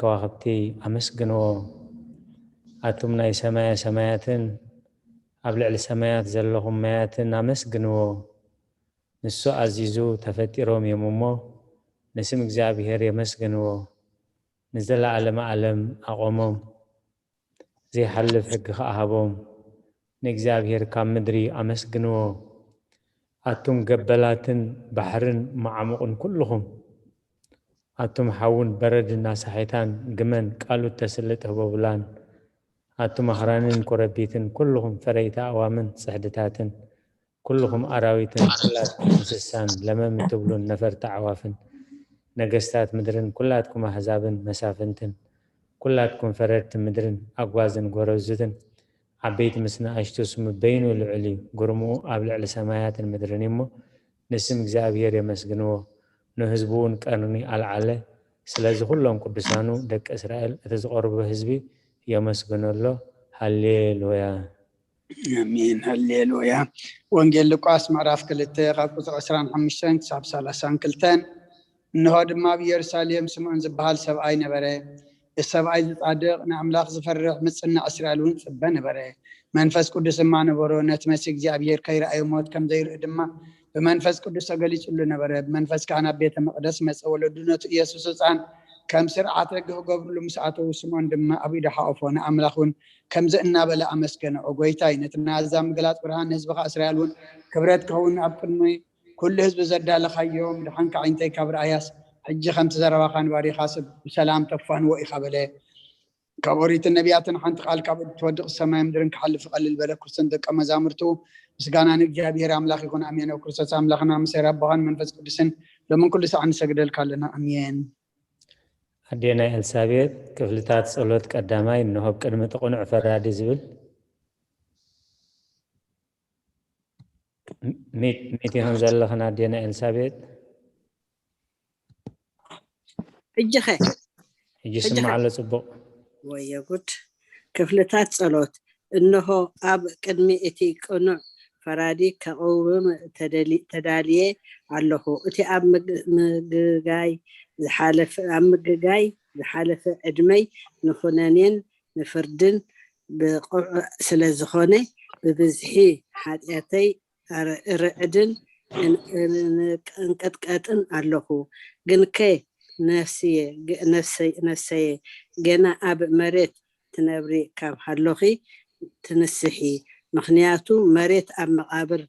ከዋኽብቲ ኣመስግንዎ። ኣቱም ናይ ሰማየ ሰማያትን ኣብ ልዕሊ ሰማያት ዘለኹም ማያትን ኣመስግንዎ። ንሱ ኣዚዙ ተፈጢሮም እዮም እሞ፣ ንስም እግዚኣብሔር የመስግንዎ። ንዘለዓለመ ዓለም ኣቖሞም። ዘይሓልፍ ሕጊ ኸኣ ሃቦም። ንእግዚኣብሔር ካብ ምድሪ ኣመስግንዎ። ኣቱም ገበላትን ባሕርን መዓሙቕን ኩልኹም፣ ኣቱም ሓውን በረድን ኣሳሒታን ግመን ቃሉ እተስልጥ ህቦብላን፣ ኣቱም ኣኽራንን ኮረቢትን ኩልኹም ፈረይቲ ኣእዋምን ጽሕድታትን፣ ኩልኹም ኣራዊትን ኩላትኩም እንስሳን ለመም እትብሉን ነፈርቲ ኣዕዋፍን፣ ነገስታት ምድርን ኩላትኩም ኣህዛብን መሳፍንትን፣ ኩላትኩም ፈረድቲ ምድርን ኣጓዝን ጎረዙትን፣ ዓበይቲ ምስ ንኣሽቱ፣ ስሙ በይኑ ልዑል እዩ፣ ግርምኡ ኣብ ልዕሊ ሰማያትን ምድርን እዩ እሞ፣ ንስም እግዚኣብሔር የመስግንዎ፣ ንህዝቡ እውን ቀርኒ ኣልዓለ። ስለዚ ኩሎም ቅዱሳኑ ደቂ እስራኤል፣ እቲ ዝቐርቦ ህዝቢ የመስግኖ ኣሎ። ሃሌሉያ። ኣሜን። ሃሌሉያ። ወንጌል ሉቃስ ምዕራፍ ክልተ ካብ ቁፅሪ ዕስራን ሓሙሽተን ክሳብ ሰላሳን ክልተን። እንሆ ድማ ኣብ ኢየሩሳሌም ስምዖን ዝበሃል ሰብኣይ ነበረ። እዚ ሰብኣይ ዝጻድቕ ንኣምላኽ ዝፈርሕ ምጽናዕ እስራኤል እውን ጽበ ነበረ። መንፈስ ቅዱስ ድማ ነበሮ። ነቲ መሲህ እግዚኣብሔር ከይረኣየ ሞት ከም ዘይርኢ ድማ ብመንፈስ ቅዱስ ተገሊጹሉ ነበረ። ብመንፈስ ከኣ ናብ ቤተ መቕደስ መጸ። ወለዱ ነቲ ኢየሱስ ህጻን ከም ስርዓት ሕጊ ክገብርሉ ምስ ኣተዉ ስምዖን ድማ ኣብ ኢዱ ሓቆፎ። ንኣምላኽ እውን ከምዚ እናበለ ኣመስገነ። ኦ ጎይታይ፣ ነቲ ናዛ ምግላጽ ብርሃን ንህዝብኻ እስራኤል እውን ክብረት ክኸውን ኣብ ቅድሚ ኩሉ ህዝቢ ዘዳለኻዮ ምድሓንካ ኣዒንተይ ካብ ረኣያስ፣ ሕጂ ከምቲ ዘረባኻ ንባሪኻስ ብሰላም ተፋንዎ ኢኻ በለ። ካብ ኦሪትን ነቢያትን ሓንቲ ቃል ካብ እትወድቕ ሰማይ ምድርን ክሓልፍ ይቐልል በለ። ክርስቶስን ደቀ መዛሙርቱ ምስጋና ንእግዚኣብሔር ኣምላኽ ይኹን ኣሜን። ኣብ ክርስቶስ ኣምላኽና ምሰ ኣቦኻን መንፈስ ቅዱስን ሎምን ኩሉ ሰዓት ንሰግደልካ ኣለና ኣሜን። ኣዴና ኤልሳቤጥ ክፍልታት ጸሎት ቀዳማይ እንሆ ኣብ ቅድሚ እቲ ቅኑዕ ፈራዲ ዝብል ሚት ሚት ይኹን ዘለኽን ኣዴና ኤልሳቤጥ። ሕጂ ኸ ሕጂ ስማዕ ኣሎ ጽቡቕ። ወየ ጉድ። ክፍልታት ጸሎት። እንሆ ኣብ ቅድሚ እቲ ቅኑዕ ፈራዲ ከቕውም ተደሊ- ተዳልየ ኣለኹ። እቲ ኣብ ምግ- ምግጋይ ዝሓለፈ ኣብ ምግጋይ ዝሓለፈ ዕድመይ ንኹነኔን ንፍርድን ብቑዕ ስለ ዝኾነ ብብዝሒ ሓጢኣተይ ርዕድን እንቅጥቀጥን ኣለኹ። ግንከ ነፍስየ ገና ኣብ መሬት ትነብሪ ካብ ሃሎኺ ትንስሒ፣ ምኽንያቱ መሬት ኣብ መቓብር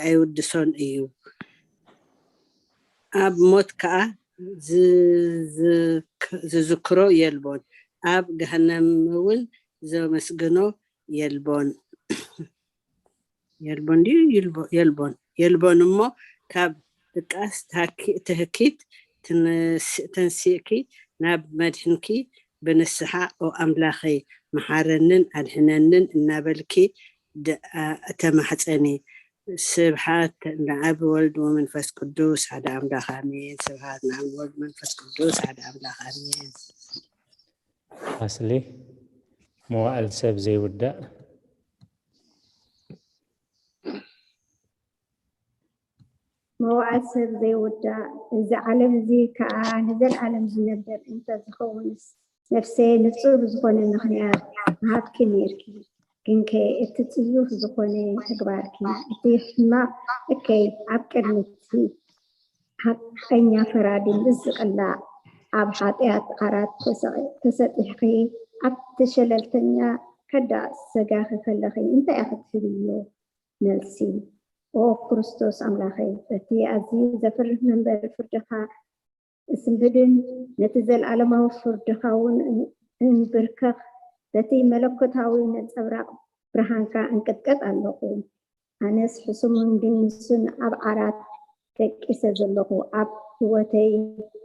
ኣይውድሶን እዩ፣ ኣብ ሞት ከኣ ዝዝክሮ የልቦን፣ ኣብ ገሃነምውን ዘመስግኖ የልቦን። የልቦን ድዩ ይልቦ- የልቦን የልቦን እሞ ካብ ድቃስ ትሃኪ- ትህኪት ትንስ- ተንሲእኪ ናብ መድሕንኪ ብንስሓ ኦ ኣምላኸይ መሓረንን ኣድሕነንን እናበልኪ ደኣ ተማሕፀኒ። ስብሓት ንኣብ ወልድ ወመንፈስ ቅዱስ ሓደ ኣምላኽ ኣሜን። ስብሓት ንኣብ ወልድ መንፈስ ቅዱስ ሓደ ኣምላኽ ኣሜን። ኣስሊ መዋእል ሰብ ዘይውዳእ መዋእል ሰብ ዘይውዳእ፣ እዚ ዓለም እዚ ከኣ ንዘለኣለም ዝነብር እንተ ዝኸውንስ፣ ነፍሰየ ንጹር ዝኾነ ምኽንያት ምሃብኪ ነይርኪ። ግንከ እቲ ጽዩፍ ዝኾነ ተግባርኪ፣ እቲ ሕማቕ እከይ ኣብ ቅድሚ እቲ ሓቀኛ ፈራዲ ምስ ዝቕላዕ፣ ኣብ ሓጢኣት ዓራት ተሰቒ- ተሰጢሕኪ ኣብቲ ሸለልተኛ ከዳዕ ስጋኺ ከለኺ እንታይ ኢኺ ትህብዮ? መልሲ፣ ኦ ክርስቶስ ኣምላኸይ፣ በቲ ኣዝዩ ዘፍርህ መንበሪ ፍርድኻ እስንብድን ነቲ ዘለኣለማዊ ፍርድኻ እውን እንብርከኽ፣ በቲ መለኮታዊ ነጸብራቕ ብርሃንካ እንቅጥቀጥ ኣለኹ። ኣነስ ሕሱምን ድንሱን ኣብ ዓራት ደቂሰ ዘለኹ፣ ኣብ ህይወተይ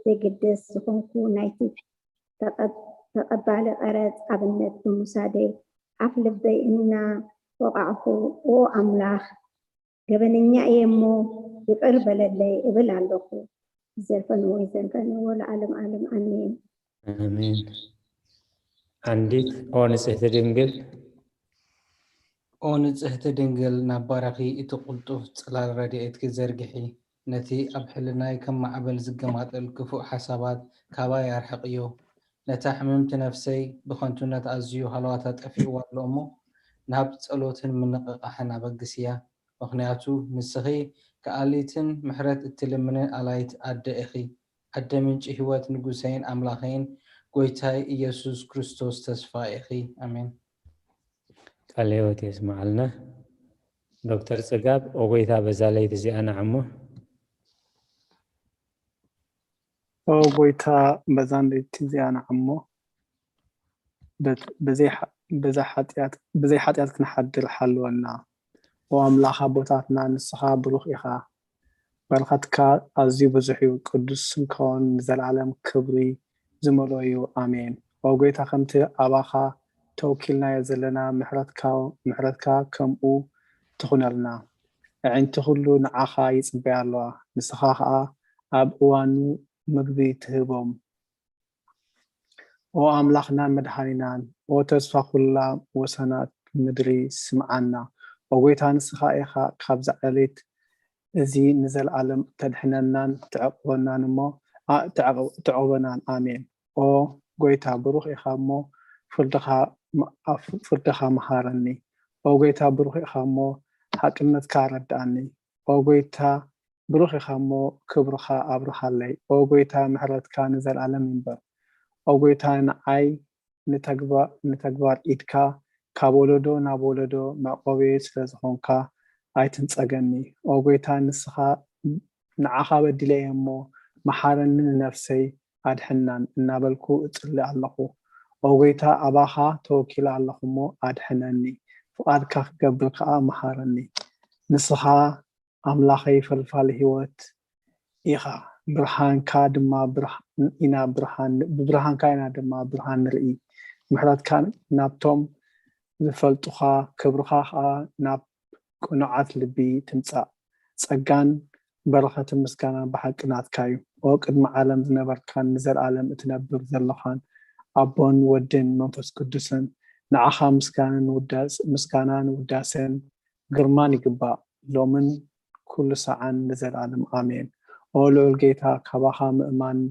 ዘይግደስ ዝኾንኩ ናይቲ ተቐባሊ ቀረጽ ኣብነት ብምውሳደይ ኣፍ ልበይ እናወቓዕኹ፣ ኦ ኣምላኽ፣ ገበነኛ እየ እሞ ይቕር በለለይ እብል ኣለኹ። ይዘርፈንዎ ይዘርፈንዎ ለዓለም ዓለም ኣሜን። ኣሜን። ኣንዲት ኦ ንጽሕቲ ድንግል ኦ ንጽህቲ ድንግል ናብ ባራኺ እቲ ቅልጡፍ ጽላል ረድኤትኪ ዘርግሒ፣ ነቲ ኣብ ሕልናይ ከም ማዕበል ዝገማጠል ክፉእ ሓሳባት ካባይ ኣርሕቕዮ። ነታ ሕምምቲ ነፍሰይ ብኸንቱነት ኣዝዩ ሃለዋታ ጠፊእዋ ኣሎ እሞ፣ ናብ ጸሎትን ምንቕቓሕን ኣበግስያ። ምኽንያቱ ንስኺ ከኣሊትን ምሕረት እትልምንን ኣላይት ኣደ ኢኺ። ኣደ ምንጪ ህይወት፣ ንጉሰይን ኣምላኸይን ጐይታይ ኢየሱስ ክርስቶስ ተስፋ ኢኺ። ኣሜን። ቃለ ህይወት የስምዓልና። ዶክተር ጽጋብ፣ ኦ ጐይታ በዛ ለይቲ እዚኣ ንዓሞ። ኦ ጐይታ በዛን ለይቲ እዚኣ ንዓሞ። ብዘይ ሓጢኣት ክንሓድር ሓልወና። ኦ ኣምላኽ ኣቦታትና፣ ንስኻ ብሩኽ ኢኻ። በረኸትካ ኣዝዩ ብዙሕ እዩ። ቅዱስ ስምካውን ንዘለኣለም ክብሪ ዝመልኦ እዩ። ኣሜን። ኦ ጐይታ፣ ከምቲ ኣባኻ ተወኪልናዮ ዘለና፣ ምሕረትካ ከምኡ ትኹነልና። ኣዒንቲ ኩሉ ንዓኻ ይጽበያ ኣለዋ፣ ንስኻ ኸኣ ኣብ እዋኑ ምግቢ ትህቦም። ኦ ኣምላኽናን መድሓኒናን፣ ኦ ተስፋ ኩላ ወሰናት ምድሪ፣ ስምዓና። ኦ ጐይታ፣ ንስኻ ኢኻ ካብዛ ዕሌት እዚ ንዘለኣለም ተድሕነናን ትዕቕበናን እሞ፣ ኣ-፣ ትዕቕ-፣ ትዕቕበናን። ኣሜን። ኦ ጐይታ፣ ብሩኽ ኢኻ እሞ፣ ፍርድኻ መ-፣ ኣፍ-፣ ፍርድኻ መሃረኒ። ኦ ጐይታ፣ ብሩኽ ኢኻ እሞ፣ ሓቅነትካ ኣረድኣኒ። ኦ ጐይታ፣ ብሩኽ ኢኻ እሞ፣ ክብርኻ ኣብርሃለይ። ኦ ጐይታ፣ ምሕረትካ ንዘለኣለም ይንበር። ኦ ጐይታ፣ ንዓይ ንተግባ-፣ ንተግባር ኢድካ ካብ ወለዶ ናብ ወለዶ መዕቆበየ ስለ ዝኾንካ ኣይትንጸገኒ። ኦ ጐይታ፣ ንስኻ ንዓኻ በዲለ እየ እሞ፣ መሓረኒ፣ ንነፍሰይ ኣድሕናን እናበልኩ እጽሊ ኣለኹ። ኦ ጐይታ፣ ኣባኻ ተወኪለ ኣለኹ እሞ፣ ኣድሕነኒ፣ ፍቓድካ ክገብር ከኣ መሃረኒ። ንስኻ ኣምላኸይ ፈልፋሊ ህይወት ኢኻ፣ ብርሃንካ ድማ ብርሃ-፣ ኢና ብርሃን፣ ብብርሃንካ ኢና ድማ ብርሃን ንርኢ። ምሕረትካ ናብቶም ዝፈልጡኻ፣ ክብርኻ ኸኣ ናብ ቅኑዓት ልቢ ትምጻእ። ጸጋን በረኸትን ምስጋናን ብሓቂ ናትካ እዩ። ኦ ቅድሚ ዓለም ዝነበርካን ንዘለኣለም እትነብር ዘለኻን ኣቦን ወድን መንፈስ ቅዱስን፣ ንዓኻ ምስጋናን ውዳስ-፣ ምስጋናን ውዳሴን ግርማን ይግባእ፣ ሎምን ኩሉ ሰዓን ንዘለኣለም ኣሜን። ኦ ልዑል ጌታ፣ ካባኻ ምእማን-፣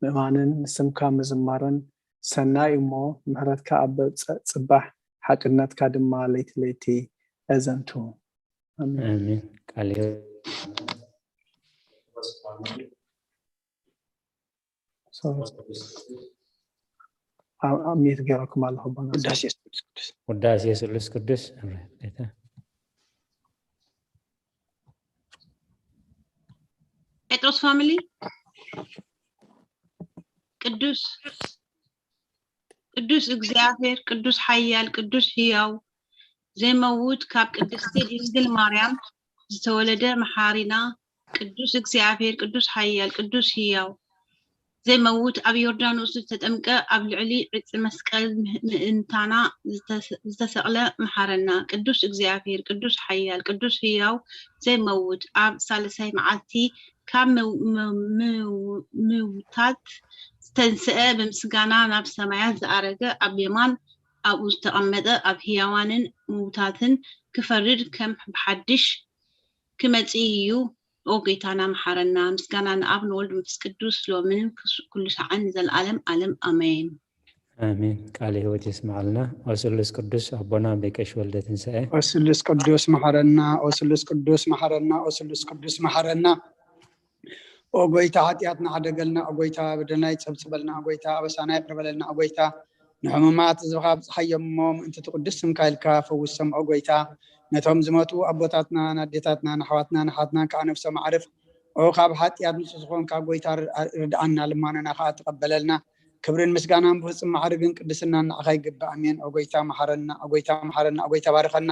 ምእማንን ንስምካ ምዝማርን ሰናይ እሞ፣ ምሕረትካ ኣብ ጸ-፣ ጽባሕ፣ ሓቅነትካ ድማ ለይቲ ለይቲ ኣዘንቱ። ኣሜን። ኣሜን። ቃል ህይወት። ሶሪ። ኣብ፣ ኣብ ሚት ገይረኩም ኣለኹ ኣቦና። ውዳሴ ስሉስ ቅዱስ። ውዳሴ ስሉስ ቅዱስ። ኣሜን። ጌታ። ጴጥሮስ ፋሚሊ። ቅዱስ፣ ቅዱስ እግዚኣብሔር፣ ቅዱስ ሓያል፣ ቅዱስ ህያው፣ ዘይመውት፣ ካብ ቅድስቲ ድንግል ማርያም ዝተወለደ መሓሪና፣ ቅዱስ እግዚኣብሔር፣ ቅዱስ ሓያል፣ ቅዱስ ህያው፣ ዘይመውት፣ ኣብ ዮርዳኖስ ዝተጠምቀ፣ ኣብ ልዕሊ ዕፂ መስቀል ምእንታና ዝተሰቕለ መሓረና። ቅዱስ እግዚኣብሔር፣ ቅዱስ ሓያል፣ ቅዱስ ህያው፣ ዘይመውት፣ ኣብ ሳልሳይ መዓልቲ ካብ ምው-፣ ምው-፣ ምው-፣ ምውታት ዝተንስአ፣ ብምስጋና ናብ ሰማያት ዝኣረገ፣ ኣብ የማን ኣብኡ ዝተቐመጠ፣ ኣብ ህያዋንን ምውታትን ክፈርድ ከም ብሓድሽ ክመጽእ እዩ። ኦ ጌታና መሓረና። ምስጋና ንኣብ ንወልድ መንፈስ ቅዱስ ሎምን ክስ-፣ ኩሉ ሰዓን ንዘለኣለም ኣለም ኣሜን። ኣሜን። ቃለ ህይወት የስምዓልና። ኦ ስሉስ ቅዱስ ኣቦና ኣቤ ቀሺ ወልደ ትንሳኤ። ኦ ስሉስ ቅዱስ መሓረና፣ ኦ ስሉስ ቅዱስ መሓረና፣ ኦ ስሉስ ቅዱስ መሓረና። ኦ ጎይታ ሓጢኣትና ሓደገልና፣ ኦ ጎይታ በደልና ይጸብጽበልና፣ ኦ ጎይታ ኣበሳና ይቕር በለልና፣ ኦ ጎይታ ንሕሙማት ህዝብኻ ኣብጽሓዮም እሞ ምእንቲ እቲ ቅዱስ ስምካ ኢልካ ፈውሶም። ኦ ጎይታ ነቶም ዝሞቱ ኣቦታትና፣ ንኣዴታትና፣ ንኣሕዋትና፣ ንሓትና ከዓ ነፍሶም ኣዕርፍ። ኦ ካብ ሓጢኣት ንጹህ ዝኾንካ ጎይታ ር-፣ ርድኣና፣ ልማኖና ከዓ ተቐበለልና። ክብርን ምስጋናን ብፍጹም ማዕርግን ቅድስናን ንዓኻ ይግባእ። ኣሜን። ኦ ጎይታ መሓረና፣ ኦ ጎይታ መሓረና፣ ኦ ጎይታ ባርኸና።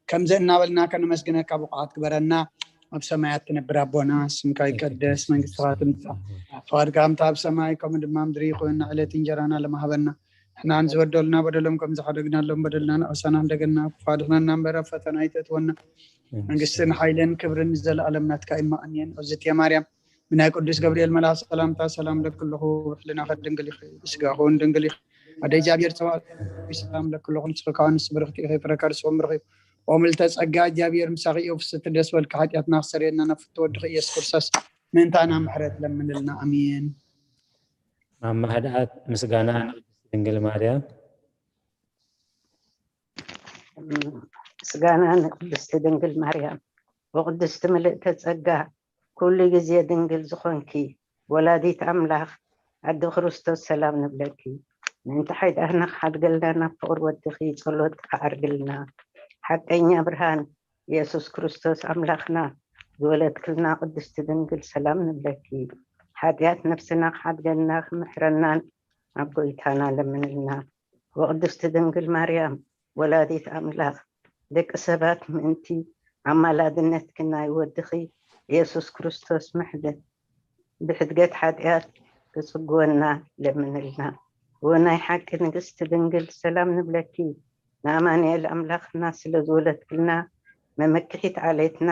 ከምዚ እናበልና ከነመስግነካ ብቑዓት ግበረና። ኣብ ሰማያት ትነብር ኣቦና፣ ስምካ ይቀደስ፣ መንግስትኻ ትምጻእ፣ ፍቓድካ ከምቲ ኣብ ሰማይ ከምኡ ድማ ምድሪ ይኹን። ዕለት እንጀራና ለማሃበና፣ ንሕናን ዝበደሉና በደሎም ከም ዝሓደግናሎም በደልና ንኣሳና እንደገና ክፋድሕነና እምበር ኣብ ፈተና ኣይተእትወና። መንግስትን ሓይልን ክብርን ንዘለኣለም ናትካ እዩ። ኣሜን። እዝቲ ማርያም ብናይ ቅዱስ ገብርኤል መልኣኽ ሰላምታ ሰላም ለኪ ኣለኹ፣ ሕልናኺ ድንግል ኢኺ፣ ስጋኺ እውን ድንግል ኢኺ። ኣደ እግዚኣብሔር ጸባኦት ሰላም ለኪ ኣለኹ፣ ንስኺ ከዓ ንስ ብርኽቲ ኢኺ፣ ፍረ ከርስኺ እውን ብሩኽ እዩ። ኦ ምልዕተ ጸጋ እግዚኣብሔር ምሳኺ እዩ፣ ፍስሕቲ ደስ በልኪ፣ ሓጢኣትና ክሰርየልና ናብ ፍትወ ወድኺ ኢየሱስ ክርስቶስ ምእንታና ምሕረት ለምንልና። ኣሜን። ማማ ህድኣት ምስጋና ንቅድስቲ ድንግል ማርያም። ምስጋና ንቅድስቲ ድንግል ማርያም። ወቅድስቲ ምልእተ ጸጋ፣ ኩሉ ግዜ ድንግል ዝኾንኪ ወላዲት ኣምላኽ ኣዲ ክርስቶስ፣ ሰላም ንብለኪ። ምእንቲ ሓጢኣትና ክሓድገልና ናብ ፍቕሪ ወድኺ ጸሎት ክዓርግልና። ሓቀኛ ብርሃን፣ ኢየሱስ ክርስቶስ ኣምላኽና ዝወለድክልና ቅድስቲ ድንግል፣ ሰላም ንብለኪ። ሓጢኣት ነፍስና ክሓድገልና ክምሕረናን ኣብ ጎይታና ለምንልና። ወቅድስቲ ድንግል ማርያም ወላዲት ኣምላኽ፣ ደቂ ሰባት ምእንቲ ኣማላድነትኪ ናይ ወድኺ ኢየሱስ ክርስቶስ ምሕደት ብሕድገት ሓጢኣት ክጽግወና ለምንልና። ወናይ ሓቂ ንግስቲ ድንግል፣ ሰላም ንብለኪ። ንኣማኑኤል ኣምላኽና ስለ ዝወለድክልና፣ መመክሒት ዓሌትና፣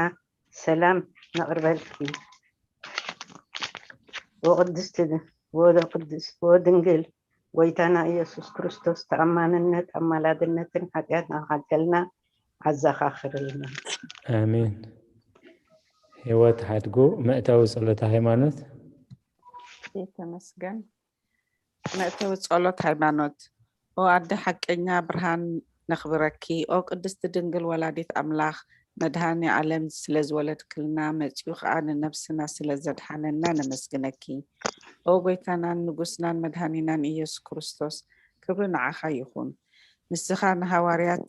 ሰላም ነቕርበልኪ። ወቅድስቲ ድ-፣ ወቅድስ-፣ ወድንግል ጎይታና ኢየሱስ ክርስቶስ፣ ተኣማንነት ኣማላድነትን ሓጢኣትና ክሓድገልና ኣዘኻኽርልና። ኣሜን። ህይወት ሓድጉ፣ መእተዊ ጸሎተ ሃይማኖት። ተመስገን። መእተዊ ጸሎት ሃይማኖት። ኦ ኣደ ሓቀኛ ብርሃን፣ ነኽብረኪ። ኦ ቅድስቲ ድንግል ወላዲት ኣምላኽ፣ መድሃኒ ዓለም ስለ ዝወለድክልና፣ መጺኡ ኸኣ ንነብስና ስለ ዘድሓነና ነመስግነኪ። ኦ ጎይታናን ንጉስናን መድሃኒናን ኢየሱስ ክርስቶስ፣ ክብሪ ንዓኻ ይኹን። ንስኻ ንሃዋርያት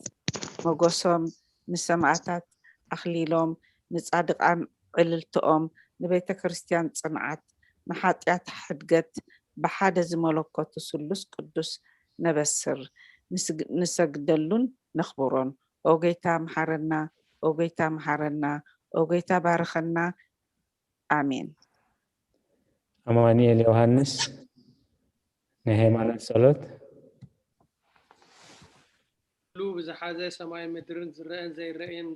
ሞገሶም፣ ንሰማእታት ኣኽሊሎም፣ ንጻድቃን ዕልልትኦም፣ ንቤተ ክርስቲያን ጽንዓት፣ ንሓጢኣት ሕድገት ብሓደ ዝመለኮቱ ስሉስ ቅዱስ ነበስር፣ ንስግ-፣ ንሰግደሉን ነኽብሮን። ኦ ጎይታ መሓረና፣ ኦ ጎይታ መሓረና፣ ኦ ጎይታ ባርኸና። ኣሜን። ኣማኑኤል ዮሃንስ፣ ናይ ሃይማኖት ጸሎት። ኩሉ ብዝሓዘ ሰማይ ምድርን ዝረአን ዘይረአን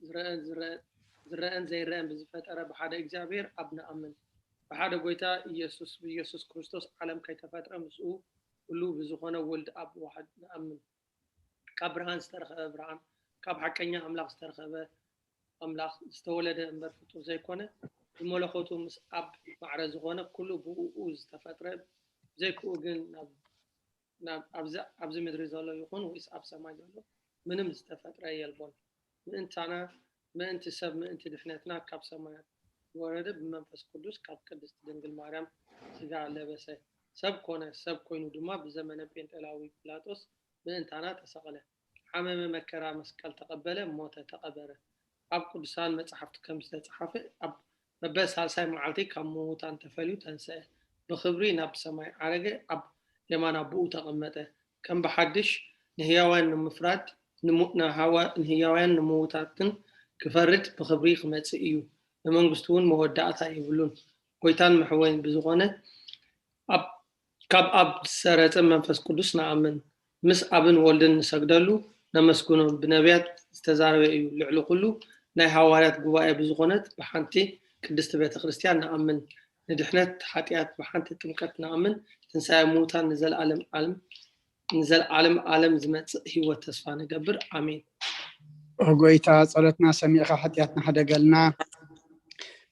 ዝረአን ዝረአን ዝረአን ዘይረአን ብዝፈጠረ ብሓደ እግዚኣብሔር ኣብ ንኣምን። ብሓደ ጎይታ ኢየሱስ ብኢየሱስ ክርስቶስ ዓለም ከይተፈጥረ ምስኡ ኩሉ ብዝኾነ ወልድ ኣብ ዋሕድ ንኣምን። ካብ ብርሃን ዝተረኸበ ብርሃን፣ ካብ ሓቀኛ ኣምላኽ ዝተረኸበ ኣምላኽ፣ ዝተወለደ እምበር ፍጡር ዘይኮነ፣ ብመለኮቱ ምስ ኣብ ማዕረ ዝኾነ ኩሉ ብእኡ ዝተፈጥረ፣ ብዘይክኡ ግን ናብ ናብ ኣብዚ ኣብዚ ምድሪ ዘሎ ይኹን ወይስ ኣብ ሰማይ ዘሎ ምንም ዝተፈጥረ የልቦን። ምእንታና ምእንቲ ሰብ ምእንቲ ድሕነትና ካብ ሰማያት ዝወረደ ብመንፈስ ቅዱስ ካብ ቅድስቲ ድንግል ማርያም ስጋ ለበሰ። ሰብ ኮነ፣ ሰብ ኮይኑ ድማ ብዘመነ ጴንጤላዊ ጲላጦስ ምእንታና ተሰቕለ። ሓመመ፣ መከራ መስቀል ተቐበለ፣ ሞተ፣ ተቐበረ። ኣብ ቅዱሳን መጻሕፍቲ ከም ዝተጻሕፈ ኣብ መበል ሳልሳይ መዓልቲ ካብ ምዉታን ተፈልዩ ተንስአ፣ ብኽብሪ ናብ ሰማይ ዓረገ፣ ኣብ የማን ኣቦኡ ተቐመጠ። ከም ብሓድሽ ንህያውያን ንምፍራድ፣ ንሙ-፣ ንሃዋ-፣ ንህያውያን ንምዉታትን ክፈርድ ብኽብሪ ክመጽእ እዩ። ንመንግስቱ እውን መወዳእታ የብሉን። ጎይታን መሕወይን ብዝኾነ ኣብ ካብ ኣብ ዝሰረጸ መንፈስ ቅዱስ ንኣምን። ምስ ኣብን ወልድን ንሰግደሉ፣ ነመስግኖን። ብነቢያት ዝተዛረበ እዩ። ልዕሊ ኩሉ ናይ ሃዋርያት ጉባኤ ብዝኾነት ብሓንቲ ቅድስቲ ቤተ ክርስቲያን ንኣምን። ንድሕነት ሓጢኣት ብሓንቲ ጥምቀት ንኣምን። ትንሳኤ ምዉታን ንዘለዓለም ዓለም ንዘለዓለም ዓለም ዝመጽእ ህይወት ተስፋ ንገብር። ኣሜን። ኦ ጎይታ፣ ጸሎትና ሰሚዕኻ ሓጢኣትና ሕደገልና።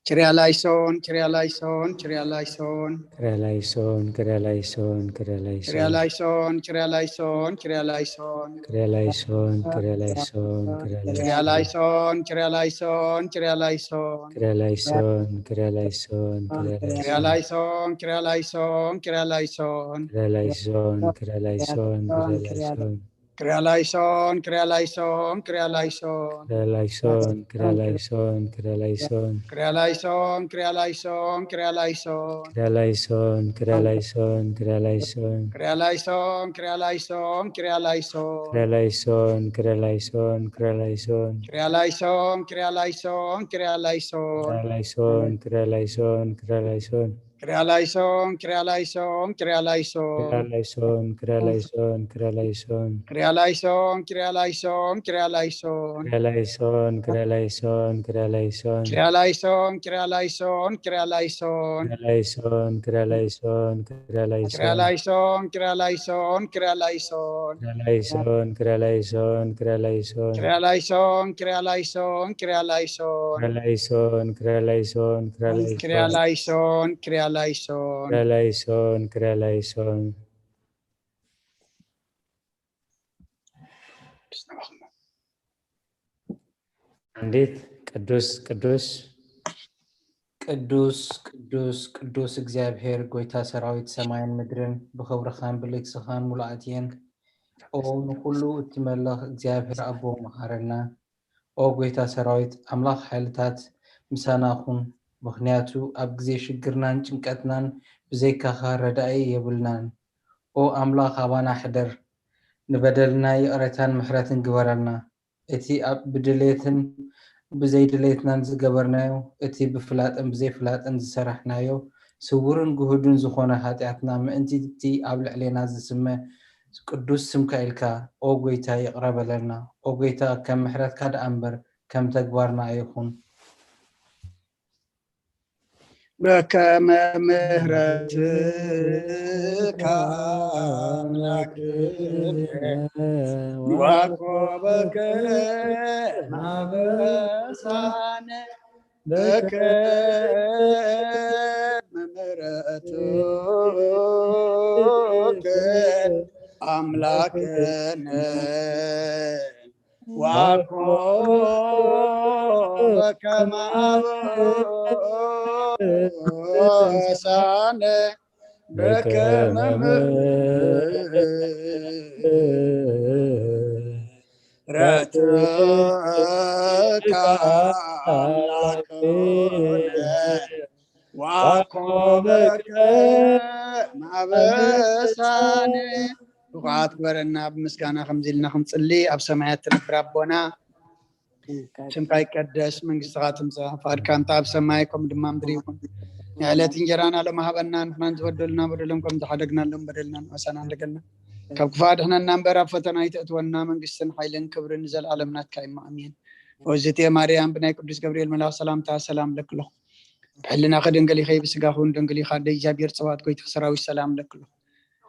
ኪርያ ላይሶን፣ ኪርያ ላይሶን፣ ኪርያ ላይሶን። ኪርያ ላይሶን፣ ኪርያ ላይሶን፣ ኪርያ ላይሶን። ኪርያ ላይሶን፣ ኪርያ ላይሶን፣ ኪርያ ላይሶን። ኪርያ ላይሶን፣ ኪርያ ላይሶን፣ ኪርያ ኪርያ ላይሶን። ላይሶን፣ ኪርያ ላይሶን፣ ኪርያ ላይሶን። ኪርያ ላይሶን፣ ኪርያ ላይሶን፣ ኪርያ ኪርያ ላይሶን። ላይሶን፣ ኪርያ ላይሶን፣ ኪርያ ላይሶን። ኪርያ ላይሶን፣ ኪርያ ላይሶን፣ ኪርያ ላይሶን። ኪርያ ላይሶን፣ ኪርያ ላይሶን፣ ኪርያ ላይሶን። ኪርያ ላይሶን፣ ኪርያ ላይሶን፣ ኪርያ ላይሶን። ኪርያ ላይሶን፣ ኪርያ ላይሶን፣ ኪርያ ላይሶን። ኪርያ ላይሶን፣ ኪርያ ላይሶን፣ ኪርያ ላይሶን። ኪርያ ላይሶን፣ ኪርያ ላይሶን፣ ኪርያ ላይሶን። ኪርያ ላይሶን፣ ኪርያ ላይሶን፣ ኪርያ ላይሶን። ኪርያ ላይሶን፣ ኪርያ ላይሶን፣ ኪርያ ላይሶን። ኪርያ ላይሶን፣ ኪርያ ላይሶን፣ ኪርያ ላይሶን። ኪርያ ላይሶን፣ ኪርያ ላይሶን፣ ኪርያ ላይሶን። ኪርያ ላይሶን፣ ኪርያ ላይሶን፣ ኪርያ ላይሶን። ኪርያ ላይሶን፣ ኪርያ ላይሶን፣ ኪርያ ላይሶን። ኪርያ ላይሶን፣ ኪርያ ላይሶን፣ ኪርያ ላይሶን። ኪርያ ላይሶን፣ ኪርያ ላይሶን፣ ኪርያ ላይሶን። ኪርያ ላይሶን፣ ኪርያ ላይሶን፣ ኪርያ ኪርያ ላይሶን። ላይሶን፣ ኪርያ ላይሶን፣ ኪርያ ላይሶን። ኪርያ ላይሶን፣ ኪርያ ላይሶን፣ ኪርያ ላይሶን። ኪርያ ላይሶን፣ ኪርያ ላይሶን፣ ኪርያ ላይሶን። ኪርያ ላይሶን፣ ኪርያ ላይሶን፣ ኪርያ ላይሶን። ኪርያ ላይሶን፣ ኪርያ ክርያላይሶን። ክርያላይሶን፣ ክርያላይሶን። እንዴት ቅዱስ ቅዱስ ቅዱስ ቅዱስ ቅዱስ እግዚኣብሔር ጎይታ ሰራዊት ሰማይን ምድርን ብኽብርኻን ብልግስኻን ሙሉኣት እየን። ኦ ንኹሉ እትመልኽ እግዚኣብሔር ኣቦ መሃረና። ኦ ጎይታ ሰራዊት ኣምላኽ ሓይልታት ምሳና ኩን። ምኽንያቱ ኣብ ግዜ ሽግርናን ጭንቀትናን ብዘይካኻ ረዳኢ የብልናን። ኦ ኣምላኽ ኣባና ሕደር። ንበደልና ይቕሬታን ምሕረትን ግበረልና። እቲ ኣብ ብድሌትን ብዘይድሌትናን ዝገበርናዮ፣ እቲ ብፍላጥን ብዘይፍላጥን ዝሰራሕናዮ ስውርን ግሁድን ዝኾነ ሓጢኣትና፣ ምእንቲ እቲ ኣብ ልዕሌና ዝስመ ቅዱስ ስምካ ኢልካ፣ ኦ ጎይታ፣ ይቕረ በለልና። ኦ ጎይታ፣ ከም ምሕረትካ ደኣ እምበር ከም ተግባርና ኣይኹን። በከመ ምሕረትካ ኣምላክነ ዋኮበከ ማበሳነ በከመ ምሕረትከ ኣምላክነ ዋኮ በከመ አበሳነ በከመ ምሕረትከ አምላክነ ዋኮ በከመ አበሳነ። ብቕዓት ግበረና። ብምስጋና ከምዚ ኢልና ክንጽሊ፣ ኣብ ሰማያት ትነብር ኣቦና፣ ስምካ ይቀደስ፣ መንግስትኻ ትምጻእ፣ ፍቓድካ እንተ ኣብ ሰማይ ከምኡ ድማ ምድሪ ይኹን። ናይ ዕለት እንጀራና ሎሚ ሃበና፣ ንሕናን ዝበደሉና በደሎም ከም ዝሓደግናሎም በደልና ንኣሳና እንደገልና። ካብ ክፉእ ኣድሕነና እምበር ኣብ ፈተና ኣይተእትወና፣ መንግስትን ሓይልን ክብርን ንዘለኣለም ናትካ እዩ። ኣሜን። ወዝቴ ማርያም ብናይ ቅዱስ ገብርኤል መልኣኽ ሰላምታ ሰላም ለክለኹ። ብሕልናኺ ድንግል ኢኺ፣ ብስጋኺ እውን ድንግል ኢኻ። ኣደ እግዚኣብሔር ጸባኦት ጎይታ ሰራዊት ሰላም ለክለኹ።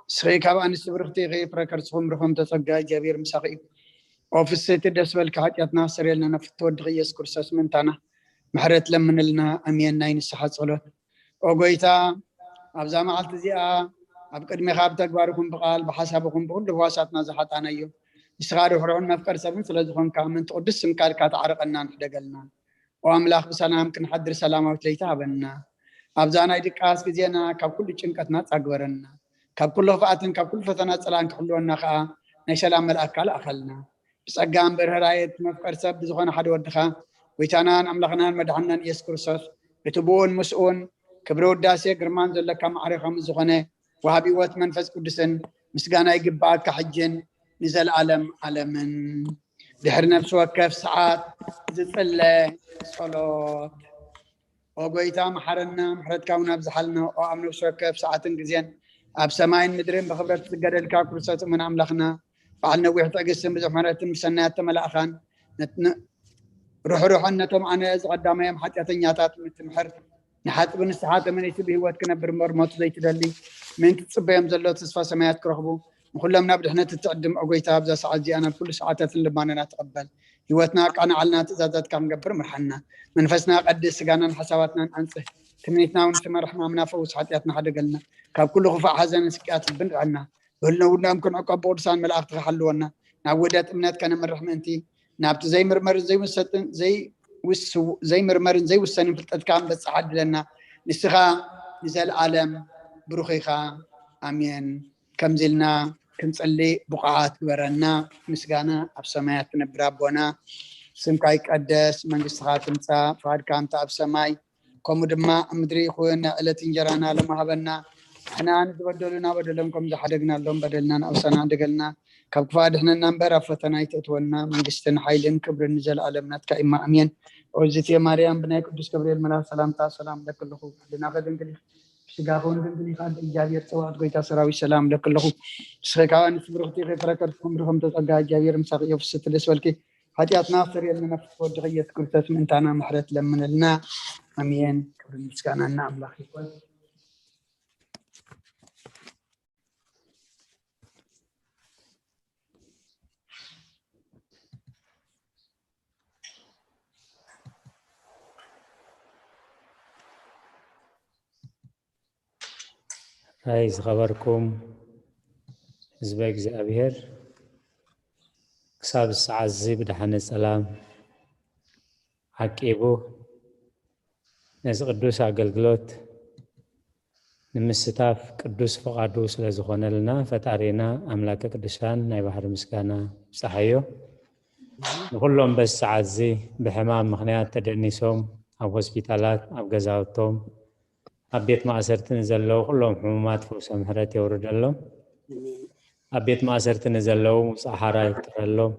ንስኺ ካብ ኣንስቲ ብርኽቲ ኢኺ፣ ፍረ ከርስኹም ብሩኽ እምተ ጸጋ እግዚኣብሔር ምሳኺ እዩ። ኦ ፍስሕቲ ደስ በልኪ፣ ሓጢኣትና ኣስተሰርየልና፣ ናብ ፍትወድኺ ኢየሱስ ክርስቶስ ምእንታና ምሕረት ለምንልና። ኣሜን። ናይ ንስሓ ጸሎት። ኦ ጎይታ፣ ኣብዛ መዓልቲ እዚኣ ኣብ ቅድሜኻ ብተግባር ይኹን ብቓል ብሓሳብ ይኹን ብኹሉ ህዋሳትና ዝሓጣናዮ፣ ንስኻ ርሕሩሕን መፍቀር ሰብን ስለ ዝኾንካ፣ ምእንቲ ቅዱስ ስምካ ኢልካ ተዓርቐናን ሕደገልና። ኦ ኣምላኽ፣ ብሰላም ክንሓድር ሰላማዊት ለይቲ ሃበና። ኣብዛ ናይ ድቃስ ግዜና ካብ ኩሉ ጭንቀት ናጻ ግበረና። ካብ ኩሉ ክፍኣትን ካብ ኩሉ ፈተና ጸላእን ክሕልወና ከኣ ናይ ሰላም መልኣክካ ልኣኸልና። ብጸጋ እምበር ርህራሄ እቲ መፍቀር ሰብ ብዝኾነ ሓደ ወድኻ፣ ጎይታናን ኣምላኽናን መድሓንናን ኢየሱስ ክርስቶስ፣ እቲ ብኡን ምስኡን ክብሪ ውዳሴ ግርማን ዘለካ ማዕረ ከም ዝኾነ፣ ወሃቢ ህይወት መንፈስ ቅዱስን ምስጋና ይግብኣካ፣ ሕጅን ንዘለኣለም ዓለምን። ድሕሪ ነፍሲ ወከፍ ሰዓት ዝጽለ ጸሎት። ኦ ጎይታ፣ መሓረና፣ ምሕረትካ እውን ኣብዝሓልና። ኦ ኣብ ነፍሲ ወከፍ ሰዓትን ግዜን ኣብ ሰማይን ምድርን ብኽብረት ትስገደልካ ክርስቶስ እሙን ኣምላኽና፣ በዓል ነዊሕ ትዕግስትን ብዙሕ ምሕረትን ብሰናያት ተመላእኻን፣ ነት-፣ ን-፣ ርሕሩሕን ነቶም ኣነ ዝቐዳማዮም ሓጢኣተኛታት ምትምሕር፣ ንሓጥቢ ንስሓ ተመሊሱ ብህይወት ክነብር እምበር ሞት ዘይትደሊ፣ ምእንቲ ትጽበዮም ዘሎ ተስፋ ሰማያት ክረኽቡ፣ ንኹሎም ናብ ድሕነት እትዕድም፣ ኦ ጎይታ፣ ኣብዛ ሰዓት እዚኣ ናብ ኩሉ ሰዓታትን ልባንና ትቐበል። ህይወትና ኣቃንዓልና፣ ትእዛዛትካ ክንገብር ምርሓና። መንፈስና ቀድስ፣ ስጋናን ሓሳባትናን ኣንጽህ። ትምኒትና እውን ስመር፣ ሕማምና ፈውስ፣ ሓጢኣትና ሓደገልና። ካብ ኩሉ ክፉእ ሓዘንን ስቅያት ልብን ርዐና። ብህልውናኦም ክንዕቀብ ብቅዱሳን መላእኽትኻ ሓልወና። ናብ ውህደት እምነት ከነምርሕ ምእንቲ፣ ናብቲ ዘይምርመርን ዘይውሰጥን፣ ዘይውስ-፣ ዘይምርመርን ዘይውሰንን ፍልጠትካ ንበጽሕ ዓድለና። ንስኻ ንዘለኣለም ብሩኽ ኢኻ። ኣሜን። ከምዚ ኢልና ክንጽሊ ብቑዓት ግበረና። ምስጋና ኣብ ሰማያት ትነብር ኣቦና፣ ስምካ ይቀደስ፣ መንግስትኻ ትምጻእ፣ ፍቓድካ እንተ ኣብ ሰማይ ከምኡ ድማ ኣብ ምድሪ ይኹን። ናይ ዕለት እንጀራና ሎሚ ሃበና። ንሕና ንዝበደሉና በደሎም ከም ዝሓደግናሎም በደልና ንኣውሳና ኣድገልና። ካብ ክፉእ ኣድሕነና እምበር ኣብ ፈተና ኣይተእትወና። መንግስትን ሓይልን ክብርን ንዘለኣለም ናትካ እዩ። ኣሜን። ኦዝቴ ማርያም ብናይ ቅዱስ ገብርኤል መልኣክ ሰላምታ ሰላም እብለኪ ኣለኹ። ብሕልናኺ ድንግል ኢኺ፣ ብስጋኺ እውን ድንግል ኢኺ። ኣደ እግዚኣብሔር ጸባኦት ጎይታ ሰራዊት ሰላም እብለኪ ኣለኹ። ንስኺ ካብ ኣንስቲ ብርኽቲ ኢኺ፣ ፍረ ከርስኺ እውን ብሩኽ እምተ ጸጋ እግዚኣብሔር ምሳኺ እዩ። ፍስሕቲ ደስ በልኪ፣ ሓጢኣትና ኣስተሰርየልና፣ ናብ ፍትሒ ወድኺ ኢየሱስ ክርስቶስ ምእንታና ምሕረት ለምንልና። ኣሜን። ክብሪ ምስጋና ንኣምላኽ ይኹን። ኣይ ዝኸበርኩም ህዝበ እግዚኣብሔር፣ ክሳብ ሰዓት እዚ ብደሓነ ሰላም ዓቂቡ ነዚ ቅዱስ ኣገልግሎት ንምስታፍ ቅዱስ ፍቓዱ ስለ ዝኾነልና፣ ፈጣሪና ኣምላከ ቅዱሳን ናይ ባሕሪ ምስጋና ይብጽሓዮ። ንኹሎም በዚ ሰዓት እዚ ብሕማም ምኽንያት ተደኒሶም ኣብ ሆስፒታላት፣ ኣብ ገዛውቶም፣ ኣብ ቤት ማእሰርቲ ንዘለዉ ኩሎም ሕሙማት ፈውሰ ምሕረት የውርደሎም። ኣብ ቤት ማእሰርቲ ንዘለዉ ምውጻእ ሓራ ይፍጠረሎም።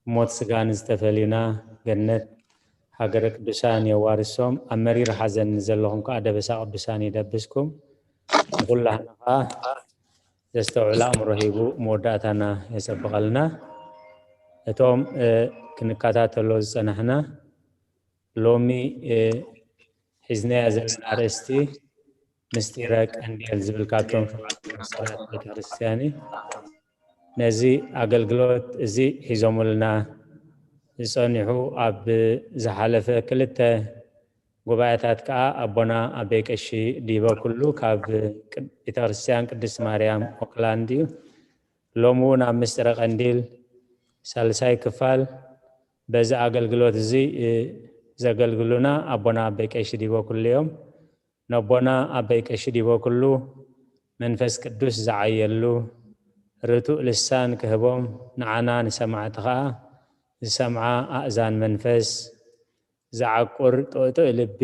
ሞት ስጋ ንዝተፈልዩና ገነት ሃገረ ቅዱሳን የዋርሶም። ኣብ መሪር ሓዘን ንዘለኹም ከኣ ደበሳ ቅዱሳን ይደብስኩም። ንኹላህና ከኣ ዘስተውዕል ኣእምሮ ሂቡ መወዳእታና የጸብቐልና። እቶም እ፣ ክንከታተሎ ዝጸናሕና ሎሚ እ፣ ሒዝናዮ ዘለና ኣርእስቲ ምስጢረ ቀንዴል ዝብል ካብቶም ፍሉጣት ምስጢራት ቤተክርስትያን እዩ። ነዚ ኣገልግሎት እዚ ሒዞምልና ዝጸንሑ ኣብ ዝሓለፈ ክልተ ጉባኤታት ከኣ ኣቦና ኣበይ ቀሺ ዲበ ኩሉ ካብ ቅድ-፣ ቤተክርስትያን ቅድስት ማርያም ኦክላንድ እዩ። ሎሚ እውን ኣብ ምስጢረ ቀንዲል ሳልሳይ ክፋል በዚ ኣገልግሎት እዚ እ፣ ዘገልግሉና ኣቦና ኣበይ ቀሺ ዲበ ኩሉ እዮም። ነቦና ኣበይ ቀሺ ዲበ ኩሉ መንፈስ ቅዱስ ዝዓየሉ ርቱእ ልሳን ክህቦም፣ ንዓና ንሰማዕቲ ኸኣ ዝሰምዓ ኣእዛን መንፈስ፣ ዝዓቁር ጥቕጥቕ ልቢ፣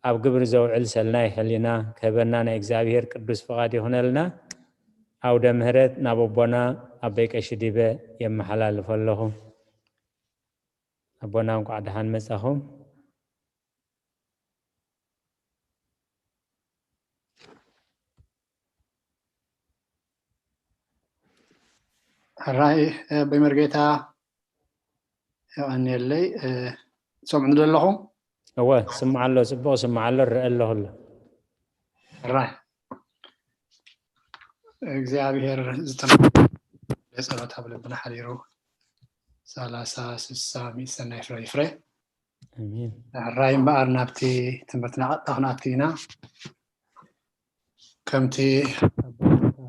ኣብ ግብሪ ዘውዕል ሰልናይ ሕሊና ክህበና ናይ እግዚኣብሔር ቅዱስ ፍቓድ ይኹነልና። ኣውደ ምህረት ናብ ኣቦና ኣበይ ቀሺ ዲበ የመሓላልፎ ኣለኹ። ኣቦና እንቋዕ ደሓን መጻኹም። ሕራይ፣ እ፣ ኣቦይ መርጌታ፣ የቐንየለይ። እ፣ ትሰምዑኒ ዶ ኣለኹም? እወ፣ ስምዓ ኣሎ፣ ጽቡቕ ስምዓ ኣሎ፣ ርአ ኣለኹ ኣሎ። ሕራይ። እግዚኣብሔር ዝተመ-፣ ጸሎት ኣብ ልብና ሓዲሩ ሰላሳ፣ ስሳ፣ ሚእቲ ሰናይ ፍረ ይፍረ። ኣሜን። ሕራይ እምበኣር ናብቲ ትምህርትና ቀጥታ ክንኣቱ ኢና። ከምቲ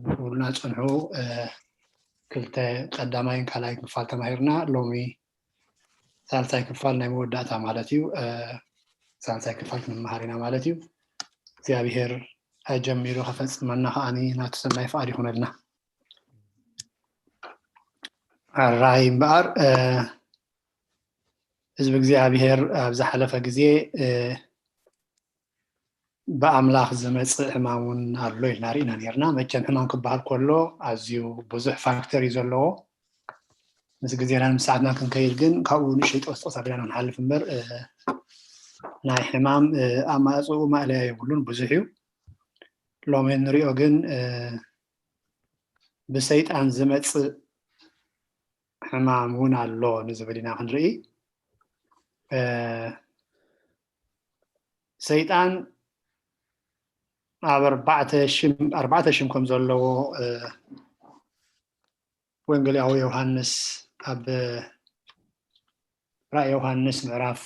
ክብሉና ዝጸንሑ፣ እ፣ ክልተ ቀዳማይን ካልኣይን ክፋል ተማሂርና፣ ሎሚ ሳልሳይ ክፋል ናይ መወዳእታ ማለት እዩ። እ፣ ሳልሳይ ክፋል ክንመሃር ኢና ማለት እዩ። እግዚኣብሔር ኣጀሚሩ ከፈጽመና ከኣኒ ናቱ ሰናይ ፍቓድ ይኹነልና። ሕራይ እምበኣር፣ እ፣ ህዝቢ እግዚኣብሔር ኣብ ዝሓለፈ ግዜ፣ እ፣ ብኣምላኽ ዝመጽእ ሕማም እውን ኣሎ ኢልና ርኢና ነርና። መቸም ሕማም ክበሃል ከሎ ኣዝዩ ብዙሕ ፋክተር እዩ ዘለዎ። ምስ ግዜናን ምስ ሰዓትናን ክንከይድ ግን ካብኡ ንእሽተይ ጠቕስ ጠቕስ ኣቢልና ክንሓልፍ እምበር፣ እ፣ ናይ ሕማም፣ እ፣ ኣማጽኡ ማእለያ የብሉን፣ ብዙሕ እዩ። ሎሚ እንሪኦ ግን፣ እ፣ ብሰይጣን ዝመጽእ ሕማም እውን ኣሎ ንዝብል ኢና ክንርኢ። እ፣ ሰይጣን ኣብ ኣርባዕተ ሽም፣ ኣርባዕተ ሽም ከም ዘለዎ፣ እ፣ ወንጌላዊ ዮሃንስ ኣብ ራእይ ዮሃንስ ምዕራፍ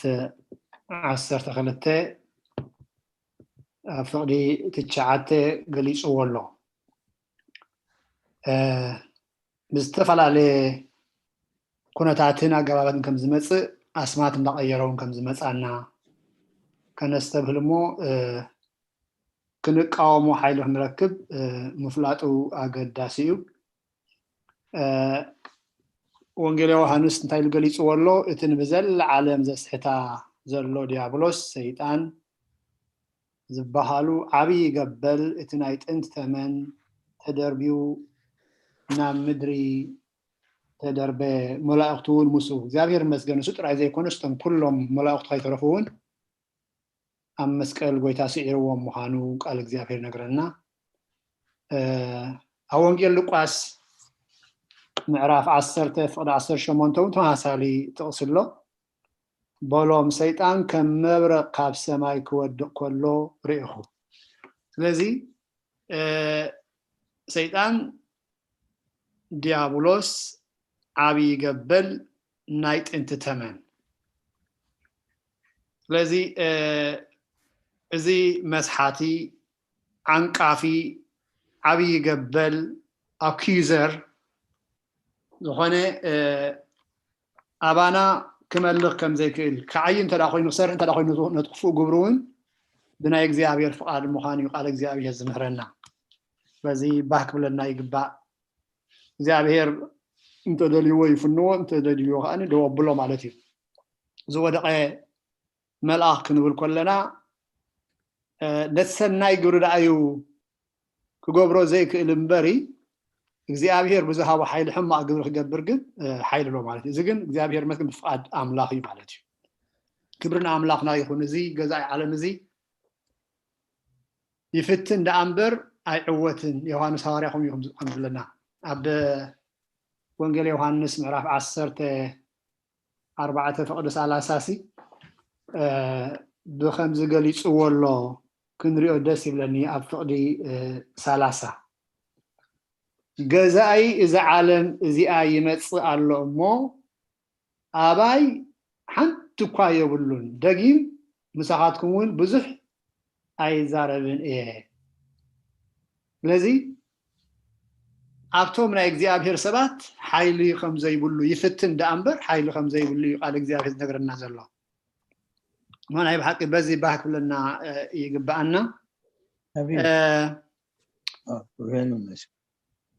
ዓሰርተ ክልተ ኣብ ፍቕዲ ትሽዓተ ገሊጽዎ ኣሎ። እ፣ ብዝተፈላለየ ኩነታትን ኣገባባትን ከም ዝመጽእ፣ ኣስማት እንዳቐየረ እውን ከም ዝመጻና ከነስተብህል እሞ፣ እ፣ ክንቃወሞ ሓይሊ ክንረክብ፣ እ፣ ምፍላጡ ኣገዳሲ እዩ። እ፣ ወንጌል ዮሃንስ እንታይ ኢሉ ገሊጽዎ ኣሎ? እቲ ንብዘላ ዓለም ዘስሕታ ዘሎ ዲያብሎስ ሰይጣን ዝበሃሉ ዓብዪ ገበል፣ እቲ ናይ ጥንቲ ተመን ተደርብዩ ናብ ምድሪ ተደርበ፣ መላእኽቱ እውን ምስኡ። እግዚኣብሔር ይመስገን፣ ንሱ ጥራይ ዘይኮነስ እቶም ኩሎም መላእኽቱ ከይተረፉ እውን ኣብ መስቀል ጎይታ ስዒርዎም ምዃኑ ቃል እግዚኣብሔር ይነግረና። እ፣ ኣብ ወንጌል ሉቃስ ምዕራፍ ዓሰርተ ፍቕዲ ዓሰርተ ሸሞንተ እውን ተመሳሳሊ ጥቕሲ ኣሎ። በሎም፣ ሰይጣን ከም መብረቕ ካብ ሰማይ ክወድቕ ከሎ ርኢኹ። ስለዚ፣ እ፣ ሰይጣን ዲያብሎስ ዓብዪ ገበል ናይ ጥንቲ ተመን። ስለዚ፣ እ፣ እዚ መስሓቲ፣ ዓንቃፊ፣ ዓብዪ ገበል፣ ኣኪዩዘር ዝኾነ፣ እ፣ ኣባና ክመልኽ ከም ዘይክእል፣ ክዓይ እንተ ደኣ ኮይኑ፣ ክሰርሕ እንተ ደኣ ኮይኑ፣ ነቲ ክፉእ ግብሩ እውን ብናይ እግዚኣብሔር ፍቓድ ምዃኑ እዩ ቃል እግዚኣብሔር ዝምህረና። በዚ ባህ ክብለና ይግባእ። እግዚኣብሔር እንተደልይዎ ይፍንዎ፣ እንተደልይዎ ከኣ ደው ኣብሎ ማለት እዩ። ዝወደቐ መልኣኽ ክንብል ከለና፣ እ፣ ነቲ ሰናይ ግብሪ ደኣ እዩ ክገብሮ ዘይክእል እምበሪ፣ እግዚኣብሔር ብዝሃቦ ሓይሊ ሕማቕ ግብሪ ክገብር ግን፣ እ፣ ሓይሊ ኣሎ ማለት እዩ። እዚ ግን እግዚኣብሔር መስገን ብፍቓድ ኣምላኽ እዩ ማለት እዩ። ክብሪ ንኣምላኽና ይኹን። እዚ ገዛኢ ዓለም እዚ ይፍትን ደኣ እምበር ኣይዕወትን። ዮሃንስ ሃዋርያ ከምኡ እዩ ከም ዝብለና። ኣብ ወንጌል ዮሃንስ ምዕራፍ ዓሰርተ ኣርባዕተ ፍቕዲ ሰላሳ ሲ፣ እ፣ ብኸምዚ ገሊጽዎ ኣሎ፣ ክንሪኦ ደስ ይብለኒ። ኣብ ፍቕዲ፣ እ፣ ሰላሳ፣ "ገዛኢ እዚ ዓለም እዚኣ ይመጽእ ኣሎ እሞ፣ ኣባይ ሓንቲ እኳ የብሉን። ደጊም ምሳኻትኩም እውን ብዙሕ ኣይዛረብን እየ።" ስለዚ ኣብቶም ናይ እግዚኣብሔር ሰባት ሓይሊ ከም ዘይብሉ፣ ይፍትን ደኣ እምበር ሓይሊ ከም ዘይብሉ እዩ ቃል እግዚኣብሔር ዝነግረና ዘሎ። እሞ ናይ ብሓቂ በዚ ባህ ክብለና፣ እ፣ ይግብኣና። ኣሜን። እ፣ ኦ፣ ርሄኑ መስ-፣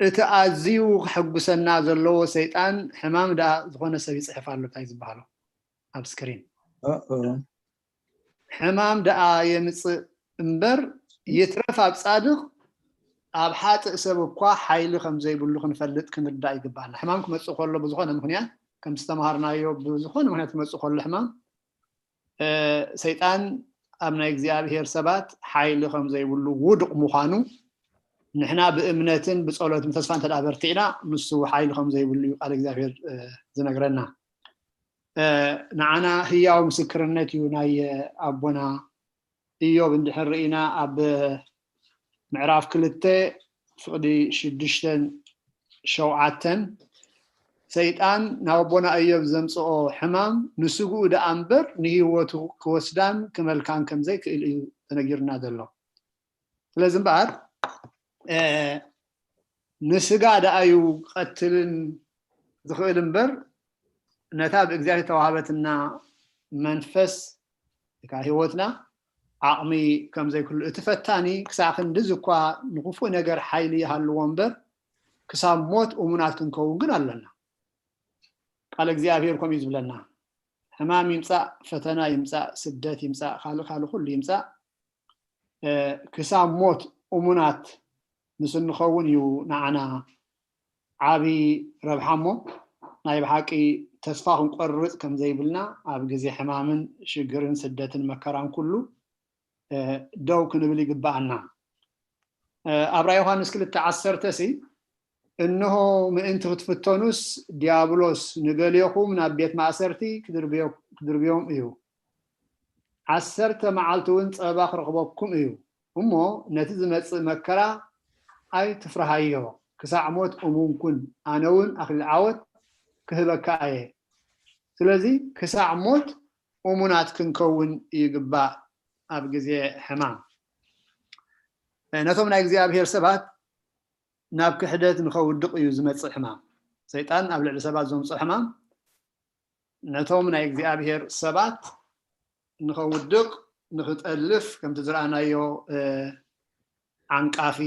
እቲ ኣዝዩ ክሕጉሰና ዘለዎ ሰይጣን ሕማም ደኣ ዝኾነ ሰብ ይጽሕፍ ኣሎ፣ እንታይ ዝበሃሎ ኣብ ስክሪን። ኦ፣ ኦ። ሕማም ደኣ የምጽእ እምበር፣ ይትረፍ ኣብ ጻድቕ፣ ኣብ ሓጥእ ሰብ እኳ ሓይሊ ከም ዘይብሉ ክንፈልጥ ክንርዳእ ይግባኣና። ሕማም ክመጽእ ከሎ ብዝኾነ ምኽንያት፣ ከም ዝተምሃርናዮ ብዝኾነ ምኽንያት ክመጽእ ከሎ ሕማም፣ እ፣ ሰይጣን ኣብ ናይ እግዚኣብሔር ሰባት ሓይሊ ከም ዘይብሉ፣ ውዱቕ ምዃኑ፣ ንሕና ብእምነትን ብጸሎትን ብተስፋን እንተ ደኣ በርቲዕና፣ ንሱ ሓይሊ ከም ዘይብሉ እዩ ቃል እግዚኣብሔር፣ እ፣ ዝነግረና። እ፣ ንዓና ህያው ምስክርነት እዩ ናይ፣ እ፣ ኣቦና ኢዮብ እንድሕር ርኢና ኣብ ምዕራፍ ክልተ ፍቕዲ ሽዱሽተን ሸውዓተን፣ ሰይጣን ናብ ኣቦና ኢዮብ ዘምጽኦ ሕማም ንስግኡ ደኣ እምበር ንህይወቱ ክወስዳን ክመልካን ከም ዘይክእል እዩ ተነጊሩና ዘሎ። ስለዚ እምበኣር፣ እ፣ ንስጋ ደኣ እዩ ክቐትልን ዝኽእል እምበር፣ ነታ ብእግዚኣብሔር ተዋህበትና መንፈስ፣ እካ ህይወትና ዓቕሚ ከም ዘይክሉ፣ እቲ ፈታኒ ክሳዕ ክንድዚ እኳ ንክፉእ ነገር ሓይሊ ይሃልዎ እምበር፣ ክሳብ ሞት እሙናት ክንከውን ግን ኣለና። ቃል እግዚኣብሔር ከምኡ እዩ ዝብለና። ሕማም ይምጻእ፣ ፈተና ይምጻእ፣ ስደት ይምጻእ፣ ካልእ ካልእ ኩሉ ይምጻእ፣ እ፣ ክሳብ ሞት እሙናት ምስ እንኸውን እዩ ንዓና ዓቢ ረብሓ። እሞ ናይ ብሓቂ ተስፋ ክንቆርጽ ከም ዘይብልና፣ ኣብ ግዜ ሕማምን ሽግርን ስደትን መከራን ኩሉ፣ እ፣ ደው ክንብል ይግብኣና። እ፣ ኣብ ራእይ ዮሃንስ ክልተ ዓሰርተ ሲ፣ "እንሆ ምእንቲ ክትፍተኑስ ዲያብሎስ ንገሊኹም ናብ ቤት ማእሰርቲ ክድርብዮ-፣ ክድርብዮም እዩ። ዓሰርተ መዓልቲ እውን ጸባ ክረኽበኩም እዩ። እሞ ነቲ ዝመጽእ መከራ ኣይትፍርሃዮ። ክሳዕ ሞት እሙን ኩን። ኣነ እውን ኣኽሊል ዓወት ክህበካ እየ።" ስለዚ ክሳዕ ሞት እሙናት ክንከውን ይግባእ። ኣብ ግዜ ሕማም፣ ነቶም ናይ እግዚኣብሔር ሰባት ናብ ክሕደት ንኸውድቕ እዩ ዝመጽእ ሕማም። ሰይጣን ኣብ ልዕሊ ሰባት ዘምጽኦ ሕማም ነቶም ናይ እግዚኣብሔር ሰባት ንኸውድቕ፣ ንኽጠልፍ፣ ከምቲ ዝረኣናዮ፣ እ፣ ዓንቃፊ፣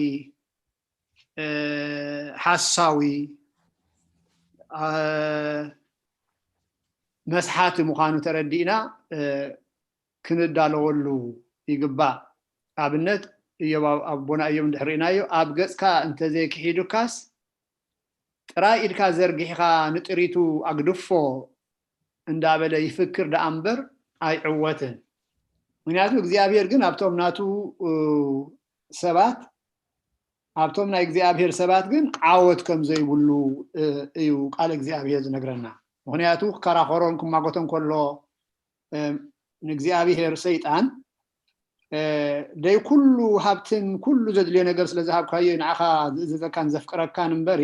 እ፣ ሓሳዊ፣ እ፣ መስሓቲ ምዃኑ ተረዲእና፣ እ፣ ክንዳለወሉ ይግባእ። ኣብነት፣ እዮብ፣ ኣብ-፣ ኣቦና እዮብ እንድሕር ርኢናዮ፣ "ኣብ ገጽካ እንተዘይክሒዱካስ፣ ጥራይ ኢድካ ዘርጊሕካ ንጥሪቱ ኣግድፎ" እንዳበለ ይፍክር ደኣ እምበር ኣይዕወትን። ምኽንያቱ እግዚኣብሔር ግን ኣብቶም ናቱ፣ እ፣ ሰባት፣ ኣብቶም ናይ እግዚኣብሔር ሰባት ግን ዓወት ከም ዘይብሉ፣ እ፣ እዩ ቃል እግዚኣብሔር ዝነግረና። ምኽንያቱ ክከራኸሮን ክማጎቶን ከሎ፣ እ፣ ንእግዚኣብሔር ሰይጣን፣ እ፣ ደይ ኩሉ ሃብትን ኩሉ ዘድልዮ ነገር ስለ ዝሃብካዮ እዩ ንዓኻ ዝእዘዘካን ዘፍቅረካን እምበሪ፣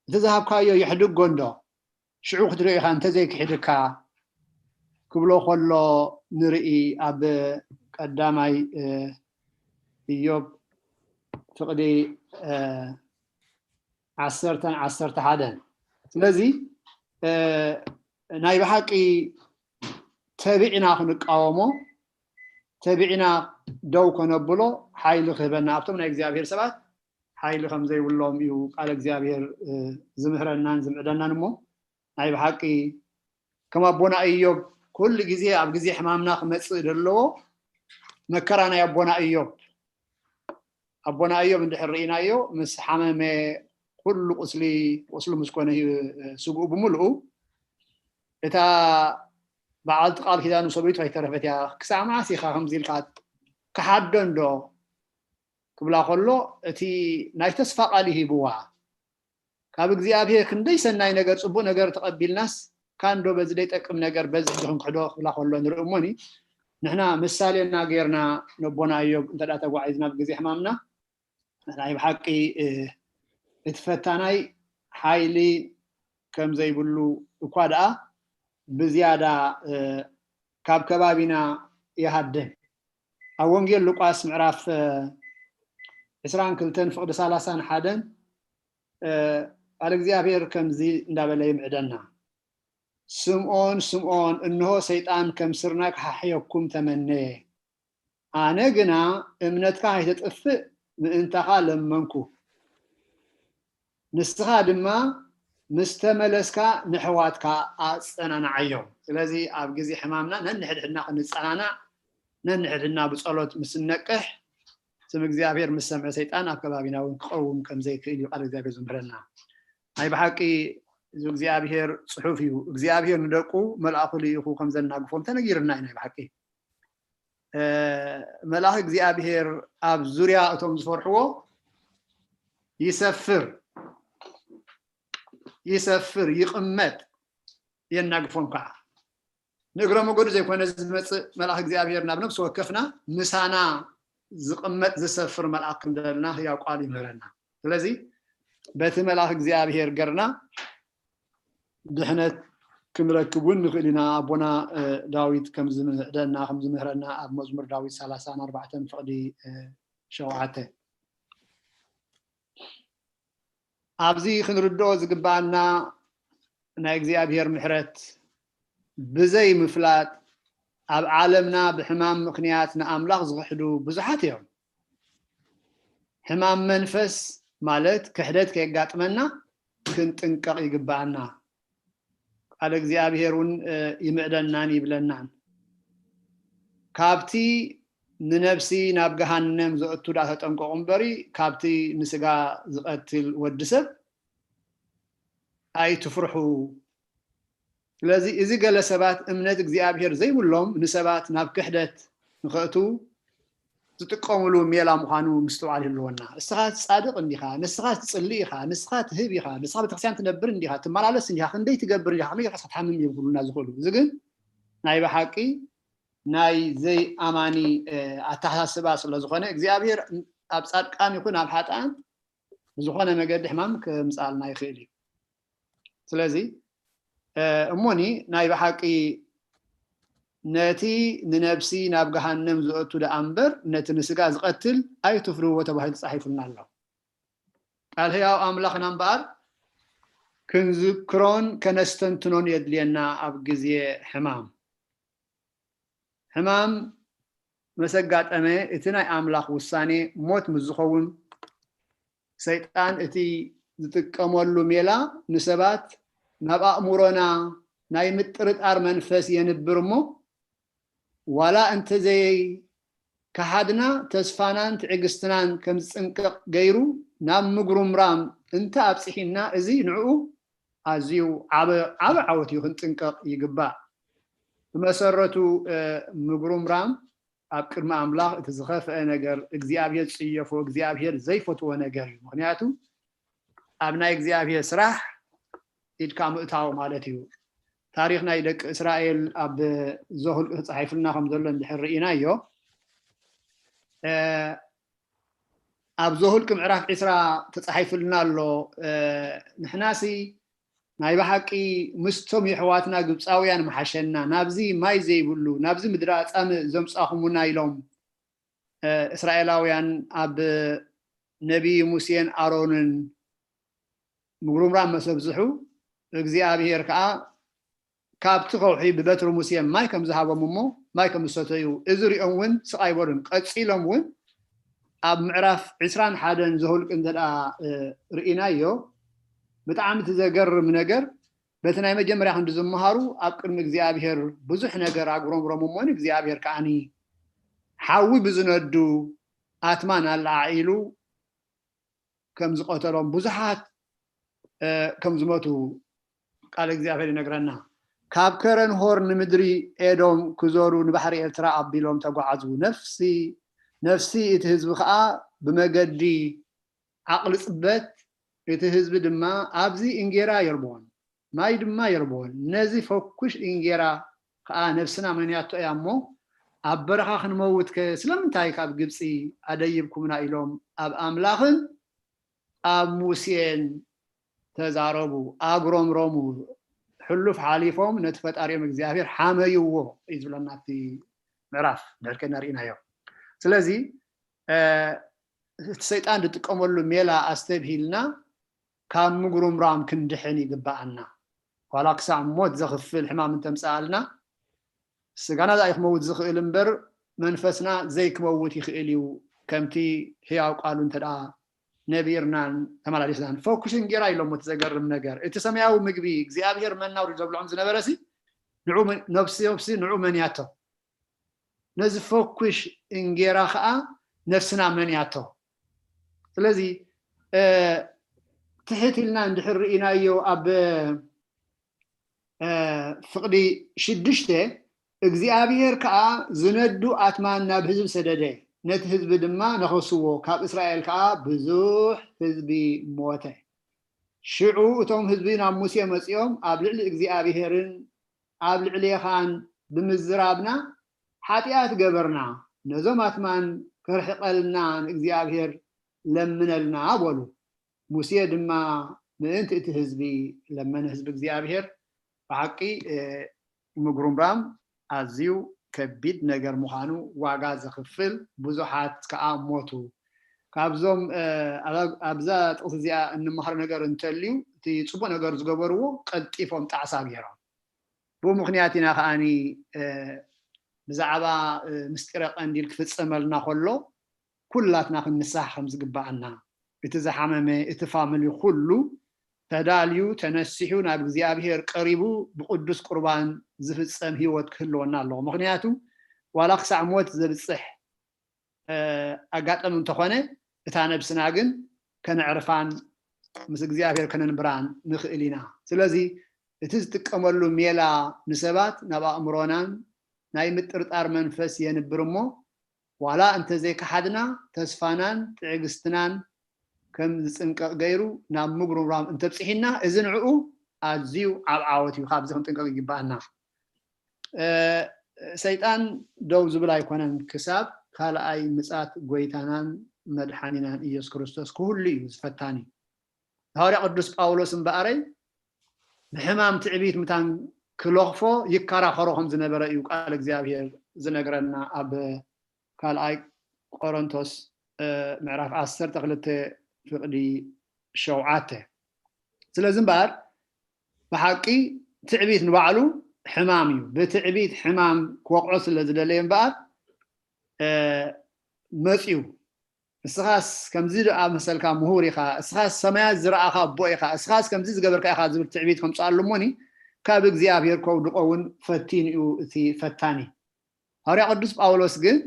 እቲ ዝሃብካዮ የሕድጎ እንዶ? ሽዑ ክትርኢ ኢኻ እንተዘይክሕድካ ክብሎ ከሎ ንርኢ። ኣብ ቀዳማይ፣ እ፣ ኢዮብ ፍቕዲ ዓሰርተን ዓሰርተ ሓደን። ስለዚ ናይ ብሓቂ ተቢዕና ክንቃወሞ፣ ተቢዕና ደው ከነብሎ ሓይሊ ክህበና፣ ኣብቶም ናይ እግዚኣብሔር ሰባት ሓይሊ ከም ዘይብሎም እዩ ቃል እግዚኣብሔር ዝምህረናን ዝምዕደናን። እሞ ናይ ብሓቂ ከም ኣቦና እዮብ ኩሉ ግዜ ኣብ ግዜ ሕማምና ክመፅእ ዘለዎ መከራ ናይ ኣቦና እዮብ፣ ኣቦና እዮብ እንድሕር ርኢናዮ ምስ ሓመመ ኩሉ ቁስሊ ቁስሉ ምስ ኮነ ስግኡ ብምልኡ እታ በዓልቲ ቃል ኪዳኑ ሰበይቱ ኣይተረፈት እያ። ክሳዕ መዓስ ኢኻ ከምዚ ኢልካ ክሓዶ እንዶ ክብላ ከሎ እቲ ናይ ተስፋ ቃል ይሂብዋ። ካብ እግዚኣብሔር ክንደይ ሰናይ ነገር፣ ጽቡቕ ነገር ተቐቢልናስ፣ ካንዶ በዚ ዘይጠቅም ነገር በዚ ሕጂ ክንክሕዶ ክብላ ከሎ ንርኢ። እሞኒ ንሕና ምሳሌና ጌርና ነቦና እዮብ እንተ ደኣ ተጓዒዝና ብግዜ ሕማምና፣ ናይ ብሓቂ እቲ ፈታናይ ሓይሊ ከም ዘይብሉ እኳ ደኣ ብዝያዳ ካብ ከባቢና ይሃድም። ኣብ ወንጌል ሉቃስ ምዕራፍ ዕስራን ክልተን ፍቕዲ ሰላሳን ሓደን ቃል እግዚኣብሔር ከምዚ እንዳበለ ይምዕደና። ስምዖን ስምዖን፣ እንሆ ሰይጣን ከም ስርናይ ክሓሕየኩም ተመነየ፣ ኣነ ግና እምነትካ ከይተጥፍእ ምእንታኻ ለመንኩ፣ ንስኻ ድማ ምስ ተመለስካ ንሕዋትካ ኣጸናንዓዮም። ስለዚ ኣብ ግዜ ሕማምና ነንሕድሕድና ክንጸናናዕ፣ ነንሕድሕድና ብጸሎት ምስ ንነቅሕ፣ ስም እግዚኣብሔር ምስ ሰምዐ ሰይጣን ኣብ ከባቢና እውን ክቐውም ከም ዘይክእል እዩ ቃል እግዚኣብሔር ዝምህረና። ናይ ብሓቂ እዚ እግዚኣብሔር ጽሑፍ እዩ። እግዚኣብሔር ንደቁ መልኣኹ ልኢኹ ከም ዘናግፎም ተነጊርና እዩ። ናይ ብሓቂ መልኣኽ እግዚኣብሔር ኣብ ዙርያ እቶም ዝፈርሕዎ ይሰፍር፣ ይሰፍር፣ ይቕመጥ፣ የናግፎም ከዓ። ንእግረ መገዱ ዘይኮነ ዝመጽእ መልኣኽ እግዚኣብሔር ናብ ነፍሲ ወከፍና ምሳና ዝቕመጥ ዝሰፍር መልኣኽ ከም ዘለና ህያው ቃል ይምህረና። ስለዚ በቲ መልኣኽ እግዚኣብሔር ገርና ድሕነት ክንረክብ እውን ንኽእል ኢና። ኣቦና ዳዊት ከም ዝምህደና ከም ዝምህረና ኣብ መዝሙር ዳዊት ሰላሳን ኣርባዕተን ፍቕዲ ሸውዓተ። ኣብዚ ክንርድኦ ዝግባኣና ናይ እግዚኣብሔር ምሕረት ብዘይ ምፍላጥ ኣብ ዓለምና ብሕማም ምኽንያት ንኣምላኽ ዝኽሕዱ ብዙሓት እዮም። ሕማም መንፈስ ማለት ክሕደት ከየጋጥመና ክንጥንቀቕ ይግባኣና። ቃል እግዚኣብሔር እውን ይምዕደናን ይብለናን። ካብቲ ንነብሲ ናብ ገሃነም ዘእቱ ዳ ተጠንቀቑ እምበሪ ካብቲ ንስጋ ዝቐትል ወዲ ሰብ ኣይትፍርሑ። ስለዚ እዚ ገለ ሰባት እምነት እግዚኣብሔር ዘይብሎም ንሰባት ናብ ክሕደት ንኸእቱ ዝጥቀምሉ ሜላ ምዃኑ ምስትውዓል ይህልወና። እስኻ ጻድቕ እንዲኻ፣ ንስኻ ትጽሊ ኢኻ፣ ንስኻ ትህብ ኢኻ፣ ንስኻ ቤተክርስትያን ትነብር እንዲኻ፣ ትመላለስ እንዲኻ፣ ክንደይ ትገብር እንዲኻ፣ ከመይ ጌርካ ትሓምም እዮም ክብሉና ዝኽእሉ። እዚ ግን ናይ ብሓቂ ናይ ዘይኣማኒ ኣተሓሳስባ ስለ ዝኾነ እግዚኣብሔር ኣብ ጻድቃን ይኹን ኣብ ሓጥኣን ብዝኾነ መገዲ ሕማም ክምጽኣልና ይኽእል እዩ። ስለዚ እሞኒ ናይ ብሓቂ ነቲ ንነብሲ ናብ ገሃነም ዘእቱ ደኣ እምበር ነቲ ንስጋ ዝቐትል ኣይትፍርህዎ ተባሂሉ ተጻሒፉልና ኣሎ። ቃል ህያው ኣምላኽና እምበኣር ክንዝክሮን ከነስተንትኖን የድልየና ኣብ ግዜ ሕማም። ሕማም መሰጋጠመ እቲ ናይ ኣምላኽ ውሳኔ ሞት ምስ ዝኸውን ሰይጣን እቲ ዝጥቀመሉ ሜላ ንሰባት ናብ ኣእምሮና ናይ ምጥርጣር መንፈስ የንብር እሞ ዋላ እንተዘይ ከሓድና ተስፋናን ትዕግስትናን ከም ዝጽንቀቕ ገይሩ ናብ ምጉርምራም እንተ ኣብጽሒና እዚ ንዕኡ ኣዝዩ ዓበ ዓበ ዓወት እዩ፣ ክንጥንቀቕ ይግባእ። ብመሰረቱ ምጉርምራም ኣብ ቅድሚ ኣምላኽ እቲ ዝኸፍአ ነገር እግዚኣብሔር ዝጽየፎ እግዚኣብሔር ዘይፈትዎ ነገር እዩ። ምኽንያቱ ኣብ ናይ እግዚኣብሔር ስራሕ ኢድካ ምእታው ማለት እዩ። ታሪኽ ናይ ደቂ እስራኤል ኣብ ዘሁልቂ ተጻሒፍልና ከም ዘሎ እንድሕር ርኢናዮ ኣብ ዘሁልቂ ምዕራፍ ዕስራ ተጻሒፍልና ኣሎ። ንሕናሲ ናይ ብሓቂ ምስቶም የሕዋትና ግብፃውያን ምሓሸና፣ ናብዚ ማይ ዘይብሉ ናብዚ ምድሪ ኣጻምእ ዘምጻኹሙና ኢሎም እስራኤላውያን ኣብ ነቢይ ሙሴን ኣሮንን ምጉርምራም መሰብዝሑ እግዚኣብሔር ከዓ ካብቲ ከውሒ ብበትሪ ሙሴ ማይ ከም ዝሃቦም እሞ ማይ ከም ዝሰተዩ እዚ ሪኦም እውን ስቓይ በሉን። ቀፂሎም እውን ኣብ ምዕራፍ ዕስራን ሓደን ዘሁልቅ እንተ ደኣ ርኢናዮ ብጣዕሚ እቲ ዘገርም ነገር በቲ ናይ መጀመርያ ክንዲ ዝመሃሩ ኣብ ቅድሚ እግዚኣብሔር ብዙሕ ነገር ኣጉረምረሙ እሞን እግዚኣብሔር ከዓኒ ሓዊ ብዝነዱ ኣትማን ኣለዓዒሉ ከም ዝቐተሎም ብዙሓት ከም ዝሞቱ ቃል እግዚኣብሔር ይነግረና። ካብ ከረን ሆር ንምድሪ ኤዶም ክዞሩ ንባሕሪ ኤርትራ ኣቢሎም ተጓዓዙ። ነፍሲ ነፍሲ እቲ ህዝቢ ከዓ ብመገዲ ዓቕሊ ጽበት እቲ ህዝቢ ድማ ኣብዚ እንጌራ የርብዎን ማይ ድማ የርብዎን። ነዚ ፈኩሽ እንጌራ ከዓ ነፍስና መንያቶ እያ እሞ ኣብ በረኻ ክንመውትከ ስለምንታይ ካብ ግብፂ ኣደይብኩምና ኢሎም ኣብ ኣምላኽን ኣብ ሙሴን ተዛረቡ፣ ኣጉረምረሙ፣ ሕሉፍ ሓሊፎም ነቲ ፈጣሪኦም እግዚኣብሔር ሓመይዎ እዩ ዝብለና እቲ ምዕራፍ ድሕር ከና ርኢናዮ። ስለዚ እቲ ሰይጣን ዝጥቀመሉ ሜላ ኣስተብሂልና ካብ ምጉርምራም ክንድሕን ይግብኣና። ዋላ ክሳዕ ሞት ዘኽፍል ሕማም እንተምፅኣልና ስጋና ዛይ ክመውት ዝኽእል እምበር መንፈስና ዘይክመውት ይኽእል እዩ። ከምቲ ህያው ቃሉ እንተ ደኣ ነቢርናን ተመላሊስናን ፈኩሽ እንጌራ ኢሎሞ እቲ ዘገርም ነገር እቲ ሰማያዊ ምግቢ እግዚኣብሔር መና ውሪዱ ዘብልዖም ዝነበረ ሲ ንዑ መን- ነብሲ ነብሲ ንዑ መንያቶ ነዚ ፈኩሽ እንጌራ ከዓ ነፍስና መንያቶ ስለዚ እ፣ ትሕት ኢልና እንድሕር ርኢናዮ ኣብ እ፣ ፍቕዲ ሽዱሽተ እግዚኣብሔር ከዓ ዝነዱ ኣትማን ናብ ህዝቢ ሰደደ ነቲ ህዝቢ ድማ ነኸስዎ ካብ እስራኤል ከዓ ብዙሕ ህዝቢ ሞተ ሽዑ እቶም ህዝቢ ናብ ሙሴ መፂኦም ኣብ ልዕሊ እግዚኣብሔርን ኣብ ልዕሌኻን ብምዝራብና ሓጢኣት ገበርና ነዞም ኣትማን ከርሕቀልና ንእግዚኣብሔር ለምነልና በሉ ሙሴ ድማ ምእንቲ እቲ ህዝቢ ለመነ ህዝቢ እግዚኣብሔር ብሓቂ ምጉርምራም ኣዝዩ ከቢድ ነገር ምዃኑ ዋጋ ዘኽፍል ብዙሓት ከዓ ሞቱ ካብዞም ኣብዛ ጥቕሲ እዚኣ እንመሃሮ ነገር እንተልዩ እቲ ፅቡቅ ነገር ዝገበርዎ ቀልጢፎም ጣዕሳ ገይሮም ብኡ ምክንያት ኢና ከዓኒ ብዛዕባ ምስጢረ ቀንዲል ክፍፀመልና ከሎ ኩላትና ክንንሳሕ ከም ዝግባኣና እቲ ዝሓመመ እቲ ፋምሊ ኩሉ ተዳልዩ ተነሲሑ ናብ እግዚኣብሔር ቀሪቡ ብቅዱስ ቁርባን ዝፍፀም ህይወት ክህልወና ኣለዎ ምክንያቱ ዋላ ክሳዕ ሞት ዘብፅሕ ኣጋጠሚ እንተኾነ እታ ነብስና ግን ከነዕርፋን ምስ እግዚኣብሔር ከነንብራን ንኽእል ኢና ስለዚ እቲ ዝጥቀመሉ ሜላ ንሰባት ናብ ኣእምሮናን ናይ ምጥርጣር መንፈስ የንብር እሞ ዋላ እንተዘይከሓድና ተስፋናን ትዕግስትናን ከም ዝፅንቀቕ ገይሩ ናብ ምጉርምራም እንተብፅሒና እዚ ንዕኡ ኣዝዩ ዓብ ዓወት እዩ ካብዚ ክንጥንቀቕ ይግበኣና ሰይጣን ደው ዝብል ኣይኮነን ክሳብ ካልኣይ ምፃት ጎይታናን መድሓኒናን ኢየሱስ ክርስቶስ ክህሉ እዩ ዝፈታኒ ሃዋርያ ቅዱስ ጳውሎስ እምበኣረይ ብሕማም ትዕቢት ምታን ክለኽፎ ይከራኸሮ ከም ዝነበረ እዩ ቃል እግዚኣብሔር ዝነግረና ኣብ ካልኣይ ቆሮንቶስ ምዕራፍ ዓሰርተ ክልተ ፍቕዲ ሸውዓተ ስለዚ እምበኣር ብሓቂ ትዕቢት ንባዕሉ ሕማም እዩ ብትዕቢት ሕማም ክወቕዖ ስለ ዝደለየ እምበኣር መፅዩ እስኻስ ከምዚ ደኣ መሰልካ ምሁር ኢኻ እስኻስ ሰማያት ዝረኣኻ ኣቦ ኢኻ እስኻስ ከምዚ ዝገበርካ ኢኻ ዝብል ትዕቢት ከምፅኣሉ እሞኒ ካብ እግዚኣብሔር ከውድቆ እውን ፈቲኑ እዩ እቲ ፈታኒ ሃዋርያ ቅዱስ ጳውሎስ ግን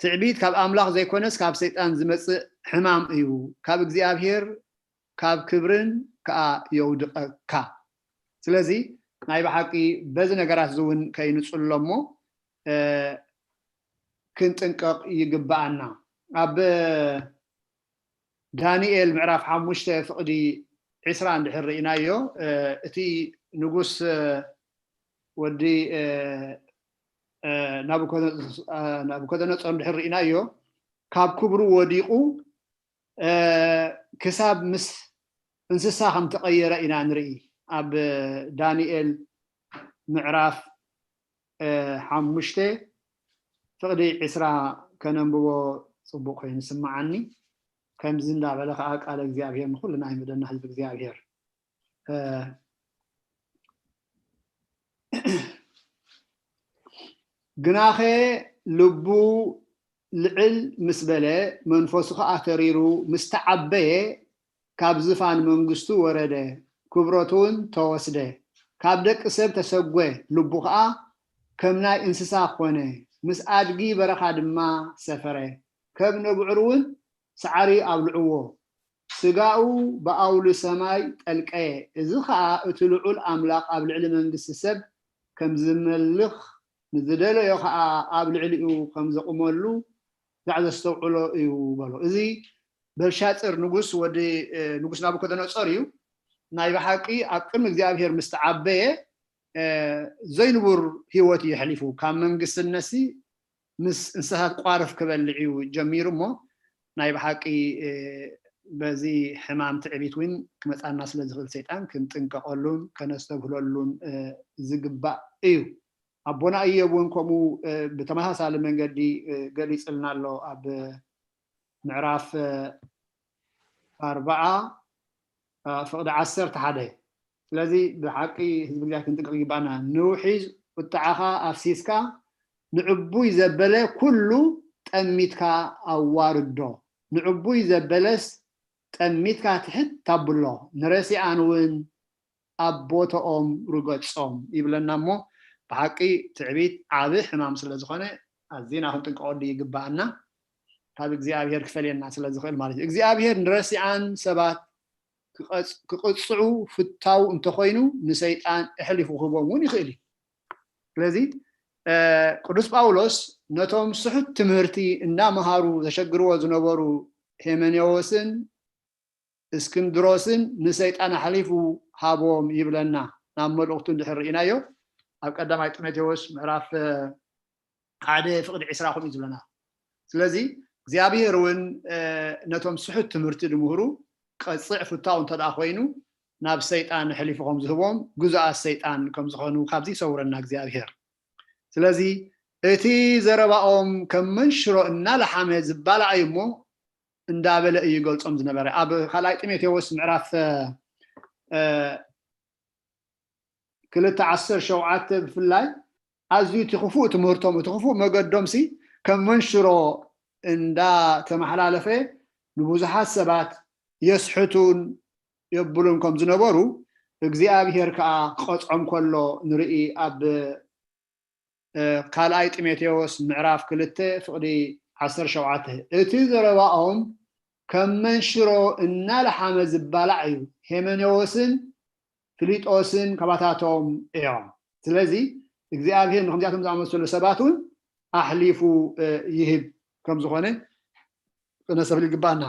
ትዕቢት ካብ ኣምላኽ ዘይኮነስ ካብ ሰይጣን ዝመጽእ ሕማም እዩ፣ ካብ እግዚኣብሔር ካብ ክብርን ከኣ የውድቐካ። ስለዚ ናይ ብሓቂ በዚ ነገራት እዚ እውን ከይንጽሎ እሞ ክንጥንቀቕ ይግብኣና። ኣብ ዳንኤል ምዕራፍ ሓሙሽተ ፍቕዲ ዕስራ እንድሕር ርኢናዮ እቲ ንጉስ ወዲ ናቡኮደነፆር እንድሕር ርኢናዮ ካብ ክብሩ ወዲቑ ክሳብ ምስ እንስሳ ከም ተቐየረ ኢና ንርኢ። ኣብ ዳንኤል ምዕራፍ ሓሙሽተ ፍቕዲ ዕስራ ከነንብቦ ፅቡቕ ኮይኑ ይስምዓኒ። ከምዚ እንዳበለ ከዓ ቃለ እግዚኣብሔር ንኩልና ይምደና ህዝቢ እግዚኣብሔር። ግናኸ ልቡ ልዕል ምስ በለ፣ መንፈሱ ኸዓ ተሪሩ ምስ ተዓበየ፣ ካብ ዝፋን መንግስቱ ወረደ፣ ክብረቱ እውን ተወስደ። ካብ ደቂ ሰብ ተሰጎ፣ ልቡ ኸዓ ከም ናይ እንስሳ ኾነ፣ ምስ ኣድጊ በረኻ ድማ ሰፈረ። ከም ነብዕር እውን ሳዕሪ ኣብልዕዎ። ስጋኡ ብኣውሊ ሰማይ ጠልቀየ። እዚ ኸኣ እቲ ልዑል ኣምላኽ ኣብ ልዕሊ መንግስቲ ሰብ ከም ዝመልኽ፣ ንዝደለዮ ኸኣ ኣብ ልዕሊኡ ከም ዘቑመሉ ዛዕ ዘስተውዕሎ እዩ በሎ። እዚ በልሻጽር ንጉስ፣ ወዲ ንጉስ ናቡከደነጾር እዩ። ናይ ብሓቂ ኣብ ቅድሚ እግዚኣብሔር ምስ ተዓበየ ዘይንቡር ህይወት እዩ የሕሊፉ። ካብ መንግስትነሲ ምስ እንስሳት ቋርፍ ክበልዕ እዩ ጀሚሩ እሞ፣ ናይ ብሓቂ በዚ ሕማም ትዕቢት እውን ክመፃና ስለ ዝኽእል ሰይጣን ክንጥንቀቐሉን ከነስተብህለሉን ዝግባእ እዩ። ኣቦና እዮብ እውን ከምኡ ብተመሳሳሊ መንገዲ ገሊፅልና ኣሎ ኣብ ምዕራፍ ኣርባዓ ፍቕዲ ዓሰርተ ሓደ። ስለዚ ብሓቂ ህዝቢ እግዚኣብሔር ክንጥንቀቕ ይግባና። ንውሒ ቁጥዓኻ ኣፍሲስካ ንዕቡይ ዘበለ ኩሉ ጠሚትካ ኣዋርዶ። ንዕቡይ ዘበለስ ጠሚትካ ትሕት ታብሎ፣ ንረሲኣን እውን ኣብ ቦታኦም ርገጾም ይብለና እሞ፣ ብሓቂ ትዕቢት ዓቢ ሕማም ስለ ዝኾነ ኣዚና ክንጥንቀቐሉ ይግባኣና። ካብ እግዚኣብሔር ክፈልየና ስለ ዝኽእል ማለት እዩ። እግዚኣብሔር ንረሲኣን ሰባት ክቐጽ-፣ ክቕጽዑ ፍታው እንተኾይኑ ንሰይጣን ኣሕሊፉ ክህቦም እውን ይኽእል እዩ። ስለዚ ቅዱስ ጳውሎስ ነቶም ስሑት ትምህርቲ እናመሃሩ ዘሸግርዎ ዝነበሩ ሄመኔዎስን እስክንድሮስን ንሰይጣን ኣሕሊፉ ሃቦም ይብለና። ናብ መልእኽቱ እንድሕር ርኢናዮ ኣብ ቀዳማይ ጢሞቴዎስ ምዕራፍ ሓደ ፍቕዲ ዕስራ ከምኡ እዩ ዝብለና። ስለዚ እግዚኣብሔር እውን ነቶም ስሑት ትምህርቲ ዝምህሩ ቀፅዕ ፍታው እንተ ደኣ ኮይኑ ናብ ሰይጣን ኣሕሊፉ ከም ዝህቦም ግዙኣት ሰይጣን ከም ዝኾኑ ካብዚ ይሰውረና እግዚኣብሔር። ስለዚ እቲ ዘረባኦም ከም መንሽሮ እናለሓመ ዝባላዕ እዩ እሞ እንዳበለ እዩ ይገልጾም ዝነበረ። ኣብ ካልኣይ ጢሞቴዎስ ምዕራፍ ክልተ ዓሰርተ ሸውዓተ ብፍላይ ኣዝዩ እቲ ክፉእ ትምህርቶም፣ እቲ ክፉእ መገዶምሲ ከም መንሽሮ እንዳተመሓላለፈ ንብዙሓት ሰባት የስሕቱን የብሉን ከም ዝነበሩ እግዚኣብሔር ከዓ ክቐፅዖም ከሎ ንርኢ። ኣብ ካልኣይ ጢሞቴዎስ ምዕራፍ ክልተ ፍቕዲ ዓሰርተ ሸውዓተ፣ እቲ ዘረባኦም ከም መንሽሮ እናለሓመ ዝባላዕ እዩ። ሄመኔዎስን ፊሊጦስን ካባታቶም እዮም። ስለዚ እግዚኣብሔር ንከምዚኣቶም ዝኣመሰሉ ሰባት እውን ኣሕሊፉ ይህብ ከም ዝኾነ ክነሰብል ይግባና።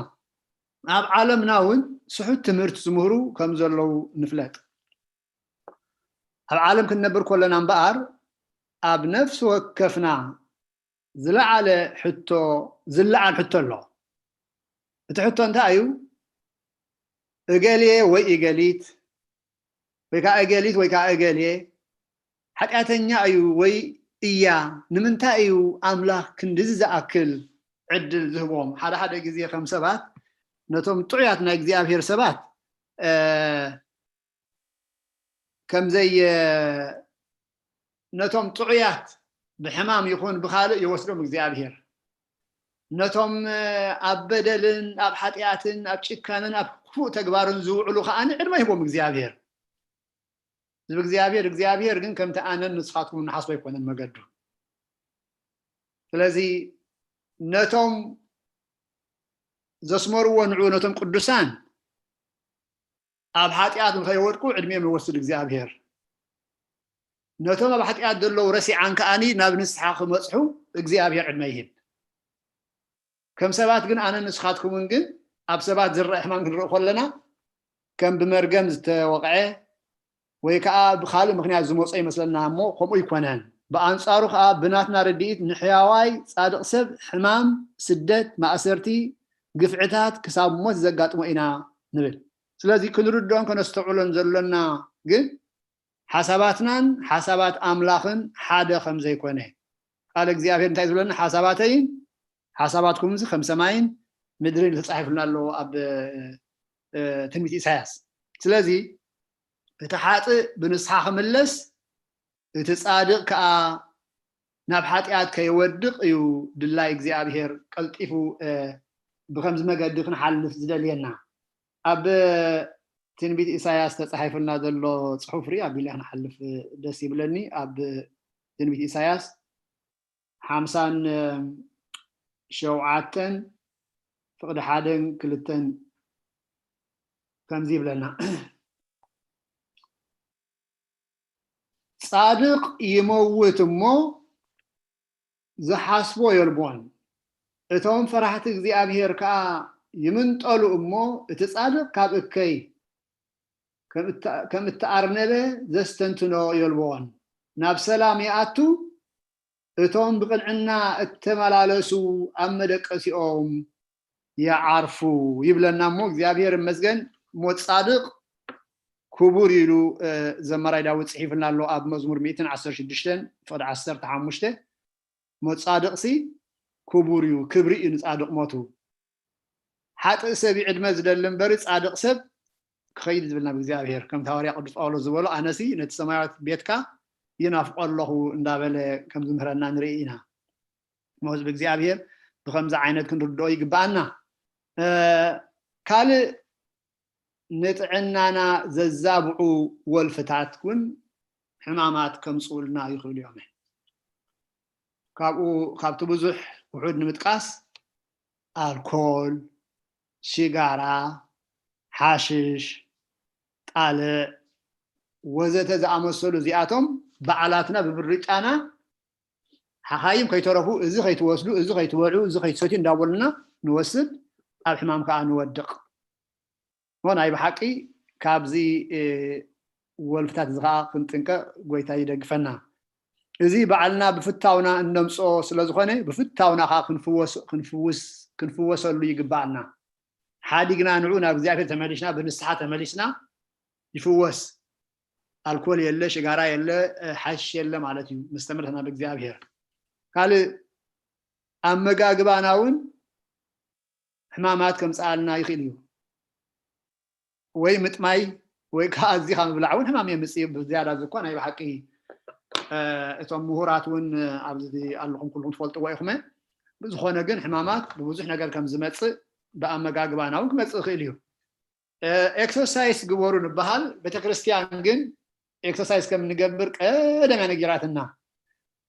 ኣብ ዓለምና እውን ስሑት ትምህርቲ ዝምህሩ ከም ዘለዉ ንፍለጥ። ኣብ ዓለም ክንነብር ከለና እምበኣር ኣብ ነፍሲ ወከፍና ዝለዓለ ሕቶ፣ ዝለዓል ሕቶ ኣሎ። እቲ ሕቶ እንታይ እዩ? እገሌ ወይ እገሊት ወይ ከዓ እገሊት ወይ ከዓ እገሌ ሓጢኣተኛ እዩ ወይ እያ፣ ንምንታይ እዩ ኣምላኽ ክንድዚ ዝኣክል ዕድል ዝህቦም? ሓደ ሓደ ግዜ ከም ሰባት ነቶም ጥዑያት ናይ እግዚኣብሔር ሰባት ከምዘይ ነቶም ጥዑያት ብሕማም ይኹን ብኻልእ ይወስዶም እግዚኣብሔር። ነቶም ኣብ በደልን ኣብ ሓጢኣትን ኣብ ጭካንን ኣብ ክፉእ ተግባርን ዝውዕሉ ከዓኒ ዕድመ ይህቦም እግዚኣብሔር። ህዝቢ እግዚኣብሔር፣ እግዚኣብሔር ግን ከምቲ ኣነን ንስኻትኩም ንሓስቦ ኣይኮነን መገዱ። ስለዚ ነቶም ዘስመርዎ ንዑ ነቶም ቅዱሳን ኣብ ሓጢኣት ንኸይወድቁ ዕድሜኦም ይወስድ እግዚኣብሔር። ነቶም ኣብ ሓጢኣት ዘለዉ ረሲዓን ከኣኒ ናብ ንስሓ ክመጽሑ እግዚኣብሔር ዕድመ ይህብ። ከም ሰባት ግን ኣነ ንስኻትኩምን ግን ኣብ ሰባት ዝረአ ሕማም ክንርኢ ከለና ከም ብመርገም ዝተወቕዐ ወይ ከዓ ብኻልእ ምኽንያት ዝመጾ ይመስለና እሞ ከምኡ ኣይኮነን። ብኣንጻሩ ከዓ ብናትና ርድኢት ንሕያዋይ ጻድቕ ሰብ ሕማም፣ ስደት፣ ማእሰርቲ፣ ግፍዕታት ክሳብ ሞት ዘጋጥሞ ኢና ንብል። ስለዚ ክንርድኦን ከነስተውዕሎን ዘሎና ግን ሓሳባትናን ሓሳባት ኣምላኽን ሓደ ከም ዘይኮነ ቃል እግዚኣብሔር እንታይ ዝብለና? ሓሳባተይን ሓሳባትኩምዚ ከም ሰማይን ምድርን ተጻሒፉልና ኣሎ ኣብ ትንቢት ኢሳያስ። ስለዚ እቲ ሓጥእ ብንስሓ ክምለስ፣ እቲ ጻድቕ ከኣ ናብ ሓጢኣት ከይወድቕ እዩ ድላይ እግዚኣብሔር ቀልጢፉ ብከምዚ መገዲ ክንሓልፍ ዝደልየና። ኣብ ትንቢት ኢሳያስ ተጻሒፉልና ዘሎ ጽሑፍ ርኢ ኣቢለ ክንሓልፍ ደስ ይብለኒ። ኣብ ትንቢት ኢሳያስ ሓምሳን ሸውዓተን ፍቕዲ ሓደን ክልተን ከምዚ ይብለና። ጻድቕ ይመውት እሞ ዝሓስቦ የልቦን፣ እቶም ፈራሕቲ እግዚኣብሔር ከኣ ይምንጠሉ እሞ፣ እቲ ጻድቕ ካብ እከይ ከም እተ-፣ ከም እተኣርነበ ዘስተንትኖ የልቦን። ናብ ሰላም ይኣቱ፣ እቶም ብቕንዕና እተመላለሱ ኣብ መደቀሲኦም ይዓርፉ ይብለና እሞ እግዚኣብሔር ይመስገን። ሞት ጻድቕ ክቡር ኢሉ ዘማራይ ዳዊት ጽሒፍና ኣሎ ኣብ መዝሙር ሚእትን ዓሰርተ ሽዱሽተን ፍቕዲ ዓሰርተ ሓሙሽተ። ሞት ጻድቕሲ ክቡር እዩ፣ ክብሪ እዩ ንጻድቕ ሞቱ። ሓጥእ ሰብ እዩ ዕድመ ዝደሊ እምበሪ ጻድቕ ሰብ ክኸይድ ዝብልና ብእግዚኣብሔር። ከምቲ ሃዋርያ ቅዱስ ጳውሎስ ዝበሎ ኣነሲ ነቲ ሰማያዊት ቤትካ ይናፍቆ ኣለኹ እንዳበለ ከም ዝምህረና ንርኢ ኢና። እሞ ህዝቢ እግዚኣብሔር ብከምዚ ዓይነት ክንርድኦ ይግብኣና። ካልእ ንጥዕናና ዘዛብዑ ወልፍታት እውን ሕማማት ከምፅኡልና ይኽእሉ እዮም። ካብኡ ካብቲ ብዙሕ ውሑድ ንምጥቃስ ኣልኮል፣ ሽጋራ፣ ሓሽሽ፣ ጣልዕ ወዘተ ዝኣመሰሉ እዚኣቶም ባዕላትና ብምርጫና ሓኻይም ከይተረፉ እዚ ከይትወስዱ፣ እዚ ከይትበልዑ፣ እዚ ከይትሰትዩ እንዳበሉና ንወስድ፣ ኣብ ሕማም ከዓ ንወድቕ። እሞ ናይ ብሓቂ ካብዚ ወልፍታት እዚ ከዓ ክንጥንቀቕ ጎይታ ይደግፈና። እዚ ባዕልና ብፍታውና እነምፅኦ ስለዝኾነ ብፍታውና ከዓ ክንፍወሰሉ ይግባኣና። ሓዲግና ንዑ ናብ እግዚኣብሔር ተመሊስና ብንስሓ ተመሊስና ይፍወስ። ኣልኮል የለ፣ ሽጋራ የለ፣ ሓሽሽ የለ ማለት እዩ። ምስ ተመለስና ብእግዚኣብሔር ካልእ ኣመጋግባና እውን ሕማማት ከምፅኣልና ይኽእል እዩ። ወይ ምጥማይ ወይ ከዓ ኣዚኻ ምብላዕ እውን ሕማም የምፅእ እዩ። ብዝያዳ እዚ እኳ ናይ ብሓቂ እቶም ምሁራት እውን ኣብዚ ኣለኹም ኩልኩም ትፈልጥዎ ኢኹም። ብዝኾነ ግን ሕማማት ብብዙሕ ነገር ከም ዝመፅእ ብኣመጋግባና እውን ክመፅእ ይኽእል እዩ። ኤክሰርሳይስ ግበሩ ንበሃል። ቤተክርስትያን ግን ኤክሰርሳይስ ከም እንገብር ቀደም እያ ነጊራትና።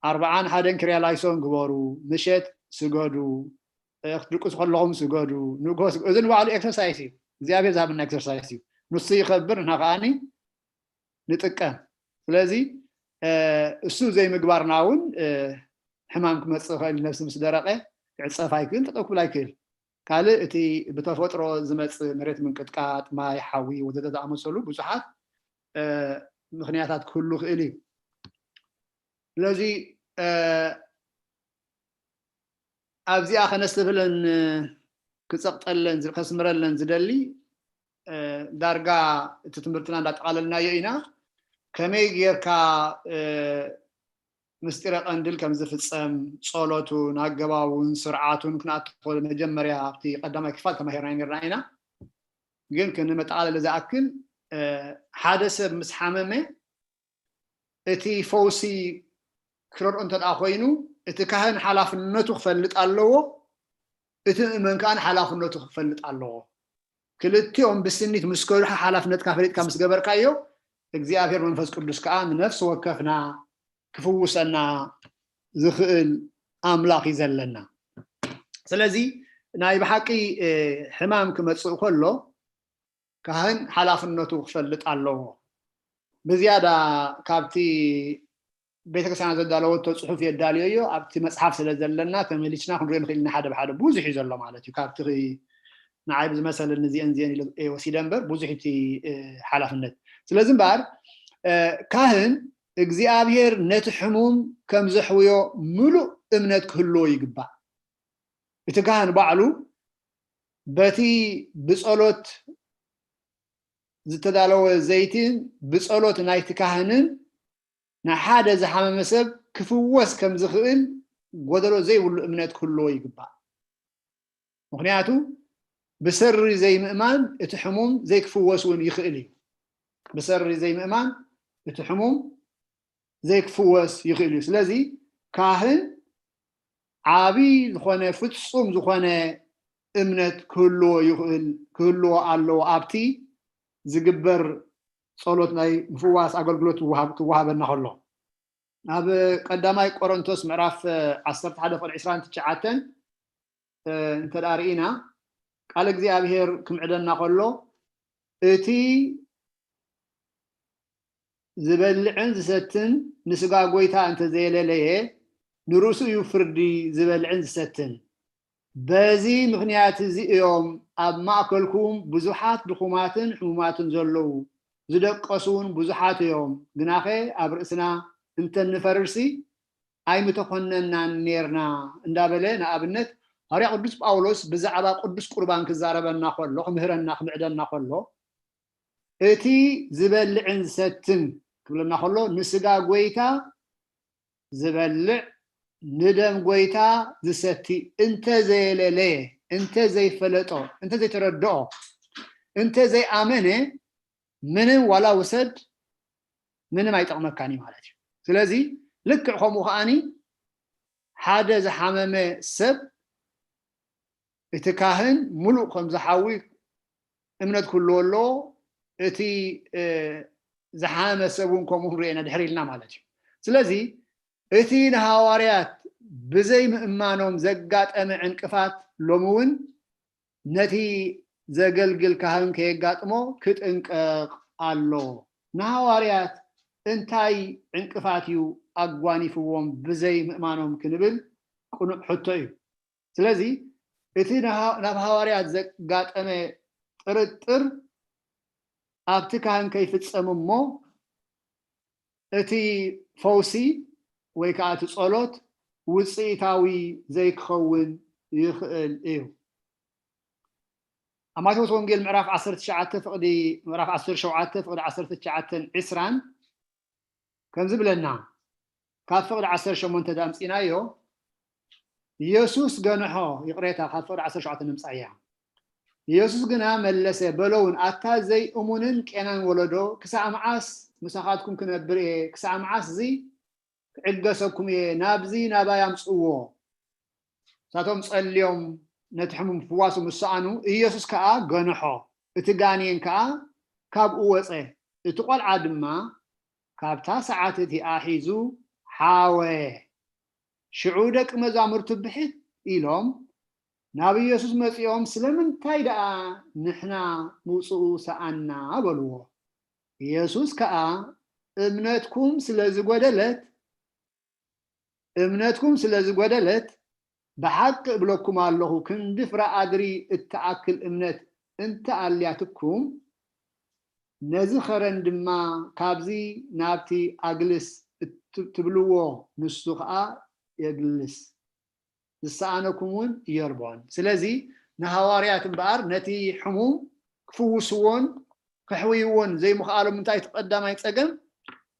ኣርብዓን ሓደን ክርያ ላይሶን ግበሩ፣ ምሸት ስገዱ፣ ክትድቅሱ ከለኹም ስገዱ፣ ንግሆ ስገዱ። እዚ ንባዕሉ ኤክሰርሳይስ እዩ። እግዚኣብሔር ዝሃበና ኤክሰርሳይስ እዩ። ንሱ ይኸብር፣ ንሕና ከዓኒ ንጥቀም። ስለዚ እሱ ዘይምግባርና እውን ሕማም ክመፅእ ይኽእል። ነብሲ ምስ ደረቐ ክዕፀፍ ኣይክእል፣ ጠጠው ክብል ኣይክእል። ካልእ እቲ ብተፈጥሮ ዝመፅእ መሬት ምንቅጥቃጥ፣ ማይ፣ ሓዊ ወዘተ ዝኣመሰሉ ብዙሓት ምኽንያታት ክህሉ ይኽእል እዩ። ስለዚ ኣብዚኣ ከነስተብህለን ክፀቕጠለን ከስምረለን ዝደሊ ዳርጋ እቲ ትምህርትና እንዳጠቓለልናዮ ኢና። ከመይ ጌርካ ምስጢረ ቀንድል ከም ዝፍፀም ጸሎቱን ኣገባቡን ስርዓቱን ክንኣትኾ መጀመርያ ኣብቲ ቀዳማይ ክፋል ተማሂርና ነርና ኢና። ግን ክንመጠቓለለ ዝኣክል ሓደ ሰብ ምስ ሓመመ እቲ ፈውሲ ክረድኦ እንተ ደኣ ኮይኑ እቲ ካህን ሓላፍነቱ ክፈልጥ ኣለዎ፣ እቲ ምእመን ከዓ ሓላፍነቱ ክፈልጥ ኣለዎ። ክልቲኦም ብስኒት ምስ ከዱ ሓላፍነትካ ፈሊጥካ ምስ ገበርካዮ እግዚኣብሔር መንፈስ ቅዱስ ከዓ ንነፍሲ ወከፍና ክፍውሰና ዝኽእል ኣምላኽ እዩ ዘለና። ስለዚ ናይ ብሓቂ ሕማም ክመፅእ ከሎ ካህን ሓላፍነቱ ክፈልጥ ኣለዎ። ብዝያዳ ካብቲ ቤተክርስትያና ዘዳለወቶ ፅሑፍ የዳልዮ እዮ ኣብቲ መፅሓፍ ስለ ዘለና ተመሊስና ክንሪኦ ንኽእል ኢና። ሓደ ብሓደ ብዙሕ እዩ ዘሎ ማለት እዩ። ካብቲ ንዓይ ብዝመሰለኒ እዚአን እዚአን ኢለ ወሲደ እምበር ብዙሕ እቲ ሓላፍነት። ስለዚ እምበኣር ካህን እግዚኣብሔር ነቲ ሕሙም ከም ዘሕውዮ ምሉእ እምነት ክህልዎ ይግባእ። እቲ ካህን ባዕሉ በቲ ብጸሎት ዝተዳለወ ዘይትን ብጸሎት ናይቲ ካህንን ንሓደ ዝሓመመ ሰብ ክፍወስ ከም ዝኽእል ጎደሎ ዘይብሉ እምነት ክህልዎ ይግባእ። ምኽንያቱ ብሰሪ ዘይምእማን እቲ ሕሙም ዘይክፍወስ እውን ይኽእል እዩ። ብሰሪ ዘይምእማን እቲ ሕሙም ዘይክፍወስ ይኽእል እዩ። ስለዚ ካህን ዓቢ ዝኾነ ፍጹም ዝኾነ እምነት ክህልዎ ይኽእል ክህልዎ ኣለዎ ኣብቲ ዝግበር ጸሎት ናይ ምፍዋስ ኣገልግሎት ክወሃበና ከሎ። ኣብ ቀዳማይ ቆሮንቶስ ምዕራፍ ዓሰርተ ሓደ ፍቕዲ ዕስራን ትሽዓተን እንተ ደኣ ርኢና ቃል እግዚኣብሔር ክምዕደና ከሎ እቲ ዝበልዕን ዝሰትን ንስጋ ጎይታ እንተዘየለለየ ንርእሱ እዩ ፍርዲ ዝበልዕን ዝሰትን። በዚ ምኽንያት እዚ እዮም ኣብ ማእከልኩም ብዙሓት ድኹማትን ሕሙማትን ዘለዉ፣ ዝደቀሱ እውን ብዙሓት እዮም። ግናኸ ኣብ ርእስና እንተንፈርድሲ ኣይምተኾነናን ኔርና እንዳበለ ንኣብነት ሃዋርያ ቅዱስ ጳውሎስ ብዛዕባ ቅዱስ ቁርባን ክዛረበና ከሎ ክምህረና ክምዕደና ከሎ እቲ ዝበልዕን ዝሰትን ክብለና ከሎ ንስጋ ጎይታ ዝበልዕ ንደም ጎይታ ዝሰቲ እንተዘየለለየ እንተዘይፈለጦ እንተዘይተረድኦ እንተዘይኣመነ ምንም ዋላ ውሰድ ምንም ኣይጠቕመካን እዩ ማለት እዩ። ስለዚ ልክዕ ከምኡ ከዓኒ ሓደ ዝሓመመ ሰብ እቲ ካህን ሙሉእ ከም ዝሓዊ እምነት ክህልዎ ኣለዎ። እቲ ዝሓመመ ሰብ እውን ከምኡ ክንሪኦ ኢና ድሕር ኢልና ማለት እዩ። ስለዚ እቲ ንሃዋርያት ብዘይ ምእማኖም ዘጋጠመ ዕንቅፋት ሎሚ እውን ነቲ ዘገልግል ካህን ከየጋጥሞ ክጥንቀቕ ኣለዎ። ንሃዋርያት እንታይ ዕንቅፋት እዩ ኣጓኒፍዎም ብዘይ ምእማኖም ክንብል ቅኑዕ ሕቶ እዩ። ስለዚ እቲ ናብ ሃዋርያት ዘጋጠመ ጥርጥር ኣብቲ ካህን ከይፍጸም እሞ እቲ ፈውሲ ወይ ከዓ እቲ ጸሎት ውፅኢታዊ ዘይክኸውን ይኽእል እዩ። ኣብ ማቴዎስ ወንጌል ምዕራፍ ዓሰርተ ትሽዓተ ፍቕዲ ምዕራፍ ዓሰርተ ሸውዓተ ፍቕዲ ዓሰርተ ትሽዓተን ዕስራን ከምዚ ብለና ካብ ፍቕዲ ዓሰርተ ሸሞንተ ዳምፂናዮ ኢየሱስ ገንሖ ይቕሬታ ካብ ፍቕዲ ዓሰርተ ሸውዓተ ንምፃያ ኢየሱስ ግና መለሰ በሎውን ኣታ ዘይእሙንን ቄናን ወለዶ ክሳዕ መዓስ ምሳኻትኩም ክነብር እየ ክሳዕ መዓስ እዚ ክዕገሰኩም እየ ናብዚ ናባይ ኣምፅእዎ እሳቶም ፀልዮም ነቲ ሕሙም ክፍዋሱ ምስ ሰኣኑ ኢየሱስ ከዓ ገንሖ እቲ ጋኔን ከዓ ካብኡ ወፀ እቲ ቆልዓ ድማ ካብታ ሰዓት እቲኣ ሒዙ ሓወ ሽዑ ደቂ መዛሙርቱ ብሕት ኢሎም ናብ ኢየሱስ መፂኦም ስለምንታይ ደኣ ንሕና ምውፅኡ ሰኣና በልዎ ኢየሱስ ከዓ እምነትኩም ስለ ዝጎደለት እምነትኩም ስለ ዝጎደለት ብሓቂ እብለኩም ኣለኹ ክንዲ ፍረ ኣድሪ እትኣክል እምነት እንተ ኣልያትኩም ነዚ ኸረን ድማ ካብዚ ናብቲ ኣግልስ ትብልዎ ንሱ ኸዓ የግልስ ዝሰኣነኩም እውን የርብዖን ስለዚ ንሃዋርያት እምበኣር ነቲ ሕሙም ክፍውስዎን ከሕውይዎን ዘይምኽኣሎም እንታይ እቲ ቀዳማይ ፀገም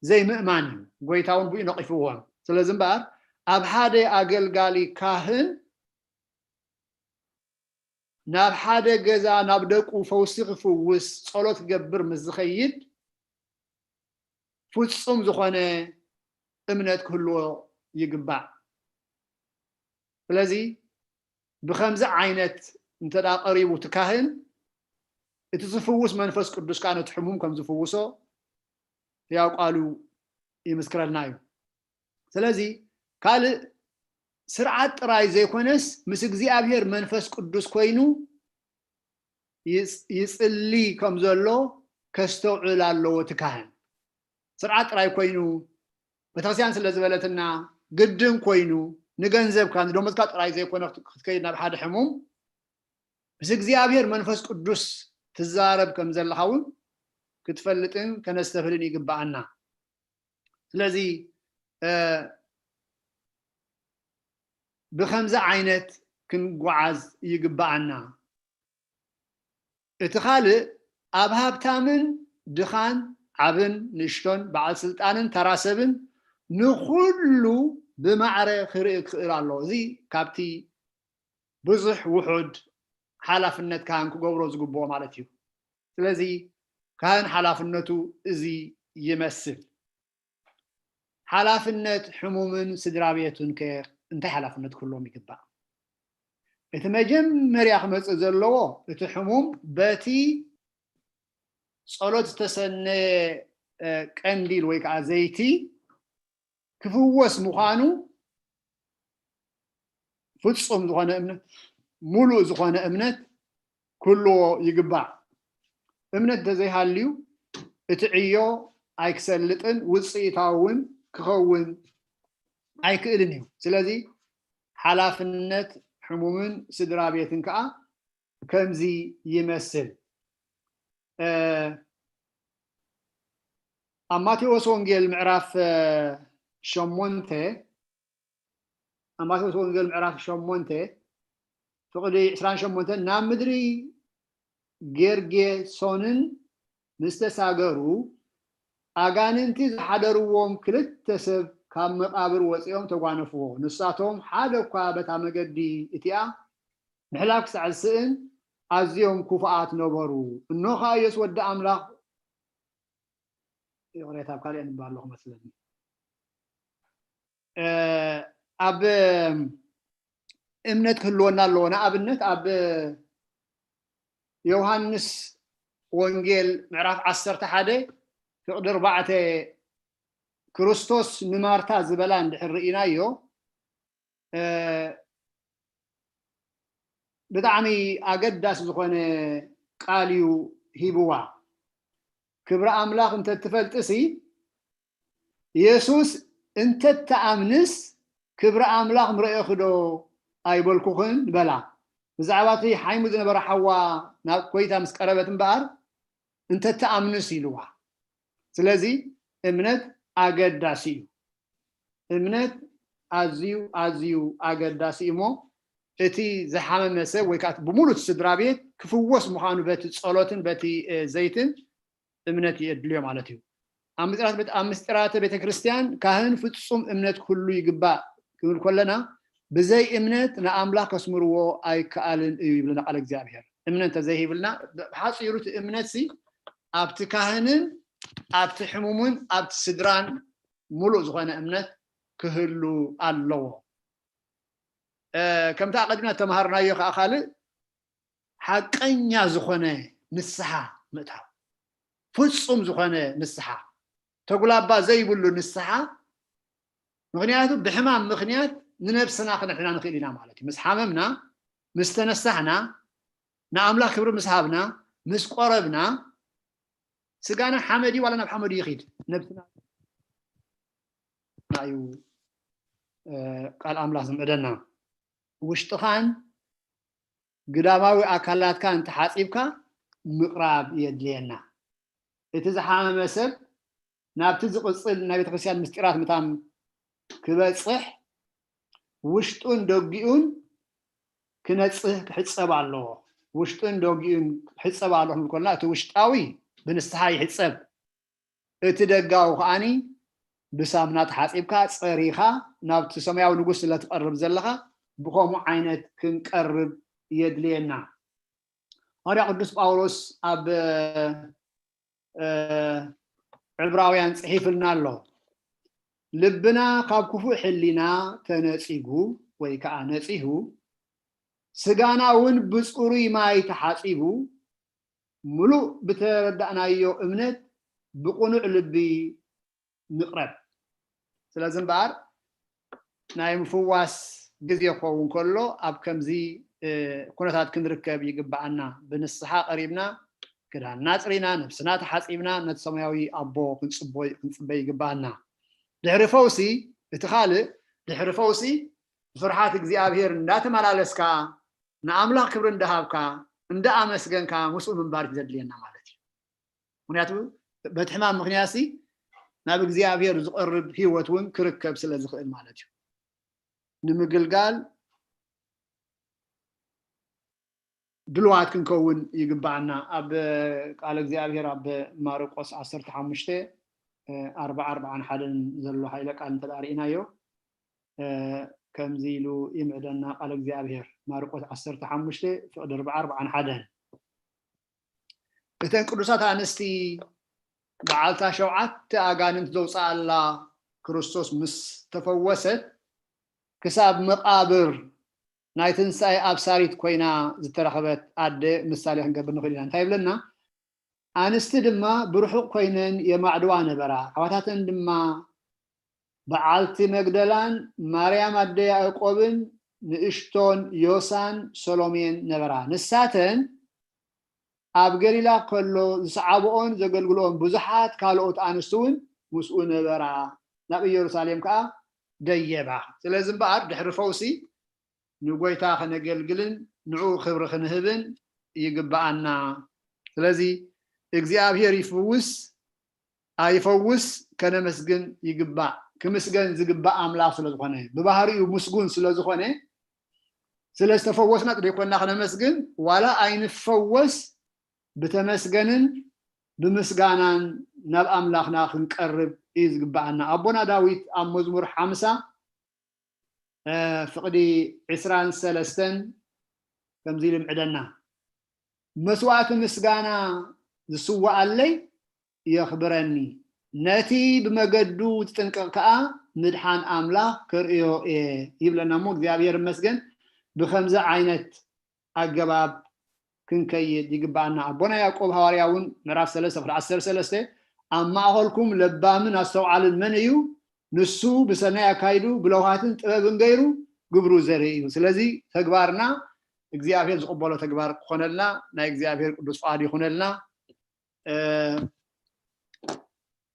ዘይምእማን እዩ ጎይታ እውን ብኡ ነቒፍዎም ስለዚ እምበኣር ኣብ ሓደ ኣገልጋሊ ካህን ናብ ሓደ ገዛ ናብ ደቁ ፈውሲ ክፍውስ ጸሎት ክገብር ምስ ዝኸይድ ፍጹም ዝኾነ እምነት ክህልዎ ይግባእ። ስለዚ ብኸምዚ ዓይነት እንተ ደኣ ቀሪቡ እቲ ካህን እቲ ዝፍውስ መንፈስ ቅዱስ ከዓ ነቲ ሕሙም ከም ዝፍውሶ ሕያው ቃሉ ይምስክረልና እዩ። ስለዚ ካልእ ስርዓት ጥራይ ዘይኮነስ ምስ እግዚኣብሔር መንፈስ ቅዱስ ኮይኑ ይጽሊ ከም ዘሎ ከስተውዕል ኣለዎ እቲ ካህን። ስርዓት ጥራይ ኮይኑ ቤተክርስትያን ስለ ዝበለትና ግድን ኮይኑ ንገንዘብካ ንደሞዝካ ጥራይ ዘይኮነ ክትከይድ ናብ ሓደ ሕሙም ምስ እግዚኣብሔር መንፈስ ቅዱስ ትዛረብ ከም ዘለካ እውን ክትፈልጥን ከነስተብህልን ይግባኣና። ስለዚ ብኸምዚ ዓይነት ክንጓዓዝ ይግባኣና። እቲ ካልእ ኣብ ሃብታምን ድኻን ዓብን ንእሽቶን በዓል ስልጣንን ተራ ሰብን ንኹሉ ብማዕረ ክርኢ ክኽእል ኣለዎ። እዚ ካብቲ ብዙሕ ውሑድ ሓላፍነት ካህን ክገብሮ ዝግብኦ ማለት እዩ። ስለዚ ካህን ሓላፍነቱ እዚ ይመስል። ሓላፍነት ሕሙምን ስድራ ቤቱን ከ እንታይ ሓላፍነት ክህልዎም ይግባእ? እቲ መጀመርያ ክመጽእ ዘለዎ፣ እቲ ሕሙም በቲ ጸሎት ዝተሰነየ፣ እ፣ ቀንዲል ወይ ከዓ ዘይቲ ክፍወስ ምዃኑ ፍጹም ዝኾነ እምነት፣ ምሉእ ዝኾነ እምነት ክህልዎ ይግባእ። እምነት እንተዘይሃልዩ፣ እቲ ዕዮ ኣይክሰልጥን ውጽኢታዊ እውን ክኸውን ኣይክእልን እዩ። ስለዚ ሓላፍነት ሕሙምን ስድራ ቤትን ከኣ ከምዚ ይመስል። እ፣ ኣብ ማቴዎስ ወንጌል ምዕራፍ፣ እ፣ ሸሞንተ፣ ኣብ ማቴዎስ ወንጌል ምዕራፍ ሸሞንተ ፍቕዲ ዕስራን ሸሞንተን፣ ናብ ምድሪ ጌርጌሶንን ምስ ተሳገሩ፣ ኣጋንንቲ ዝሓደርዎም ክልተ ሰብ ካብ መቓብር ወጺኦም ተጓነፍዎ። ንሳቶም ሓደ እኳ በታ መገዲ እቲኣ ምሕላፍ ክሳዕ ዝስእን ኣዝዮም ክፉኣት ነበሩ። እንሆ ኸኣ ኢየሱስ ወዲ ኣምላኽ፣ ይቕሬታ፣ ኣብ ካልእ ኣንብባ ኣለኹ መስለኒ። እ፣ ኣብ እምነት ክህልወና ኣለዎ። ንኣብነት ኣብ ዮሃንስ ወንጌል ምዕራፍ ዓሰርተ ሓደ ፍቕዲ ኣርባዕተ፣ ክርስቶስ ንማርታ ዝበላ እንድሕር ርኢናዮ፣ እ፣ ብጣዕሚ ኣገዳሲ ዝኾነ ቃል እዩ ሂብዋ። ክብሪ ኣምላኽ እንተትፈልጥሲ፣ የሱስ እንተትኣምንስ ክብሪ ኣምላኽ ምረኤኹ ዶ ኣይበልኩኽን በላ። ብዛዕባ እቲ ሓይሙ ዝነበረ ሓዋ ናብ ኮይታ ምስ ቀረበት እምበኣር፣ እንተትኣምንስ ኢልዋ። ስለዚ እምነት ኣገዳሲ እዩ። እምነት ኣዝዩ፣ ኣዝዩ ኣገዳሲ እዩ እሞ፣ እቲ ዝሓመመ ሰብ ወይ ከዓ ብሙሉእ ስድራ ቤት ክፍወስ ምዃኑ በቲ ጸሎትን በቲ፣ እ፣ ዘይትን እምነት የድልዮ ማለት እዩ። ኣብ ምስጢራት ቤት-፣ ኣብ ምስጢራተ ቤተ ክርስቲያን ካህን ፍጹም እምነት ክህሉ ይግባእ ክንብል ከለና፣ ብዘይ እምነት ንኣምላኽ ከስምርዎ ኣይከኣልን እዩ ይብለና ቃል እግዚኣብሔር። እምነት እንተዘይህብልና፣ ብሓጺሩ እቲ እምነት ሲ ኣብቲ ካህንን ኣብቲ ሕሙምን ኣብቲ ስድራን ሙሉእ ዝኾነ እምነት ክህሉ ኣለዎ። እ፣ ከምቲ ኣቐዲምና እተምሃርናዮ ከዓ ካልእ ሓቀኛ ዝኾነ ንስሓ ምእታው፣ ፍጹም ዝኾነ ንስሓ፣ ተጉላባ ዘይብሉ ንስሓ። ምኽንያቱ ብሕማም ምኽንያት ንነብስና ክነድሕና ንኽእል ኢና ማለት እዩ። ምስ ሓመምና፣ ምስ ተነሳሕና፣ ንኣምላኽ ክብሪ ምስ ሃብና፣ ምስ ቆረብና፣ ስጋና ሓመድ እዩ፣ ዋላ ናብ ሓመድ እዩ ይኺድ። ነብስና እዩ፣ እ፣ ቃል ኣምላኽ ዝምዕደና። ውሽጥኻን ግዳማዊ ኣካላትካን ተሓጺብካ ምቕራብ የድልየና። እቲ ዝሓመመ ሰብ ናብቲ ዝቕጽል ናይ ቤተክርስትያን ምስጢራት ምታን ክበጽሕ ውሽጡን ደጊኡን ክነጽህ ክሕጸብ ኣለዎ። ውሽጡን ደጊኡን ክሕጸብ ኣለዎ ክንብል ከለና፣ እቲ ውሽጣዊ ብንስሓ ይሕጸብ፣ እቲ ደጋዊ ከኣኒ ብሳሙና ተሓጺብካ ጸሪኻ ናብቲ ሰማያዊ ንጉስ ስለ ትቐርብ ዘለኻ፣ ብኸምኡ ዓይነት ክንቀርብ የድልየና። ሃዋርያ ቅዱስ ጳውሎስ ኣብ፣ እ፣ ዕብራውያን ጽሒፍልና ኣሎ። ልብና ካብ ክፉእ ሕሊና ተነጺጉ ወይ ከኣ ነጺሁ፣ ስጋና እውን ብጽሩይ ማይ ተሓጺቡ፣ ምሉእ ብተረዳእናዮ እምነት ብቕኑዕ ልቢ ንቕረብ። ስለዚ እምበኣር ናይ ምፍዋስ ግዜ ክኸውን ከሎ ኣብ ከምዚ፣ እ፣ ኩነታት ክንርከብ ይግብኣና። ብንስሓ ቀሪብና፣ ክዳንና ኣጽሪና፣ ነብስና ተሓጺብና፣ ነቲ ሰማያዊ ኣቦ ክንጽቦ-፣ ክንጽበ ይግብኣና። ድሕሪ ፈውሲ፣ እቲ ካልእ፣ ድሕሪ ፈውሲ ብፍርሃት እግዚኣብሔር እንዳተመላለስካ፣ ንኣምላኽ ክብሪ እንዳሃብካ፣ እንዳኣመስገንካ ምስኡ ምንባር ዘድልየና ማለት እዩ። ምኽንያቱ በቲ ሕማም ምኽንያት ሲ ናብ እግዚኣብሔር ዝቐርብ ህይወት እውን ክርከብ ስለ ዝኽእል ማለት እዩ። ንምግልጋል ድልዋት ክንከውን ይግባኣና። ኣብ ቃል እግዚኣብሔር ኣብ ማርቆስ ዓሰርተ ሓሙሽተ፣ ኣርባዓ፣ ኣርባዓን ሓደን ዘሎ ሓይለ ቃል እንተ ደኣ ርኢናዮ፣ እ፣ ከምዚ ኢሉ ይምዕደና ቃል እግዚኣብሔር። ማርቆስ ዓሰርተ ሓሙሽተ ፍቕዲ ኣርባዓ ኣርባዓን ሓደን። እተን ቅዱሳት ኣንስቲ በዓልታ ሸውዓተ ኣጋንንት ዘውፅኣላ ክርስቶስ ምስ ተፈወሰት ክሳብ መቓብር ናይ ትንሳኤ ኣብሳሪት ኮይና ዝተረኸበት ኣደ ምሳሌ ክንገብር ንኽእል ኢና። እንታይ ይብለና? ኣንስቲ ድማ ብርሑቕ ኮይነን የማዕድዋ ነበራ። ኣሕዋታተን ድማ በዓልቲ መግደላን ማርያም ኣደ ያዕቆብን ንእሽቶን ዮሳን ሰሎሜን ነበራ። ንሳተን ኣብ ገሊላ ከሎ ዝሰዓብኦን ዘገልግልኦን ብዙሓት ካልኦት ኣንስቲ እውን ምስኡ ነበራ። ናብ ኢየሩሳሌም ከኣ ደየባ። ስለዚ እምበኣር ድሕሪ ፈውሲ ንጎይታ ከነገልግልን ንዕኡ ክብሪ ክንህብን ይግብኣና። ስለዚ እግዚኣብሔር ይፍውስ ኣይፈውስ ከነመስግን ይግባእ። ክምስገን ዝግባእ ኣምላኽ ስለ ዝኾነ፣ ብባህሪኡ ምስጉን ስለ ዝኾነ፣ ስለ ዝተፈወስና ጥራይ ኮና ከነመስግን፣ ዋላ ኣይንፈወስ ብተመስገንን ብምስጋናን ናብ ኣምላኽና ክንቀርብ እዩ ዝግባኣና። ኣቦና ዳዊት ኣብ መዝሙር ሓምሳ ፍቕዲ ዕስራን ሰለስተን ከምዚ ኢሉ ይምዕደና። መስዋእቲ ምስጋና ዝስዋኣለይ የኽብረኒ፣ ነቲ ብመገዱ ዝጥንቀቕ ከኣ ምድሓን ኣምላኽ ከርእዮ እየ ይብለና። እሞ እግዚኣብሔር ይመስገን፣ ብኸምዚ ዓይነት ኣገባብ ክንከይድ ይግባኣና። ኣቦና ያዕቆብ ሃዋርያ እውን ምዕራፍ ሰለስተ ፍቕዲ ዓሰርተ ሰለስተ ኣብ ማእኸልኩም ለባምን ኣስተውዓልን መን እዩ? ንሱ ብሰናይ ኣካይዱ ብለውሃትን ጥበብን ገይሩ ግብሩ ዘርኢ እዩ። ስለዚ ተግባርና እግዚኣብሔር ዝቕበሎ ተግባር ክኾነልና ናይ እግዚኣብሔር ቅዱስ ፍቓድ ይኹነልና።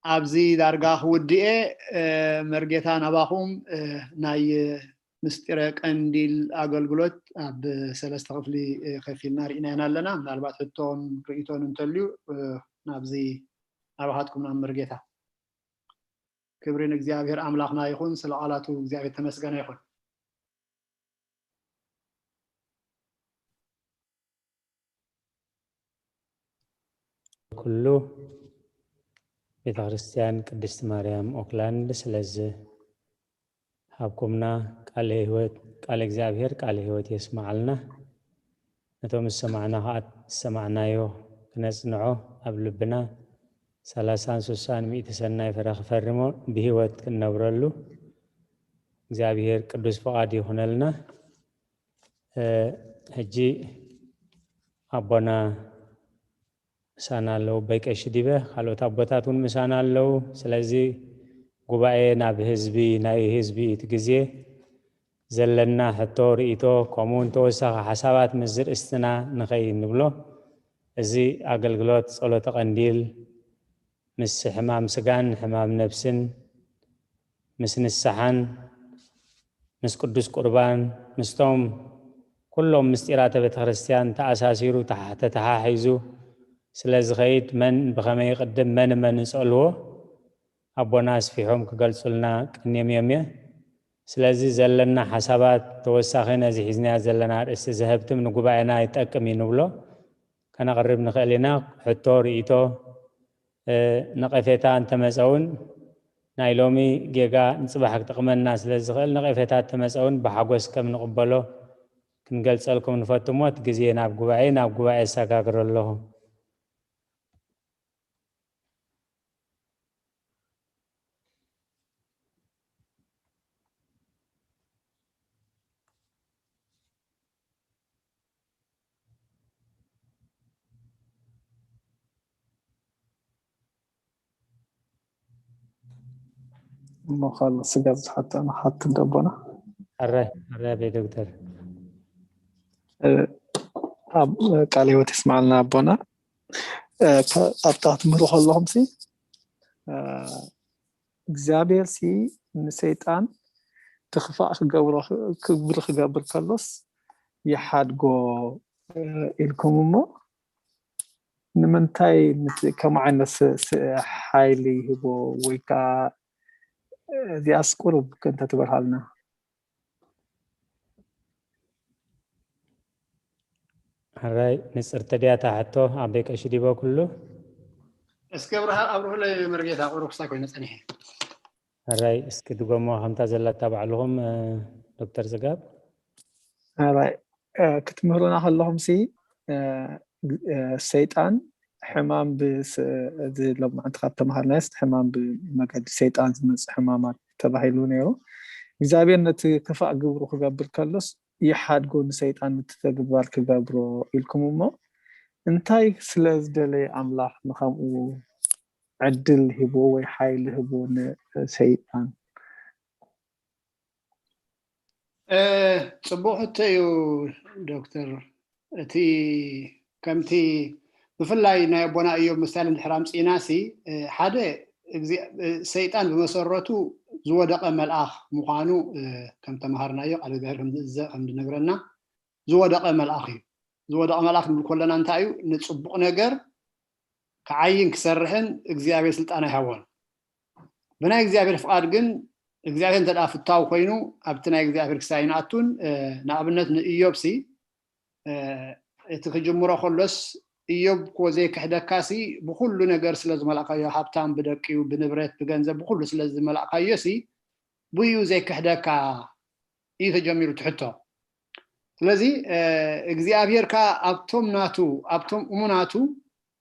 ኣብዚ ዳርጋ ክውድኤ መርጌታ ናባኹም ናይ ምስጢረ ቀንዲል ኣገልግሎት ኣብ ሰለስተ ክፍሊ ከፊልና ርኢናዮና ኣለና። ምናልባት ሕቶን ርእይቶን እንተልዩ ናብዚ ናባኻትኩም ናብ መርጌታ። ክብሪ ንእግዚኣብሔር ኣምላኽና ይኹን፣ ስለ ቃላቱ እግዚኣብሔር ተመስገነ ይኹን። ኩሉ ቤተ ክርስቲያን ቅድስቲ ማርያም ኦክላንድ ስለዚ ሃብኩምና ቃለ ህይወት ቃለ እግዚኣብሔር ቃለ ህይወት የስማዓልና። ነቶም ዝሰማዕና ከዓ ዝሰማዕናዮ ክነፅንዖ ኣብ ልብና ሰላሳን ስሳን ሚእቲ ሰናይ ፍረ ክፈርሞ ብህይወት ክንነብረሉ እግዚኣብሔር ቅዱስ ፍቓድ ይኹነልና። ሕጂ ኣቦና ምሳና ኣለዉ፣ ኣቦይ ቀሺ ዲበ፣ ካልኦት ኣቦታት እውን ምሳና ኣለዉ። ስለዚ ጉባኤ ናብ ህዝቢ፣ ናይ ህዝቢ እቲ ግዜ ዘለና ሕቶ፣ ርእይቶ፣ ከምኡ እውን ተወሳኺ ሓሳባት ምስ ዝርእስትና ንኸይ ንብሎ። እዚ ኣገልግሎት ጸሎተ ቀንዲል ምስ ሕማም ስጋን ሕማም ነብስን ምስ ንስሓን ምስ ቅዱስ ቁርባን ምስቶም ኩሎም ምስጢራተ ቤተ ክርስቲያን ተኣሳሲሩ ተሓ- ተተሓሒዙ ስለ ዝኸይድ መን ብኸመይ ይቕድም መን መን ንጸልዎ ኣቦና ኣስፊሖም ክገልጹልና ቀንዮም እዮም እየ። ስለዚ ዘለና ሓሳባት ተወሳኺ ነዚ ሒዝናዮ ዘለና ኣርእስቲ ዘህብትም ንጉባኤና ይጠቅም እዩ ንብሎ ከነቕርብ ንኽእል ኢና። ሕቶ ርእይቶ ነቐፌታ እንተመፀ እውን ናይ ሎሚ ጌጋ ንፅባሕ ክጠቕመና ስለ ዝኽእል ነቐፌታ እንተመፀ እውን ብሓጎስ ከም ንቕበሎ ክንገልፀልኩም ንፈቱ እሞ እቲ ግዜ ናብ ጉባኤ ናብ ጉባኤ የሰጋግሮ ኣለኹ። እሞ ካልእ ስጋብ ዝሓተና ሓቲ ደቦና ኣረ ኣረ ኣበይ ዶክተር ኣብ ቃለ ህይወት ይስማዓልና ኣቦና ኣብታ ክትምህሩ ከለኹም ሲ እግዚኣብሔር ሲ ንሰይጣን ትኽፋእ ክገብሮ ክብሪ ክገብር ከሎስ ይሓድጎ ኢልኩም እሞ ንምንታይ ከምኡ ዓይነት ሓይሊ ይህቦ ወይ ከዓ እዚኣስ ቁሩብ እንተትበርሃልና ሕራይ ንፅርቲ ድያ እታ ሕቶ ኣበይ ቀሺ ዲበ ኩሉ እስኪ ኣብርሃ ኣብርሁለይ መርጌታ ቁሩብ ክሳብ ኮይነ ፀኒሐ ሕራይ እስኪ ድገሞ ከምታ ዘላታ ባዕልኹም ዶክተር ፅጋብ ሕራይ ክትምህሩና ከለኹም ሲ ሰይጣን ሕማም እዚ ሎማዓንቲ ካብ ተምሃርናዮስ ሕማም ብመገዲ ሰይጣን ዝመፅእ ሕማማት ተባሂሉ ነይሩ። እግዚኣብሔር ነቲ ክፋእ ግብሩ ክገብር ከሎስ ይሓድጎ ንሰይጣን ምትተግባር ክገብሮ ኢልኩም እሞ እንታይ ስለ ዝደለየ ኣምላኽ ንከምኡ ዕድል ሂብዎ ወይ ሓይሊ ሂብዎ ንሰይጣን? ጽቡቕ ሕቶ እዩ ዶክተር። እቲ ከምቲ ብፍላይ ናይ ኣቦና እዮብ ምሳሌ እንድሕር ኣምፂእና ሲ ሓደ ሰይጣን ብመሰረቱ ዝወደቐ መልኣኽ ምዃኑ ከም ተምሃርናዮ ቃል እግዚኣብሔር ከም ዝነግረና ዝወደቐ መልኣኽ እዩ። ዝወደቐ መልኣኽ ንብል ከለና እንታይ እዩ? ንፅቡቕ ነገር ክዓይን ክሰርሕን እግዚኣብሔር ስልጣን ኣይሃቦን። ብናይ እግዚኣብሔር ፍቓድ ግን እግዚኣብሔር እንተ ፍታው ኮይኑ ኣብቲ ናይ እግዚኣብሔር ክሳይ ይንኣቱን ንኣብነት ንእዮብ ሲ እቲ ክጅምሮ ከሎስ እዮብ ኮ ዘይክሕደካ ሲ ብኩሉ ነገር ስለ ዝመላእካዮ ሃብታም ብደቂዩ ብንብረት ብገንዘብ ብኩሉ ስለ ዝመላእካዮ ሲ ብዩ ዘይክሕደካ እዩ ተጀሚሩ ትሕቶ። ስለዚ እግዚኣብሔር ከ ኣብቶም ናቱ ኣብቶም እሙናቱ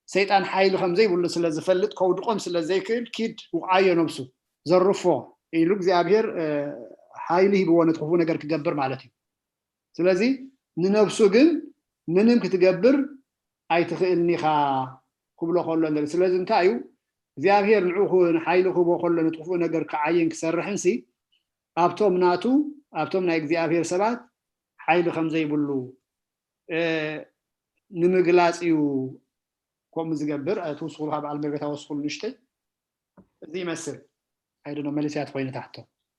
ሰይጣን ሓይሊ ከም ዘይብሉ ስለ ዝፈልጥ ከውድቆም ስለ ዘይክእል ኪድ ውቃዮ ነብሱ ዘርፎ ኢሉ እግዚኣብሔር ሓይሊ ሂብዎ ነቲ ክፉእ ነገር ክገብር ማለት እዩ። ስለዚ ንነብሱ ግን ምንም ክትገብር ኣይትኽእልን ኢኻ ክብሎ ከሎ ንርኢ። ስለዚ እንታይ እዩ እግዚኣብሔር ንዕኡ ንሓይሊ ክህቦ ከሎ ነቲ ክፉእ ነገር ክዓይን ክሰርሕን ሲ ኣብቶም ናቱ ኣብቶም ናይ እግዚኣብሔር ሰባት ሓይሊ ከም ዘይብሉ ንምግላፅ እዩ ከምኡ ዝገብር። ትውስኹሉ ካብ በዓል መርገታ ወስኹሉ ንሽተይ እዚ ይመስል። ኣይደኖ መሊስያ ትኾይኑ ታሕቶ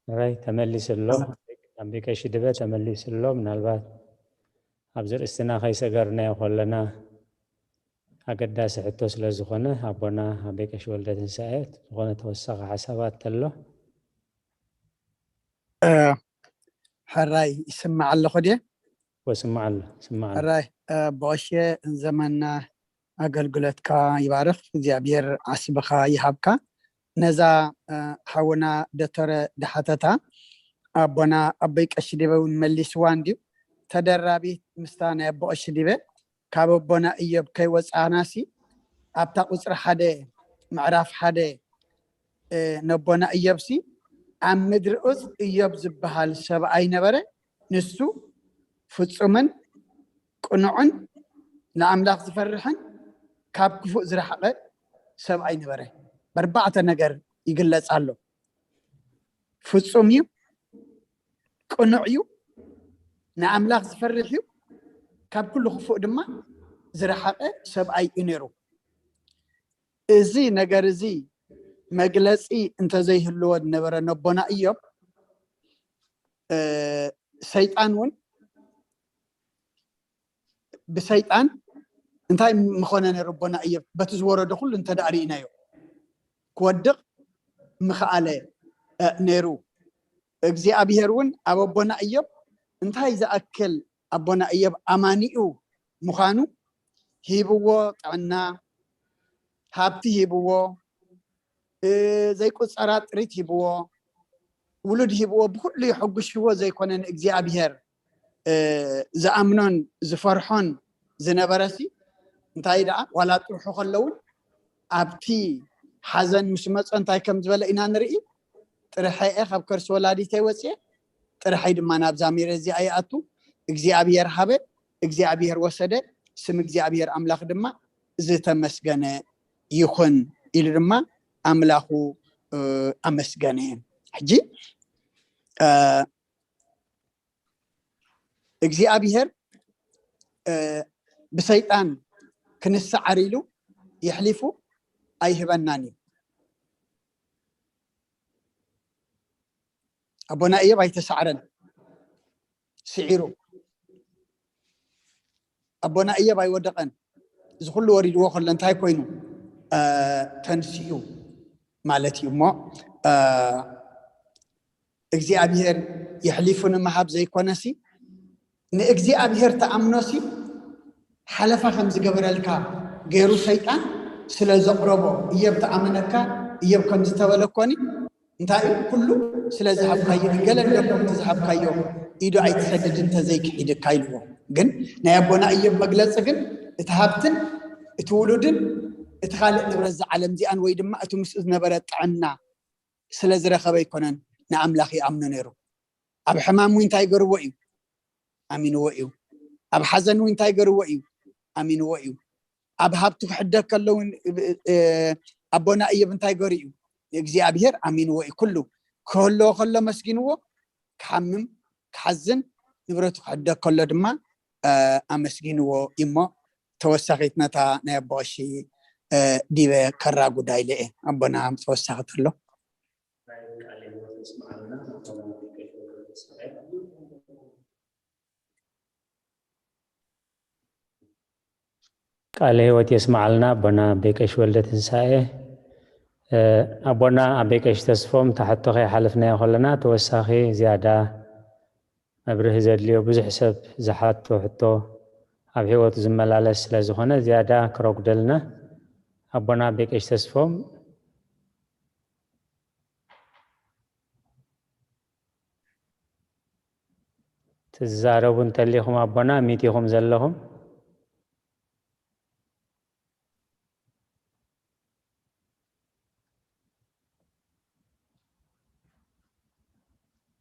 ራይ ተመሊሱ ኣሎ። ኣቤ ቀሺ ድበ ተመሊሱ ኣሎ። ምናልባት ኣብዚ ርእስትና ከይሰገርናዮ ከለና ኣገዳሲ ሕቶ ስለ ዝኾነ ኣቦና ኣቤ ቀሺ ወልደ ትንሳኤ ዝኾነ ተወሳኺ ሓሳባት ተሎ ሕራይ ይስማዕ ኣለኹ ድየ? ወስማዕ ኣሎ ስማዕ ኣሎ። ሕራይ ብቐሼ ዘመና ኣገልግሎትካ ይባርኽ፣ እግዚኣብሔር ዓስብኻ ይሃብካ። ነዛ ሓውና ደተረ ድሓተታ ኣቦና ኣቦይ ቀሺ ዲበ እውን መሊስዋ እንድዩ። ተደራቢት ምስታ ናይ ኣቦ ቀሺ ዲበ ካብ ኣቦና እዮብ ከይወፃእናሲ ኣብታ ቁፅሪ ሓደ ምዕራፍ ሓደ ነቦና እዮብሲ ኣብ ምድሪ ኡፅ እዮብ ዝበሃል ሰብኣይ ነበረ። ንሱ ፍፁምን ቅኑዕን ንኣምላኽ ዝፈርሕን ካብ ክፉእ ዝረሓቐ ሰብኣይ ነበረ። በርባዕተ ነገር ይግለፅ ኣሎ። ፍፁም እዩ፣ ቅኑዕ እዩ፣ ንኣምላኽ ዝፈርሕ እዩ፣ ካብ ኩሉ ክፉእ ድማ ዝረሓቐ ሰብኣይ እዩ ነይሩ። እዚ ነገር እዚ መግለፂ እንተዘይህልዎ ዝነበረ ነቦና እዮብ ሰይጣን እውን ብሰይጣን እንታይ ምኾነ ነይሩ ኣቦና እዮብ በቲ ዝወረዶ ኩሉ እንተ ርኢናዮ ክወድቕ ምኽኣለ ነይሩ። እግዚኣብሔር እውን ኣብ ኣቦና እዮብ እንታይ ዝኣክል ኣቦና እዮብ ኣማኒኡ ምዃኑ ሂብዎ፣ ጥዕና ሃብቲ ሂብዎ፣ ዘይቁፀራ ጥሪት ሂብዎ፣ ውሉድ ሂብዎ፣ ብኩሉ የሐጉሽዎ ዘይኮነ ንእግዚኣብሔር ዝኣምኖን ዝፈርሖን ዝነበረሲ እንታይ ደኣ ዋላ ጥርሑ ከለውን ኣብቲ ሓዘን ምስ መፀ እንታይ ከም ዝበለ ኢና ንርኢ። ጥርሐ እየ ካብ ከርሲ ወላዲተይ ወፅየ፣ ጥርሐይ ድማ ናብዛ መሬት እዚኣ ይኣቱ። እግዚኣብሔር ሃበ፣ እግዚኣብሔር ወሰደ፣ ስም እግዚኣብሔር ኣምላኽ ድማ ዝተመስገነ ይኹን ኢሉ ድማ ኣምላኹ ኣመስገነ። ሕጂ እግዚኣብሔር ብሰይጣን ክንሰዓር ኢሉ የሕሊፉ ኣይህበናን እዩ። ኣቦና እዮብ ኣይተሳዕረን፣ ስዒሩ። ኣቦና እዮብ ኣይወደቐን። እዚ ኩሉ ወሪድዎ ከሎ እንታይ ኮይኑ ተንስኡ ማለት እዩ እሞ እግዚኣብሔር የሕሊፉ ንምሃብ ዘይኮነሲ ንእግዚኣብሔር ተኣምኖሲ ሓለፋ ከም ዝገበረልካ ገይሩ ሰይጣን ስለ ዘቕረቦ እዮብ ተኣመነካ። እዮብ ከም ዝተበለ ኮኒ እንታይ እዩ ኩሉ ስለ ዝሃብካዮ ገለ ገለ ከምቲ ዝሃብካዮ ኢዱ ኣይትሰድድ እንተዘይክሒድካ ኢልዎ። ግን ናይ ኣቦና እዮብ መግለፂ ግን እቲ ሃብትን እቲ ውሉድን እቲ ካልእ ንብረት ዝዓለም እዚኣን ወይ ድማ እቲ ምስኡ ዝነበረ ጥዕና ስለ ዝረኸበ ኣይኮነን ንኣምላኽ ይኣምኖ ነይሩ። ኣብ ሕማም እውን እንታይ ገርዎ እዩ? ኣሚንዎ እዩ። ኣብ ሓዘን እውን እንታይ ገርዎ እዩ? ኣሚንዎ እዩ። ኣብ ሃብቱ ክሕደግ ከሎ እውን ኣቦና እዮብ እንታይ ገሩ እዩ? ንእግዚኣብሔር ኣሚንዎ እዩ። ኩሉ ክህልዎ ከሎ መስጊንዎ፣ ክሓምም ክሓዝን ንብረቱ ክሕደግ ከሎ ድማ ኣመስጊንዎ እዩሞ፣ ተወሳኺት ነታ ናይ ኣቦ ቀሺ ዲበ ከራጉዳ ኢለ እየ። ኣቦና ተወሳኺት ኣሎ። ቃለ ህይወት የስማዓልና ኣቦና ኣቦይ ቀሺ ወልደ ትንሳኤ። ኣቦና ኣቦይ ቀሺ ተስፎም ታሕቶ ከይሓለፍናዮ ከለና ተወሳኺ ዝያዳ መብርሂ ዘድልዮ ብዙሕ ሰብ ዝሓቶ ሕቶ ኣብ ህይወቱ ዝመላለስ ስለ ዝኾነ ዝያዳ ክረጉደልና ኣቦና ኣቦይ ቀሺ ተስፎም ትዛረቡ እንተሊኹም ኣቦና ሚት ኢኹም ዘለኹም።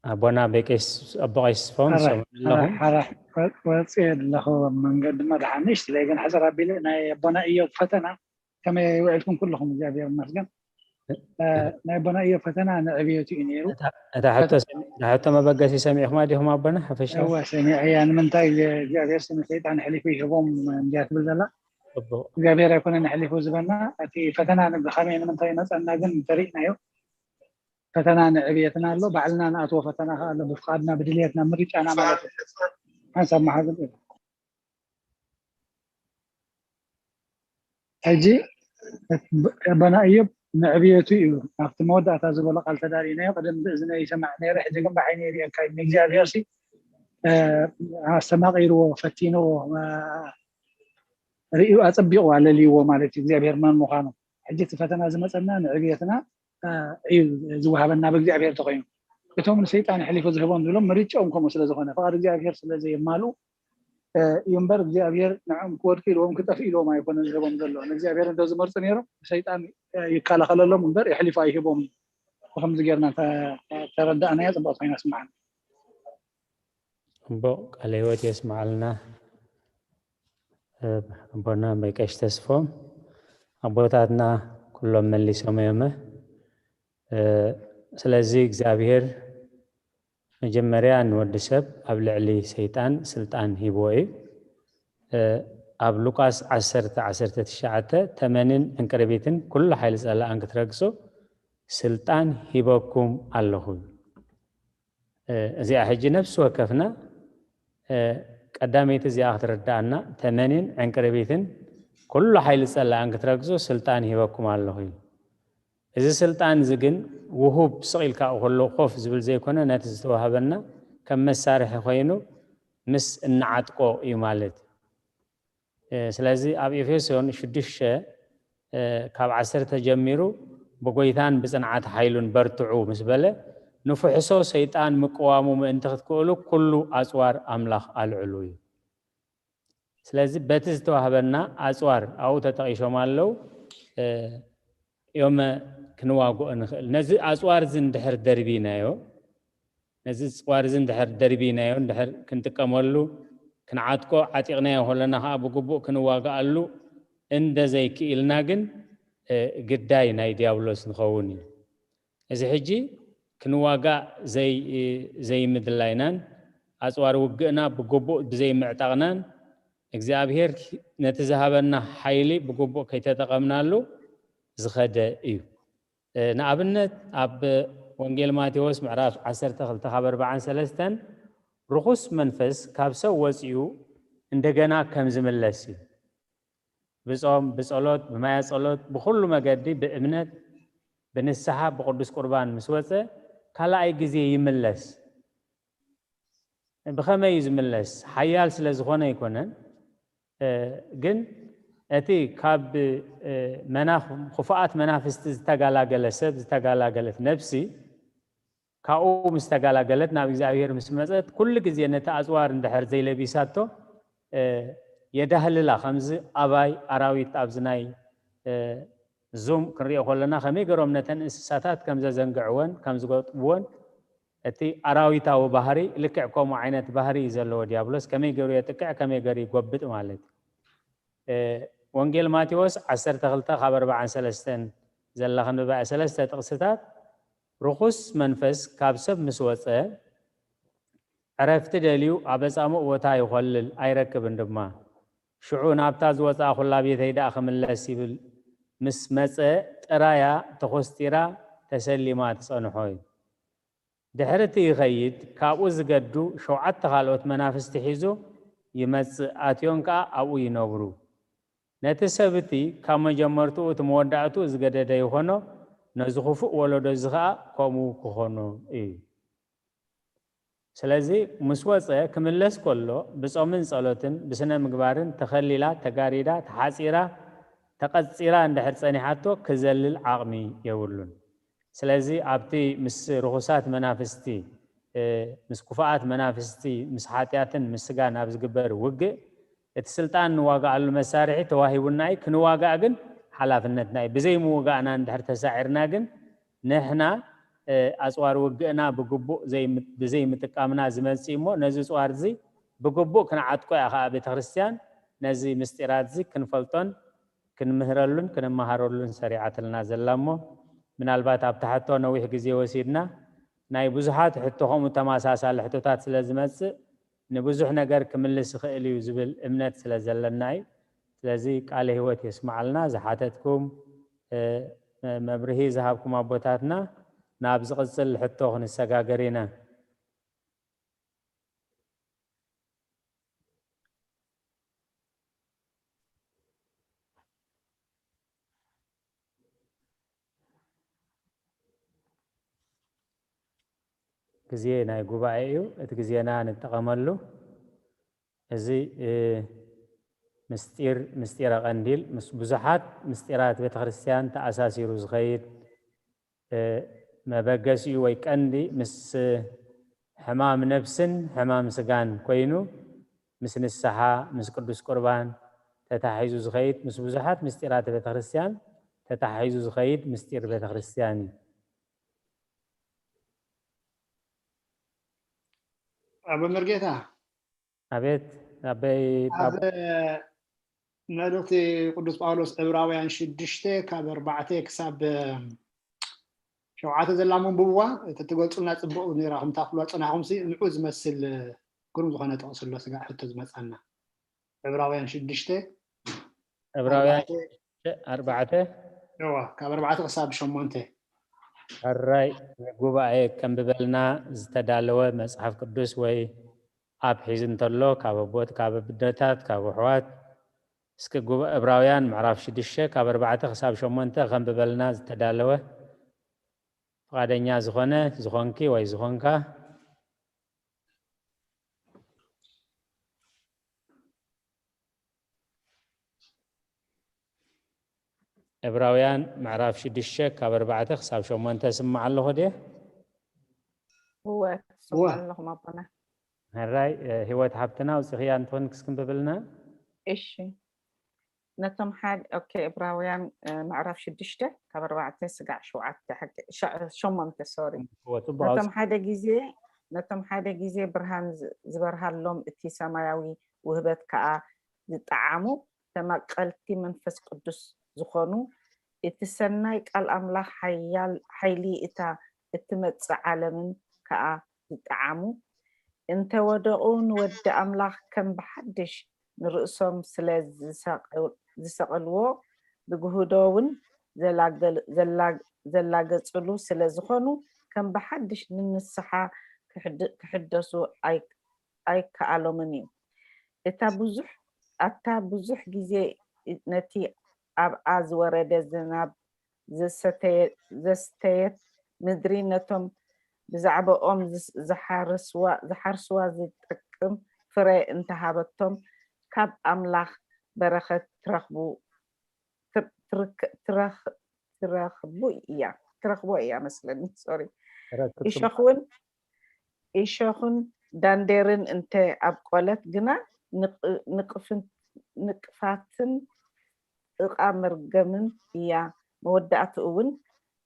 ኣቦና ኣቦ ቀይስ ስፎም ሰሙ ኣለኹም። ወፅየ ኣለኹ መንገዲ መድሓ ንእሽትለይ ግን ሕፅር ኣቢለ ናይ ኣቦና እዮብ ፈተና ከመይ ውዕልኩም ኩልኹም እግዚኣብሔር ይመስገን። ናይ ኣቦና እዮብ ፈተና ንዕብየቱ እዩ ነይሩ። እታ ሕቶ መበገሲ ሰሚዕኹማ ዲኹም ኣቦና ሓፈሻ? እወ ሰሚዐያ። ንምንታይ እግዚኣብሔር ስም ሰይጣን ኣሕሊፉ ይህቦም እንድያ ትብል ዘላ? እግዚኣብሔር ኣይኮነን ኣሕሊፉ ዝበና። እቲ ፈተና ብኸመይ ንምንታይ ይመፀና ግን ተሪእናዮ። ፈተና ንዕብየትና ኣሎ፣ ባዕልና ንኣትዎ ፈተና ከኣ ኣሎ፣ ብፍቓድና ብድልየትና ምርጫና ማለት እዩ። ሓንሳብ መሓዝን እዩ። ሕጂ ኣቦና እዮብ ንዕብየቱ እዩ ኣብቲ መወዳእታ ዝበሎ ቃል ተዳሊናዮ። ቅድም ብእዝነ ይሰማዕ ነይረ፣ ሕጂ ግን ብዓይነ ይርእየካ እዩ። ንእግዚኣብሔር ሲ ኣስተማቒርዎ፣ ፈቲንዎ፣ ርእዩ ኣጸቢቑ ኣለልይዎ ማለት እዩ እግዚኣብሔር መን ምዃኑ። ሕጂ እቲ ፈተና ዝመጸና ንዕብየትና እዩ ዝወሃበና ብእግዚኣብሔር ተኮይኑ። እቶም ንሰይጣን ኣሕሊፉ ዝህቦም ዝብሎም ምርጫኦም ከምኡ ስለ ዝኾነ ፍቓድ እግዚኣብሔር ስለ ዘየማልኡ እዩ እምበር እግዚኣብሔር ንዕኦም ክወድቁ ኢልዎም ክጠፍኡ ኢልዎም ኣይኮነን ዝህቦም ዘሎ። ንእግዚኣብሔር እንዶ ዝመርጹ ነይሮም ሰይጣን ይከላኸለሎም እምበር የሕሊፉ ኣይህቦም። ብከምዚ ጌርና ተረዳእናያ ጽቡቅ ኮይና ስምዓና። ኣቦ ቃለ ህይወት የስምዓልና። ኣቦና ኣቦይ ቀሺ ተስፎም ኣቦታትና ኩሎም መሊሶም እዮመ። ስለዚ እግዚኣብሔር መጀመርያ ንወዲ ሰብ ኣብ ልዕሊ ሰይጣን ስልጣን ሂብዎ እዩ። ኣብ ሉቃስ ዓሰርተ ዓሰርተ ትሽዓተ ተመንን ዕንቅርቢትን ኩሉ ሓይሊ ጸላእን ክትረግጹ ስልጣን ሂበኩም ኣለኹ። እዚኣ ሕጂ ነፍሲ ወከፍና ቀዳመይቲ እዚኣ ክትርዳኣና ተመንን ዕንቅርቢትን ኩሉ ሓይሊ ጸላእን ክትረግጹ ስልጣን ሂበኩም ኣለኹ እዩ። እዚ ስልጣን እዚ ግን ውሁብ ስቕ ኢልካ ከሎ ኮፍ ዝብል ዘይኮነ ነቲ ዝተዋህበና ከም መሳርሒ ኮይኑ ምስ እንዓጥቆ እዩ ማለት እዩ። ስለዚ ኣብ ኤፌሶን ሽዱሽተ ካብ ዓሰርተ ጀሚሩ ብጎይታን ብጽንዓት ሓይሉን በርትዑ ምስ በለ ንፍሕሶ ሰይጣን ምቅዋሙ ምእንቲ ክትክእሉ ኩሉ ኣጽዋር ኣምላኽ ኣልዕሉ እዩ። ስለዚ በቲ ዝተዋህበና ኣጽዋር ኣብኡ ተጠቒሶም ኣለዉ እዮም ክንዋግኦ ንኽእል። ነዚ ኣጽዋር እዚ እንድሕር ደርቢናዮ ነዚ ኣጽዋር እዚ እንድሕር ደርቢናዮ እንድሕር ክንጥቀመሉ ክንዓጥቆ ዓጢቕናዮ ከለና ከዓ ብግቡእ ክንዋግኣሉ እንደ ዘይክኢልና ግን ግዳይ ናይ ዲያብሎስ ንኸውን እዩ። እዚ ሕጂ ክንዋጋእ ዘይምድላይናን ኣጽዋር ውግእና ብግቡእ ብዘይምዕጣቕናን እግዚኣብሔር ነቲ ዝሃበና ሓይሊ ብግቡእ ከይተጠቐምናሉ ዝኸደ እዩ። ንኣብነት ኣብ ወንጌል ማቴዎስ ምዕራፍ ዓሰርተ ክልተ ካብ ኣርባዓን ሰለስተን ርኹስ መንፈስ ካብ ሰብ ወፂኡ እንደገና ከም ዝምለስ እዩ። ብጾም፣ ብጸሎት፣ ብማያ ጸሎት፣ ብኹሉ መገዲ ብእምነት፣ ብንስሓ፣ ብቅዱስ ቁርባን ምስ ወጸ ካልኣይ ግዜ ይምለስ። ብኸመይ እዩ ዝምለስ? ሓያል ስለ ዝኾነ ኣይኮነን። ግን እቲ ካብ መናፍ ክፉኣት መናፍስቲ ዝተጋላገለ ሰብ ዝተጋላገለት ነብሲ ካብኡ ምስ ተጋላገለት ናብ እግዚኣብሔር ምስ መጸት ኩሉ ግዜ ነቲ ኣጽዋር እንድሕር ዘይለቢሳቶ የዳህልላ። ከምዚ ኣባይ ኣራዊት ኣብዚ ናይ ዙም ክንሪኦ ከለና ከመይ ገሮም ነተን እንስሳታት ከም ዘዘንግዕወን ከም ዝገጥብወን፣ እቲ ኣራዊታዊ ባህሪ ልክዕ ከምኡ ዓይነት ባህሪ እዩ ዘለዎ ዲያብሎስ። ከመይ ገሩ የጥቅዕ፣ ከመይ ገሩ ይጎብጥ ማለት እዩ። ወንጌል ማቴዎስ ዓሰርተ ክልተ ካብ ኣርባዓን ሰለስተን ዘላ ክንብባ እየ። ሰለስተ ጥቕስታት። ርኹስ መንፈስ ካብ ሰብ ምስ ወፀ ዕረፍቲ ደልዩ ኣብ ኣጻምእ ቦታ ይኾልል ኣይረክብን ድማ። ሽዑ ናብታ ዝወፅኣ ኩላ ቤተይ ደኣ ክምለስ ይብል ምስ መፀ ጥራያ ተኾስጢራ ተሰሊማ ትጸንሖ እዩ። ድሕሪ እቲ ይኸይድ፣ ካብኡ ዝገዱ ሸውዓተ ካልኦት መናፍስቲ ሒዙ ይመጽእ፣ ኣትዮን ከኣ ኣብኡ ይነብሩ። ነቲ ሰብ እቲ ካብ መጀመርትኡ እቲ መወዳእትኡ ዝገደደ ይኾኖ፣ ነዚ ክፉእ ወለዶ እዚ ኸኣ ከምኡ ክኾኖ እዩ። ስለዚ ምስ ወጸ ክምለስ ከሎ ብጾምን ጸሎትን ብስነ ምግባርን ተኸሊላ፣ ተጋሪዳ፣ ተሓጺራ፣ ተቐጺራ እንድሕር ጸኒሓቶ ክዘልል ዓቕሚ የብሉን። ስለዚ ኣብቲ ምስ ርኹሳት መናፍስቲ፣ ምስ ክፉኣት መናፍስቲ፣ ምስ ሓጢኣትን ምስ ስጋን ኣብ ዝግበር ውግእ እቲ ስልጣን ንዋጋኣሉ መሳርሒ ተዋሂቡና እዩ። ክንዋጋእ ግን ሓላፍነትና እዩ። ብዘይ ምውጋእና እንድሕር ተሳዒርና ግን ንሕና ኣፅዋር ውግእና ብግቡእ ብዘይ ምጥቃምና ዝመፅእ እሞ ነዚ ፅዋር እዚ ብግቡእ ክንዓጥቆ እያ ከዓ ቤተክርስትያን ነዚ ምስጢራት እዚ ክንፈልጦን ክንምህረሉን ክንመሃረሉን ሰሪዓትልና ዘላ እሞ ምናልባት ኣብታ ሕቶ ነዊሕ ግዜ ወሲድና ናይ ብዙሓት ሕቶ ከምኡ ተመሳሳሊ ሕቶታት ስለ ዝመፅእ ንብዙሕ ነገር ክምልስ ይኽእል እዩ ዝብል እምነት ስለ ዘለና እዩ። ስለዚ ቃለ ህይወት የስምዓልና። ዝሓተትኩም መብርሂ ዝሃብኩም ኣቦታትና ናብ ዝቕፅል ሕቶ ክንሰጋገር ኢና። ግዜ ናይ ጉባኤ እዩ። እቲ ግዜና ንጠቐመሉ። እዚ ምስጢር ምስጢረ ቀንዲል ምስ ብዙሓት ምስጢራት ቤተክርስትያን ተኣሳሲሩ ዝኸይድ መበገሲኡ ወይ ቀንዲ ምስ ሕማም ነፍስን ሕማም ስጋን ኮይኑ ምስ ንስሓ ምስ ቅዱስ ቁርባን ተታሒዙ ዝኸይድ ምስ ብዙሓት ምስጢራት ቤተክርስትያን ተታሒዙ ዝኸይድ ምስጢር ቤተክርስትያን እዩ። ኣቦ መርጌታ ኣቤት ኣበይ ኣብ መልእኽቲ ቅዱስ ጳውሎስ ዕብራውያን ሽዱሽተ ካብ ኣርባዕተ ክሳብ ሸውዓተ ዘላ መንብብዋ ተትገልፁልና ፅቡቅ ነይራ። ከምታ ክብልዋ ፅናኹምሲ ንዑ ዝመስል ግሩም ዝኾነ ጥቕሲ ኣሎ ስጋዕ ሕቶ ዝመፃና ዕብራውያን ሽዱሽተ ዕብራውያን ኣርባዕተ እዋ ካብ ኣርባዕተ ክሳብ ሸሞንተ ሕራይ ንጉባኤ ከንብበልና ዝተዳለወ መጽሓፍ ቅዱስ ወይ ኣፕ ሒዙ እንተሎ ካብ ኣቦት ካብ ኣቦታት ካብ ኣሕዋት እስኪ ጉባኤ ዕብራውያን ምዕራፍ ሽዱሽተ ካብ ኣርባዕተ ክሳብ ሸሞንተ ከንብበልና ዝተዳለወ ፍቓደኛ ዝኾነ ዝኾንኪ ወይ ዝኾንካ ዕብራውያን ምዕራፍ ሽዱሽተ ካብ ኣርባዕተ ክሳብ ሸሞንተ ስምዕ ኣለኹ ድየ? እወ ትሰምዑ ኣለኹም ኣቦና። ሕራይ ህይወት ሓብትና ውፅኽያ እንትኾን ክስክንብብልና። እሺ ነቶም ሓደ ኦኬ ዕብራውያን ምዕራፍ ሽዱሽተ ካብ ኣርባዕተ ስጋዕ ሸውዓተ ሸሞንተ ሶሪ ነቶም ሓደ ግዜ ነቶም ሓደ ግዜ ብርሃን ዝበርሃሎም እቲ ሰማያዊ ውህበት ከኣ ዝጠዓሙ ተማቀልቲ መንፈስ ቅዱስ ዝኾኑ፣ እቲ ሰናይ ቃል ኣምላኽ ሓይሊ እታ እትመጽእ ዓለምን ከኣ ዝጠዓሙ፣ እንተ ወደቑ ንወዲ ኣምላኽ ከም ብሓድሽ ንርእሶም ስለ ዝሰቐልዎ፣ ብግህዶ እውን ዘላገጽሉ ስለ ዝኾኑ፣ ከም ብሓድሽ ንንስሓ ክሕደሱ ኣይከኣሎምን እዩ። እታ ብዙሕ ኣታ ብዙሕ ግዜ ነቲ ኣብኣ ዝወረደ ዝናብ ዘስተየት ምድሪ ነቶም ብዛዕባኦም ዝሓርስዋ ዝጠቅም ፍረ እንተሃበቶም ካብ ኣምላኽ በረኸት ትረኽቡ ትረኽቡ እያ ትረኽቦ እያ መስለኒ ሶሪ እሾኽውን እሾኽን ዳንዴርን እንተ ኣብቆለት ግና ንቕፍን ንቅፋትን ጥቓ መርገምን እያ፣ መወዳእትኡ እውን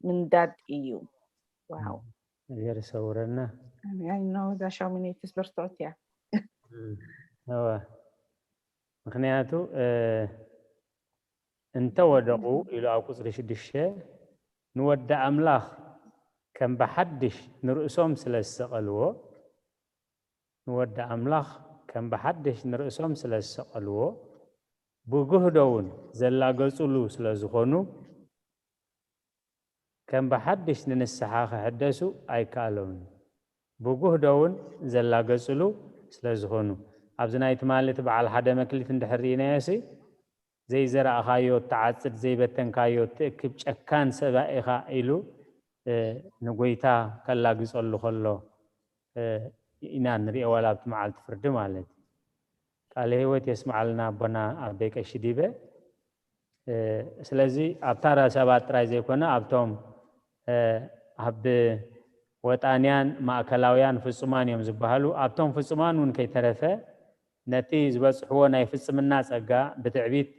ምንዳድ እዩ። ዋው። እግዚኣብሔር ይሰውረና። I know እዛ ሻሙኔትስ ብርትዕት እያ። እወ፣ ምክንያቱ እንተ ወደቑ ኢሉ ኣብ ቁፅሪ ሽዱሽተ ንወዲ ኣምላኽ ከም ብሓድሽ ንርእሶም ስለ ዝሰቐልዎ፣ ንወዲ ኣምላኽ ከም ብሓድሽ ንርእሶም ስለ ዝሰቐልዎ፣ ብጉህዶ እውን ዘላገጹሉ ስለ ዝኾኑ፣ ከም ብሓድሽ ንንስሓ ክሕደሱ ኣይከኣሎምን። ብጉህዶ እውን ዘላገጹሉ ስለ ዝኾኑ፣ ኣብዚ ናይ ትማሊ እቲ በዓል ሓደ መክሊት እንድሕር ርኢናዮ ሲ፣ ዘይዘራእኻዮ እትዓጽድ፣ ዘይበተንካዮ እትእክብ ጨካን ሰብ ኢኻ ኢሉ ንጎይታ ከላግጸሉ ከሎ ኢና ንሪኦ፣ ዋላ ኣብቲ መዓልቲ ፍርዲ ማለት እዩ። ቃለ ህይወት የስምዓልና ኣቦና ኣበይ ቀሺ ዲበ። ስለዚ ኣብታ ሰባት ጥራይ ዘይኮነ ኣብቶም ኣብ ወጣንያን ማእከላውያን ፍጹማን እዮም ዝበሃሉ፣ ኣብቶም ፍጹማን እውን ከይተረፈ ነቲ ዝበጽሕዎ ናይ ፍጽምና ጸጋ ብትዕቢት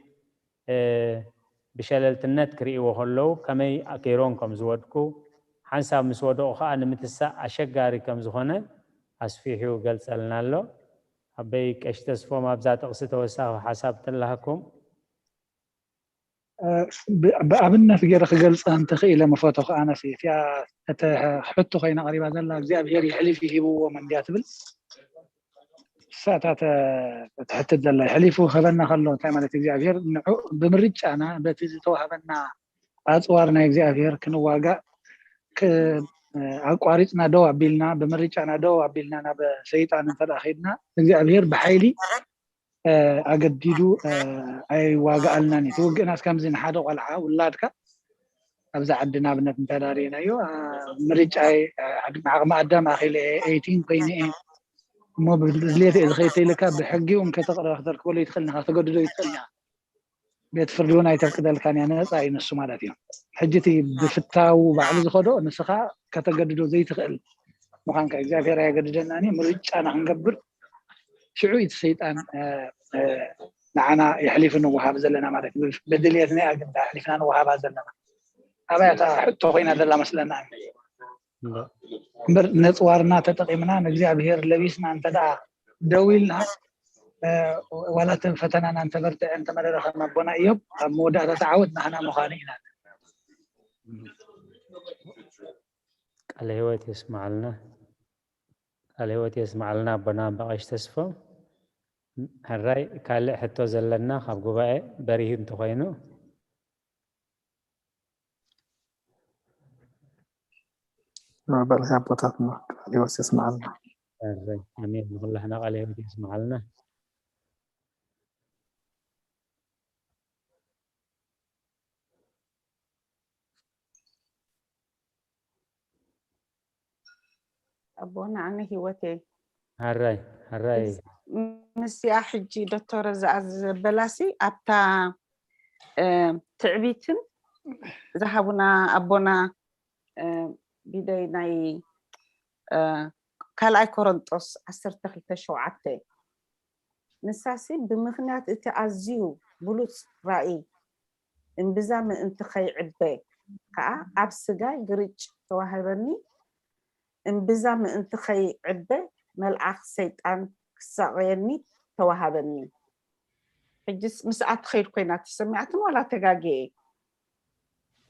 ብሸለልትነት ክርእይዎ ከለዉ ከመይ ገይሮም ከም ዝወድቁ፣ ሓንሳብ ምስ ወደቑ ከኣ ንምትሳእ ኣሸጋሪ ከም ዝኾነ ኣስፊሑ ይገልጸልና ኣሎ። ኣበይ ቀሺ ተስፎም ኣብዛ ጥቕሲ ተወሳኺ ሓሳብ ተላሃኩም። ብኣብነት ገይረ ክገልፃ እንተኽኢለ መፈቶ ከኣነሲ እቲኣ እቲ ሕቶ ኮይና ቀሪባ ዘላ እግዚኣብሔር የሕሊፉ ሂብዎም እንድያ ትብል። እሳታት ትሕትት ዘላ የሕሊፉ ክህበና ከሎ እንታይ ማለት እግዚኣብሔር ንዑ ብምርጫና በቲ ዝተዋህበና ኣፅዋር ናይ እግዚኣብሔር ክንዋጋእ ኣቋሪፅና ደው ኣቢልና ብምርጫና ደው ኣቢልና ናብ ሰይጣን እንተደኣ ከይድና እግዚኣብሔር ብሓይሊ ኣገዲዱ ኣይዋግኣልናን እዩ። ትውግእናስ ከምዚ ንሓደ ቆልዓ ውላድካ ኣብዛ ዓዲ ንኣብነት እንተዳርየናዮ ምርጫ ዓቕሚ ኣዳም ኣኺለ እየ ኤይቲን ኮይነ እየ እሞ ብድልየት እየ ዝኸይድ ተይልካ ብሕጊ እውን ከተቕረክተር ክበሎ ይትኽእል ንኻ ተገድዶ ይትኽእል ንኻ ቤት ፍርዲ እውን ኣይተፍቅደልካን እያ ነፃ እዩ ንሱ ማለት እዩ። ሕጂ እቲ ብፍታው ባዕሉ ዝኸዶ ንስኻ ከተገድዶ ዘይትኽእል ምዃንካ እግዚኣብሔር ኣየገድደናን እዩ ምርጫና ክንገብር ሽዑ እቲ ሰይጣን ንዓና የሕሊፉ ንወሃብ ዘለና ማለት እዩ። ብድልየትና እያ ግን ኣሕሊፍና ንወሃባ ዘለና ኣበያ እታ ሕቶ ኮይና ዘላ መስለና እምበር ነፅዋርና ተጠቂምና ንእግዚኣብሔር ለቢስና እንተ ደኣ ደው ኢልና ዋላ እቲ ፈተናና እንተበርትዐ እንተመረረ ከም ኣቦና እዮብ ኣብ መወዳእታ ተዓወት ናህና ምዃኑ ኢና። ቃለ ህይወት የስማዓልና። ቃለ ህይወት የስማዓልና ኣቦና ኣባ ቀሺ ተስፎም። ሕራይ ካልእ ሕቶ ዘለና ካብ ጉባኤ በሪሁ እንተኾይኑ መበልካ ኣቦታትና ቃለ ህይወት የስማዓልና። ኣሜን። ንኩላህና ቃለ ህይወት የስማዓልና። ኣቦና ኣነ ህይወቴ ሃራይ ሃራይ ምስያ ሕጂ ዶክተር ዘበላሲ ኣብታ ትዕቢትን ዝሃቡና ኣቦና ቢደይ ናይ ካልኣይ ኮረንጦስ ዓሰርተ ክልተ ሸውዓተ ንሳሲ ብምኽንያት እቲ ኣዝዩ ብሉጽ ራእይ እምብዛ ምእንቲ ኸይዕበ ከኣ ኣብ ስጋይ ግርጭ ተዋህበኒ፣ እምብዛ ምእንቲ ኸይዕበ መልኣኽ ሰይጣን ክሳቐየኒ ተዋሃበኒ። ሕጅስ ምስኣ ትኸይድ ኮይና ተሰሚዓትኒ ዋላ ተጋግየ?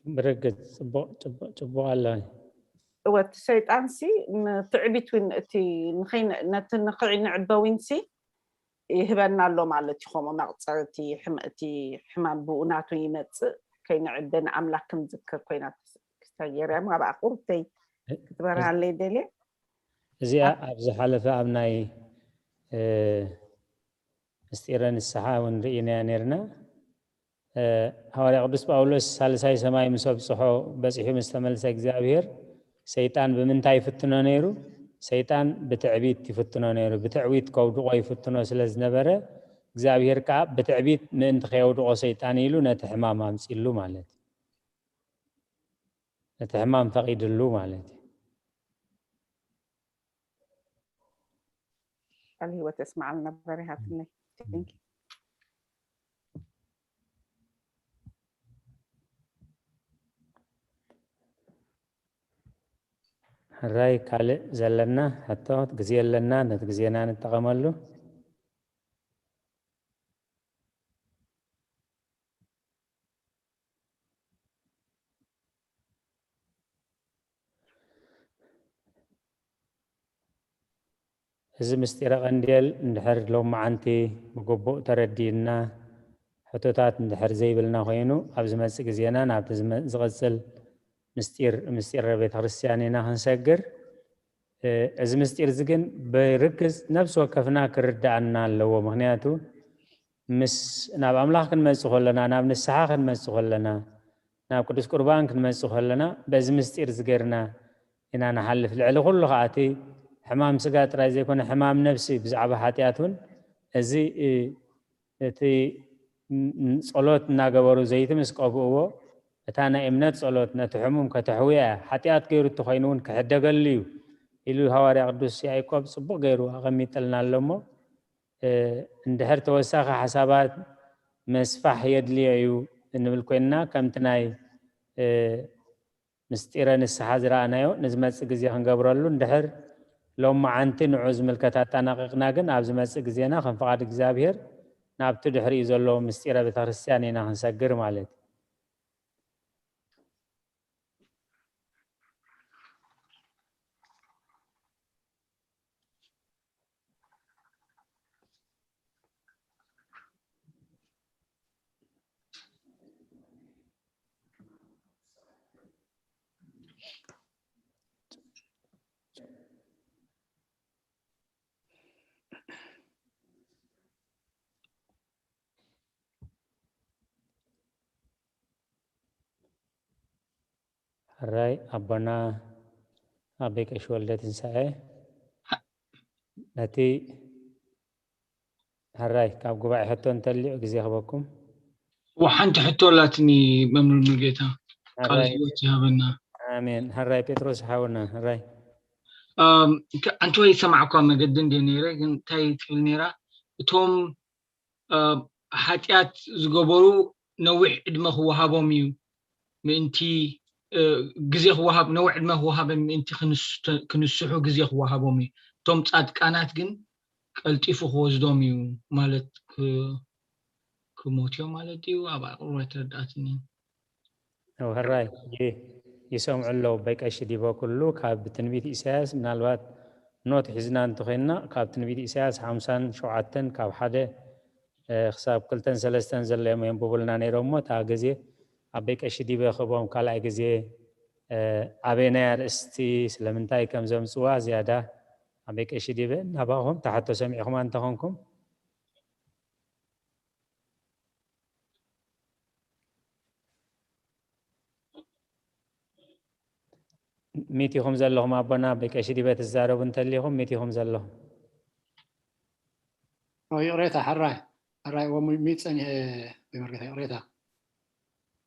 ብርግጽ ጽቡቕ ጽቡቕ ጽቡቕ ኣለኒ። እወ እቲ ሰይጣንሲ ንትዕቢት ውን እቲ ንኸይን ነቲ ንኽዕንዕበ ዊንሲ ይህበና ኣሎ ማለት እዩ። ከምኡ መቕጸልቲ ሕም- እቲ ሕማም ብኡ ናቱ ይመጽእ ከይንዕበ ንኣምላክ ክንዝክር ኮይና ክስታ ገይርያ እሞ ኣብኣ ቁርብተይ ክትበርሃለይ ደልየ። እዚኣ ኣብ ዝሓለፈ ኣብ ናይ እ፣ ምስጢረ ንስሓ እውን ርኢናያ ነርና። እ፣ ሃዋርያ ቅዱስ ጳውሎስ ሳልሳይ ሰማይ ምስ ኣብጽሖ በጺሑ ምስ ተመልሰ እግዚኣብሔር ሰይጣን ብምንታይ ይፍትኖ ነይሩ? ሰይጣን ብትዕቢት ይፍትኖ ነይሩ። ብትዕቢት ከውድቆ ይፍትኖ ስለ ዝነበረ እግዚኣብሔር ከዓ ብትዕቢት ምእንቲ ከየውድቆ ሰይጣን ኢሉ ነቲ ሕማም ኣምጺሉ ማለት እዩ። ነቲ ሕማም ፈቒድሉ ማለት እዩ። ቃል ህይወት የስምዓልና በሪሃትኒ። Thank you. ሕራይ ካልእ ዘለና ሕቶ? ግዜ ኣለና፣ ነቲ ግዜና ንጠቐመሉ። እዚ ምስጢረ ቀንዴል እንድሕር ሎመዓንቲ ብግቡእ ተረዲእና፣ ሕቶታት እንድሕር ዘይብልና ኮይኑ፣ ኣብ ዝመጽእ ግዜና ናብቲ ዝመ-፣ ዝቕጽል ምስጢር፣ ምስጢረ ቤተ ክርስቲያን ኢና ክንሰግር። እ፣ እዚ ምስጢር እዚ ግን ብርግጽ ነፍሲ ወከፍና ክርድኣና ኣለዎ። ምኽንያቱ ምስ፣ ናብ ኣምላኽ ክንመጽእ ከለና፣ ናብ ንስሓ ክንመጽእ ከለና፣ ናብ ቅዱስ ቁርባን ክንመጽእ ከለና፣ በዚ ምስጢር እዚ ጌርና ኢና ንሓልፍ። ልዕሊ ኩሉ ከኣ እቲ ሕማም ስጋ ጥራይ ዘይኮነ፣ ሕማም ነፍሲ ብዛዕባ ሓጢኣት እውን እዚ፣ እ፣ እቲ ን-፣ ን-፣ ጸሎት እናገበሩ ዘይቲ ምስ ቀብእዎ፣ እታ ናይ እምነት ጸሎት ነቲ ሕሙም ከተሕውያ እያ። ሓጢኣት ገይሩ እንተኾይኑ እውን ክሕደገሉ እዩ ኢሉ ሃዋርያ ቅዱስ ያዕቆብ ጽቡቕ ገይሩ ኣቐሚጥልና ኣሎ እሞ፣ እ፣ እንድሕር ተወሳኺ ሓሳባት ምስፋሕ የድልዮ እዩ እንብል ኮይንና፣ ከምቲ ናይ፣ እ፣ ምስጢረ ንስሓ ዝረኣናዮ ንዝመጽእ ግዜ ክንገብረሉ፣ እንድሕር ሎመዓንቲ ንዑ ዝምልከት ኣጠናቒቕና ግን፣ ኣብ ዝመጽእ ግዜና ከም ፍቓድ እግዚኣብሔር ናብቲ ድሕሪኡ ዘሎ ምስጢረ ቤተክርስትያን ኢና ክንሰግር ማለት እዩ። ሕራይ ኣቦና ኣቦይ ቀሺ ወልደ ትንሳኤ፣ ነቲ ሕራይ ካብ ጉባኤ ሕቶ እንተልዩ ግዜ ክበኩም። ወሓንቲ ሕቶ ኣላትኒ መምህር ሙሉጌታ፣ ቃል ሕራይ። ህይወት ይሃበና። ኣሜን። ሕራይ ጴጥሮስ ሓውና፣ ሕራይ። ኣም፣ ከ-፣ ኣንተ ወይ ሰማዕኳ መገዲ እንደ ነይረ፣ ግን እንታይ ትብል ነይራ? እቶም፣ እ፣ ሓጢኣት ዝገበሩ ነዊሕ ዕድመ ክወሃቦም እዩ፣ ምእንቲ፣ እ፣ ግዜ ክወሃብ፣ ነዊሕ ዕድመ ክወሃብ ምእንቲ ክንስ-፣ ክንስሑ ግዜ ክወሃቦም እዩ። እቶም ጻድቃናት ግን ቀልጢፉ ክወስዶም እዩ ማለት ክ-፣ ክሞት እዮም ማለት እዩ። ኣብ ኣቕርቦ ኣይተረድኣትኒ። ሕራይ ይ-፣ ይሰምዑ ኣለዉ። ኣቦይ ቀሺ ዲበ ኩሉ ካብ ትንቢት ኢሳያስ ምናልባት ኖት ሒዝና እንተኾይንና፣ ካብ ትንቢት ኢሳያስ ሓምሳን ሸውዓተን ካብ ሓደ፣ እ፣ ክሳብ ክልተን ሰለስተን ዘለዎም የንብቡልና ነይሮም እሞ፣ እታ ግዜ ኣቦይ ቀሺ ዲበ ክህቦም ካልኣይ ግዜ፣ እ፣ ኣበየናይ ኣርእስቲ ስለምንታይ ከም ዘምጽዋ ዝያዳ ኣቦይ ቀሺ ዲበ ናባኹም ትሓቶ ሰሚዕኹማ እንተኾንኩም። ሚት ኢኹም ዘለኹም ኣቦና፣ ኣቦይ ቀሺ ዲበ ትዛረቡ እንተሊኹም ሚት ኢኹም ዘለኹም። ኦ፣ ይቕሬታ፣ ሕራይ፣ ሕራይ፣ እዎ፣ ሚ-፣ ሚት ጸኒሐ፣ ብመርጌታ፣ ይቕሬታ።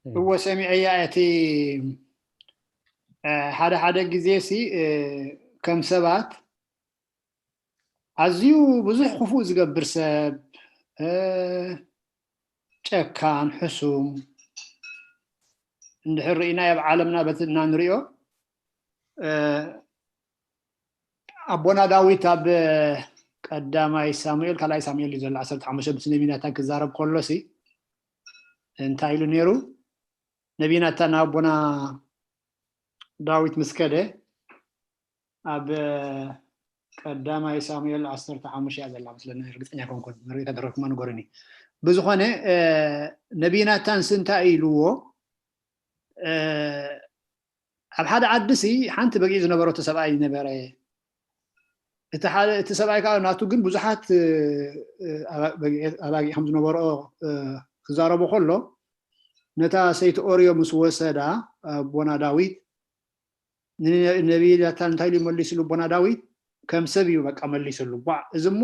እም። እዎ፣ ሰሚዐያ፣ እቲ፣ እ፣ ሓደ ሓደ ግዜ ሲ፣ እ፣ ከም ሰባት ኣዝዩ ብዙሕ ክፉእ ዝገብር ሰብ፣ እ፣ ጨካን፣ ሕሱም እንድሕር ርኢናዮ ኣብ ዓለምና በቲ እና ንሪኦ፣ እ፣ ኣቦና ዳዊት ኣብ ቀዳማይ ሳሙኤል፣ ካልኣይ ሳሙኤል እዩ ዘሎ፣ ዓሰርተ ሓሙሽተ ምስ ነቢይ ናታን ክዛረብ ከሎሲ እንታይ ኢሉ ነይሩ? ነቢይ ናታን ናብ ኣቦና ዳዊት ምስ ከደ፣ ኣብ ቀዳማይ ሳሙኤል ዓሰርተ ሓሙሽተ እያ ዘላ መስለኒ፣ ርግጸኛ ኮንኩን፣ መረዳእታ ተረክማ ንገሩኒ። ብዝኾነ፣ እ፣ ነቢይ ናታንስ እንታይ ኢልዎ? እ፣ ኣብ ሓደ ዓዲሲ ሓንቲ በጊዕ ዝነበረቶ ሰብኣይ ነበረ። እቲ ሓደ፣ እቲ ሰብኣይ ከዓ ናቱ ግን ብዙሓት፣ እ፣ እ፣ ኣባ-፣ በጊዕ፣ ኣባጊዕ ከም ዝነበረኦ፣ እ፣ ክዛረቦ ከሎ፣ ነታ ሰይቲ ኦርዮ ምስ ወሰዳ፣ ኣቦና ዳዊት፣ ንነ-፣ ነቢይ ናታን እንታይ ኢሉ መሊስሉ? ኣቦና ዳዊት ከም ሰብ እዩ በቃ መሊስሉ። ቧዕ፣ እዚ እሞ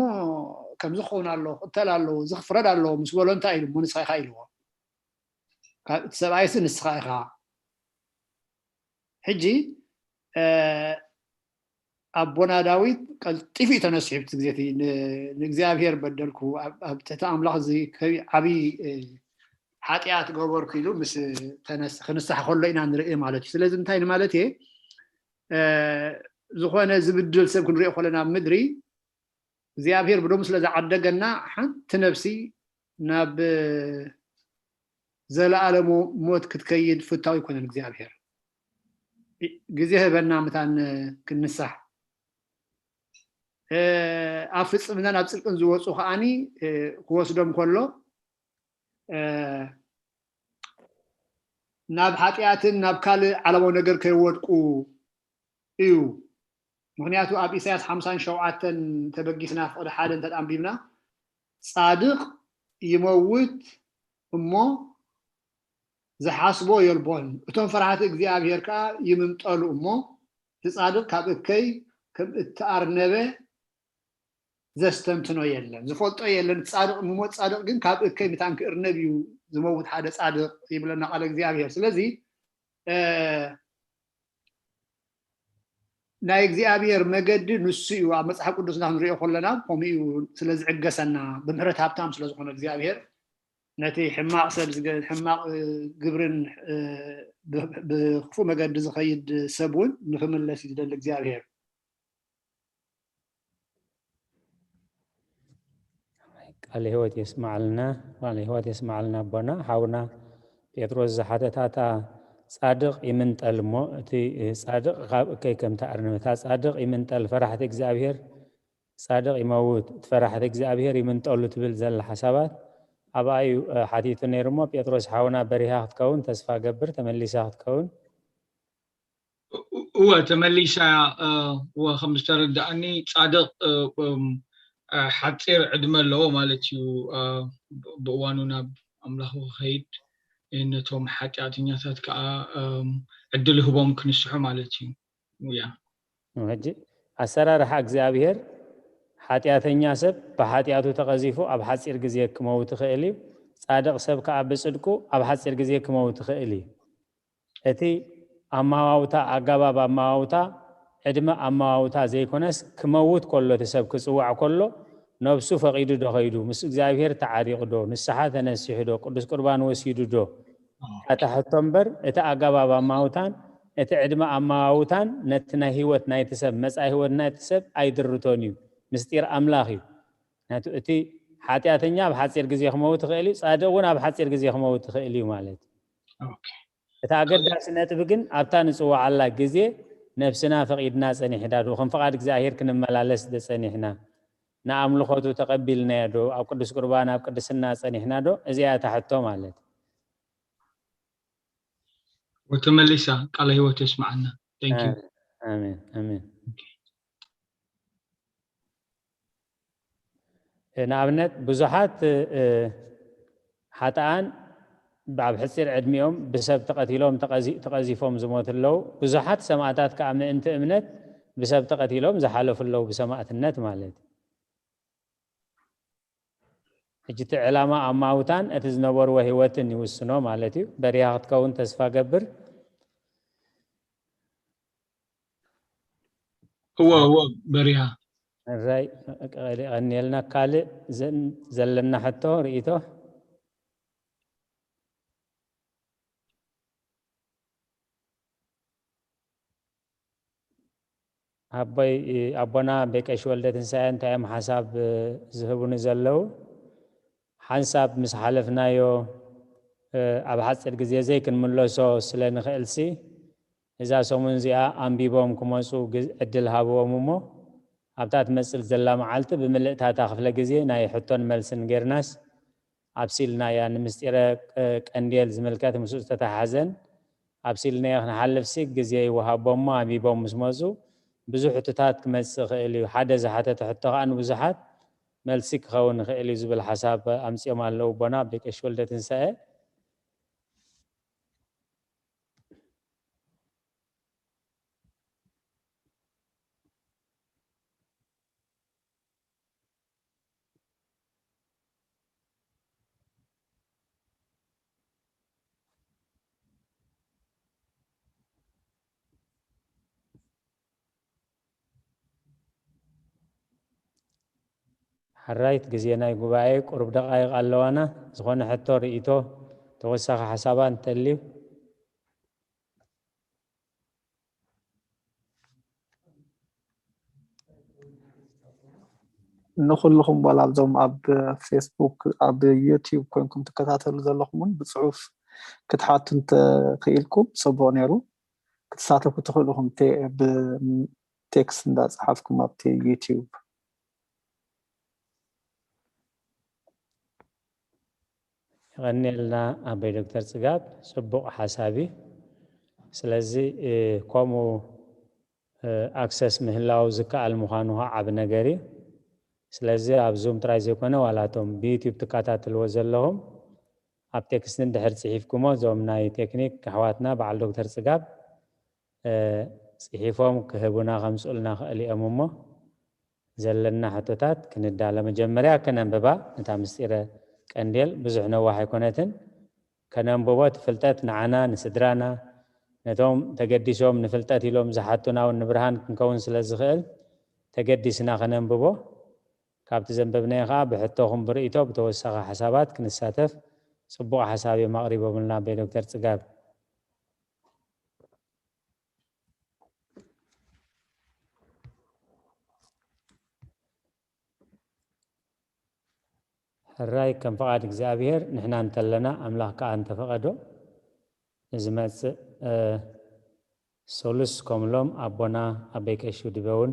ከምዚ ክኸውን ኣለዎ፣ ክቕተል ኣለዎ፣ እዚ ክፍረድ ኣለዎ ምስ በሎ፣ እንታይ ኢሉ? እሞ ንስኻ ኢኻ ኢልዎ። ካብ፣ እቲ ሰብኣይስ ንስኻ ኢኻ። ሕጂ፣ እ፣ ኣቦና ዳዊት ቀልጢፉ እዩ ተነሲሑ። ብቲ ግዜ እቲ ን- ንእግዚኣብሔር በደልኩ፣ ኣብ ኣብ ትሕቲ ኣምላኽ እዚ ከቢ- ዓብዪ እ፣ ሓጢኣት ገበርኩ ኢሉ ምስ ተነስ- ክንስሓ ከሎ ኢና ንርኢ ማለት እዩ። ስለዚ እንታይ ንማለት እየ? እ፣ ዝኾነ ዝብድል ሰብ ክንሪኦ ከለና ኣብ ምድሪ እግዚኣብሔር ብደሙ ስለ ዝዓደገና ሓንቲ ነፍሲ ናብ ዘለኣለሙ ሞት ክትከይድ ፍታው ኣይኮነን እግዚኣብሔር። ግዜ ህበና ምታን ክንሳሕ ኣብ ፍጽምናን ኣብ ጽድቅን ዝወፁ ከዓኒ ክወስዶም ከሎ ናብ ሓጢኣትን ናብ ካልእ ዓለማዊ ነገር ከይወድቁ እዩ። ምክንያቱ ኣብ ኢሳያስ ሓምሳን ሸውዓተን ተበጊስና ፍቕዲ ሓደ እንተ ኣንቢብና ጻድቕ ይመውት እሞ ዝሓስቦ የልቦን፣ እቶም ፈራሕቲ እግዚኣብሔር ከኣ ይምንጠሉ እሞ እቲ ጻድቕ ካብ እከይ ከም እተኣርነበ ዘስተንትኖ የለን፣ ዝፈልጦ የለን። ጻድቕ ምሞት ጻድቕ ግን ካብ እከይ ምታን ክእርነብ እዩ ዝመውት ሓደ ጻድቕ ይብለና ቃለ እግዚኣብሔር። ስለዚ ናይ እግዚኣብሔር መገዲ ንሱ እዩ። ኣብ መጽሓፍ ቅዱስና ክንሪኦ ከለና ከምኡ እዩ። ስለ ዝዕገሰና ብምሕረት ሃብታም ስለ ዝኾነ እግዚኣብሔር ነቲ ሕማቕ ሰብ ዝገ- ሕማቕ ግብርን ብክፉ መገዲ ዝኸይድ ሰብ እውን ንክምለስ እዩ ዝደሊ እግዚኣብሔር። ቃለ ህይወት የስማዓልና። ቃለ ህይወት የስማዓልና ኣቦና። ሓውና ጴጥሮስ ዝሓተታታ ጻድቕ ይምንጠል እሞ እቲ ጻድቕ ካብ እከይ ከም ትኣርንብ እታ ጻድቕ ይምንጠል ፈራሕቲ እግዚኣብሔር ጻድቕ ይመውት እቲ ፈራሕቲ እግዚኣብሔር ይምንጠሉ ትብል ዘላ ሓሳባት ኣብኣ እዩ ሓቲቱ ነይሩ እሞ ጴጥሮስ ሓውና በሪሃ ክትከውን ተስፋ ገብር ተመሊሳ ክትከውን እወ ተመሊሳ እወ ከም ዝተረዳእኒ ጻድቕ ሓፂር ዕድመ ኣለዎ ማለት እዩ። ብእዋኑ ናብ ኣምላኹ ክኸይድ ነቶም ሓጢኣተኛታት ከዓ ዕድል ህቦም ክንስሑ ማለት እዩ። ያ ሕጂ ኣሰራርሓ እግዚኣብሔር ሓጢኣተኛ ሰብ ብሓጢኣቱ ተቐዚፉ ኣብ ሓፂር ግዜ ክመውት ይኽእል እዩ። ፃድቕ ሰብ ከዓ ብፅድቁ ኣብ ሓፂር ግዜ ክመውት ይኽእል እዩ። እቲ ኣመዋውታ ኣገባብ ኣመዋውታ ዕድመ ኣመዋውታ ዘይኮነስ ክመውት ከሎ እቲ ሰብ ክፅዋዕ ከሎ ነብሱ ፈቒዱ ዶ ኸይዱ ምስ እግዚኣብሔር ተዓሪቑ ዶ ንስሓ ተነሲሑ ዶ ቅዱስ ቁርባን ወሲዱ ዶ እታ ሕቶ እምበር እቲ ኣገባብ ኣመዋውታን እቲ ዕድመ ኣመዋውታን ነቲ ናይ ህይወት ናይቲ ሰብ መፃኢ ህይወት ናይቲ ሰብ ኣይድርቶን እዩ። ምስጢር ኣምላኽ እዩ። ምክንያቱ እቲ ሓጢኣተኛ ኣብ ሓፂር ግዜ ክመውት ይኽእል እዩ፣ ፃድቕ እውን ኣብ ሓፂር ግዜ ክመውት ይኽእል እዩ ማለት እዩ። እቲ ኣገዳሲ ነጥቢ ግን ኣብታ ንፅዋዓላ ግዜ ነብስና ፈቒድና ፀኒሕና ዶ ከም ፍቓድ እግዚኣብሔር ክንመላለስ ዶ ፀኒሕና ንኣምልኾቱ ተቐቢልናዮ ዶ ኣብ ቅዱስ ቁርባን ኣብ ቅድስና ፀኒሕና ዶ እዚኣ እታ ሕቶ ማለት ወተመሊሳ ቃለ ህይወት የስማዓና። Thank you። ኣሜን ኣሜን። ንኣብነት ብዙሓት ሓጥኣን ኣብ ሕፂር ዕድሚኦም ብሰብ ተቐቲሎም ተቐዚፎም ዝሞቱ ኣለዉ። ብዙሓት ሰማእታት ከዓ ምእንቲ እምነት ብሰብ ተቐቲሎም ዝሓለፉ ኣለዉ ብሰማእትነት ማለት እዩ። ሕጂ እቲ ዕላማ ኣማውታን እቲ ዝነበርዎ ህይወትን ይውስኖ ማለት እዩ። በሪሃ ክትከውን ተስፋ ገብር። እወ እወ በሪሃ ራይ ቀኒየልና ካልእ ዘለና ሕቶ ርእቶ ኣቦይ ኣቦና ቤቀሽ ወልደ ትንሳኤ እንታይ እዮም ሓሳብ ዝህቡኒ ዘለዉ ሓንሳብ ምስ ሓለፍናዮ ኣብ ሓፂር ግዜ ዘይክንምለሶ ስለ ንኽእልሲ እዛ ሰሙን እዚኣ ኣንቢቦም ክመፁ ዕድል ሃብዎም እሞ ኣብታ ትመፅእ ዘላ መዓልቲ ብምልእታታ ክፍለ ግዜ ናይ ሕቶን መልስን ጌርናስ ኣብሲልናያ ንምስጢረ ቀንዴል ዝምልከት ምስኡ ዝተተሓዘን ኣብሲልናዮ ክንሓልፍሲ ግዜ ይወሃቦ እሞ ኣንቢቦም ምስ መፁ ብዙሕ ሕቶታት ክመፅእ ይኽእል እዩ ሓደ ዝሓተተ ሕቶ ከዓ ንብዙሓት መልሲ ክኸውን ይኽእል እዩ ዝብል ሓሳብ ኣምፂኦም ኣለዉ ኣቦና ኣቦይ ቀሺ ወልደ ትንሳኤ ሕራይት ግዜ ናይ ጉባኤ ቁሩብ ደቃይቕ ኣለዋና። ዝኾነ ሕቶ፣ ርእይቶ፣ ተወሳኺ ሓሳባ እንተልዩ? ንኹልኹም ዋላ ኣብዞም ኣብ ፌስቡክ፣ ኣብ ዩቲዩብ ኮንኩም ትከታተሉ ዘለኹም እውን ብፅሑፍ ክትሓቱ እንተኽኢልኩም ፅቡቕ ነይሩ። ክትሳተፉ ትኽእሉ ኢኹም፣ ቴክስት እንዳፀሓፍኩም ኣብቲ ዩቲዩብ። የቐንየልና ኣቦይ ዶክተር ፅጋብ፣ ፅቡቕ ሓሳብ እዩ። ስለዚ ከምኡ ኣክሰስ ምህላው ዝከኣል ምዃኑ ከዓ ዓቢ ነገር እዩ። ስለዚ ኣብ ዙም ጥራይ ዘይኮነ ዋላ እቶም ብዩቲዩብ ትከታተልዎ ዘለኹም ኣብ ቴክስት እንድሕር ፅሒፍኩሞ እዞም ናይ ቴክኒክ ኣሕዋትና በዓል ዶክተር ፅጋብ ፅሒፎም ክህቡና ከምፅኡልና ክእል እዮም እሞ ዘለና ሕቶታት ክንዳለ መጀመርያ ከነንብባ ነታ ምስጢረ ቀንዴል ብዙሕ ነዋሕ ኣይኮነትን። ከነንብቦ እቲ ፍልጠት ንዓና ንስድራና ነቶም ተገዲሶም ንፍልጠት ኢሎም ዝሓቱና እውን ንብርሃን ክንከውን ስለ ዝኽእል ተገዲስና ከነንብቦ። ካብቲ ዘንበብናዮ ከዓ ብሕቶኹም ብርእይቶ ብተወሳኺ ሓሳባት ክንሳተፍ ፅቡቕ ሓሳብ እዮም ኣቕሪቦምልና ኣቦይ ዶክተር ፅጋብ። ሕራይ ከም ፍቓድ እግዚኣብሔር ንሕና እንተለና ኣምላኽ ከዓ እንተፈቐዶ ንዝመፅእ ሰሉስ ከምሎም ኣቦና ኣቦይ ቀሺ ውድበ እውን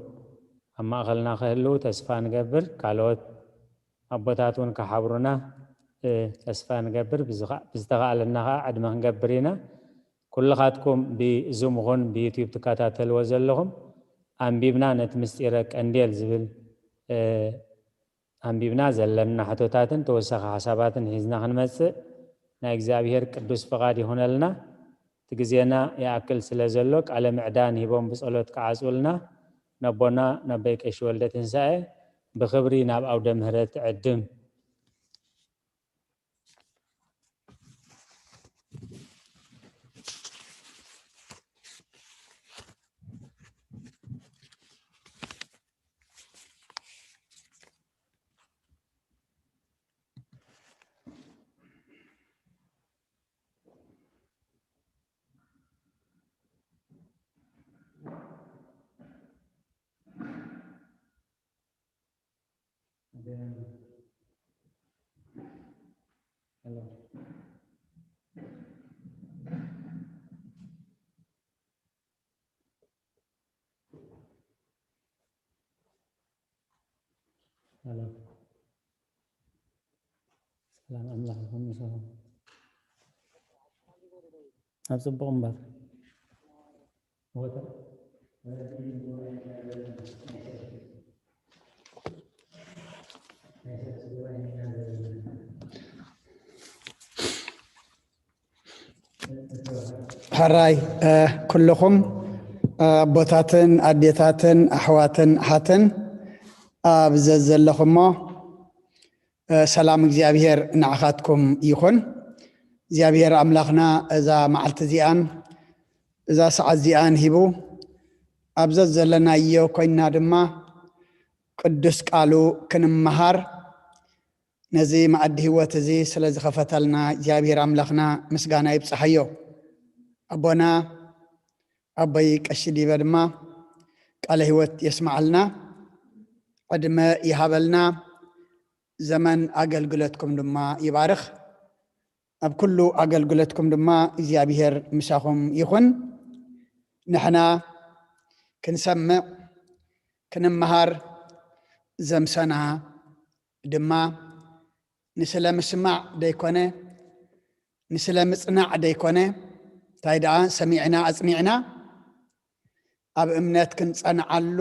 ኣብ ማእኸልና ክህልው ተስፋ ንገብር። ካልኦት ኣቦታት እውን ክሓብሩና ተስፋ ንገብር። ብዝተኻእለና ከዓ ዕድመ ክንገብር ኢና። ኩልኻትኩም ብዙም ኹን ብዩቲዩብ ትከታተልዎ ዘለኹም ኣንቢብና ነቲ ምስጢረ ቀንዴል ዝብል ኣንቢብና ዘለና ሕቶታትን ተወሳኺ ሓሳባትን ሒዝና ክንመፅእ ናይ እግዚኣብሔር ቅዱስ ፍቓድ ይኹነልና። እቲ ግዜና ይኣክል ስለ ዘሎ ቃለ ምዕዳን ሂቦም ብጸሎት ክዓጽውልና ነቦና ነቦይ ቀሺ ወልደ ትንሳኤ ብኽብሪ ናብ ኣውደ ምህረት ዕድም። ሰላም ኣምላኽ ይኹን ምሳኹም። ኣብ ጽቡቕ እምበር። ሕራይ ኩልኹም ኣቦታትን ኣዴታትን ኣሕዋትን ኣሓትን ኣብ ዘዘለኹሞ ሰላም እግዚኣብሔር ንዓኻትኩም ይኹን። እግዚኣብሔር ኣምላኽና እዛ መዓልቲ እዚኣን እዛ ሰዓት እዚኣን ሂቡ ኣብ ዘዘለናዮ ኮይንና ድማ ቅዱስ ቃሉ ክንመሃር ነዚ መኣዲ ህይወት እዚ ስለ ዝኸፈተልና እግዚኣብሔር ኣምላኽና ምስጋና ይብጽሓዮ። ኣቦና ኣቦይ ቀሺ ዲበ ድማ ቃለ ህይወት የስምዓልና፣ ዕድመ ይሃበልና፣ ዘመን ኣገልግሎትኩም ድማ ይባርኽ። ኣብ ኩሉ ኣገልግሎትኩም ድማ እግዚኣብሔር ምሳኹም ይኹን። ንሕና ክንሰምዕ ክንመሃር ዘምሰና ድማ ንስለ ምስማዕ ደይኮነ ንስለ ምጽናዕ ደይኮነ እንታይ ደኣ ሰሚዕና ኣጽኒዕና ኣብ እምነት ክንጸንዓሉ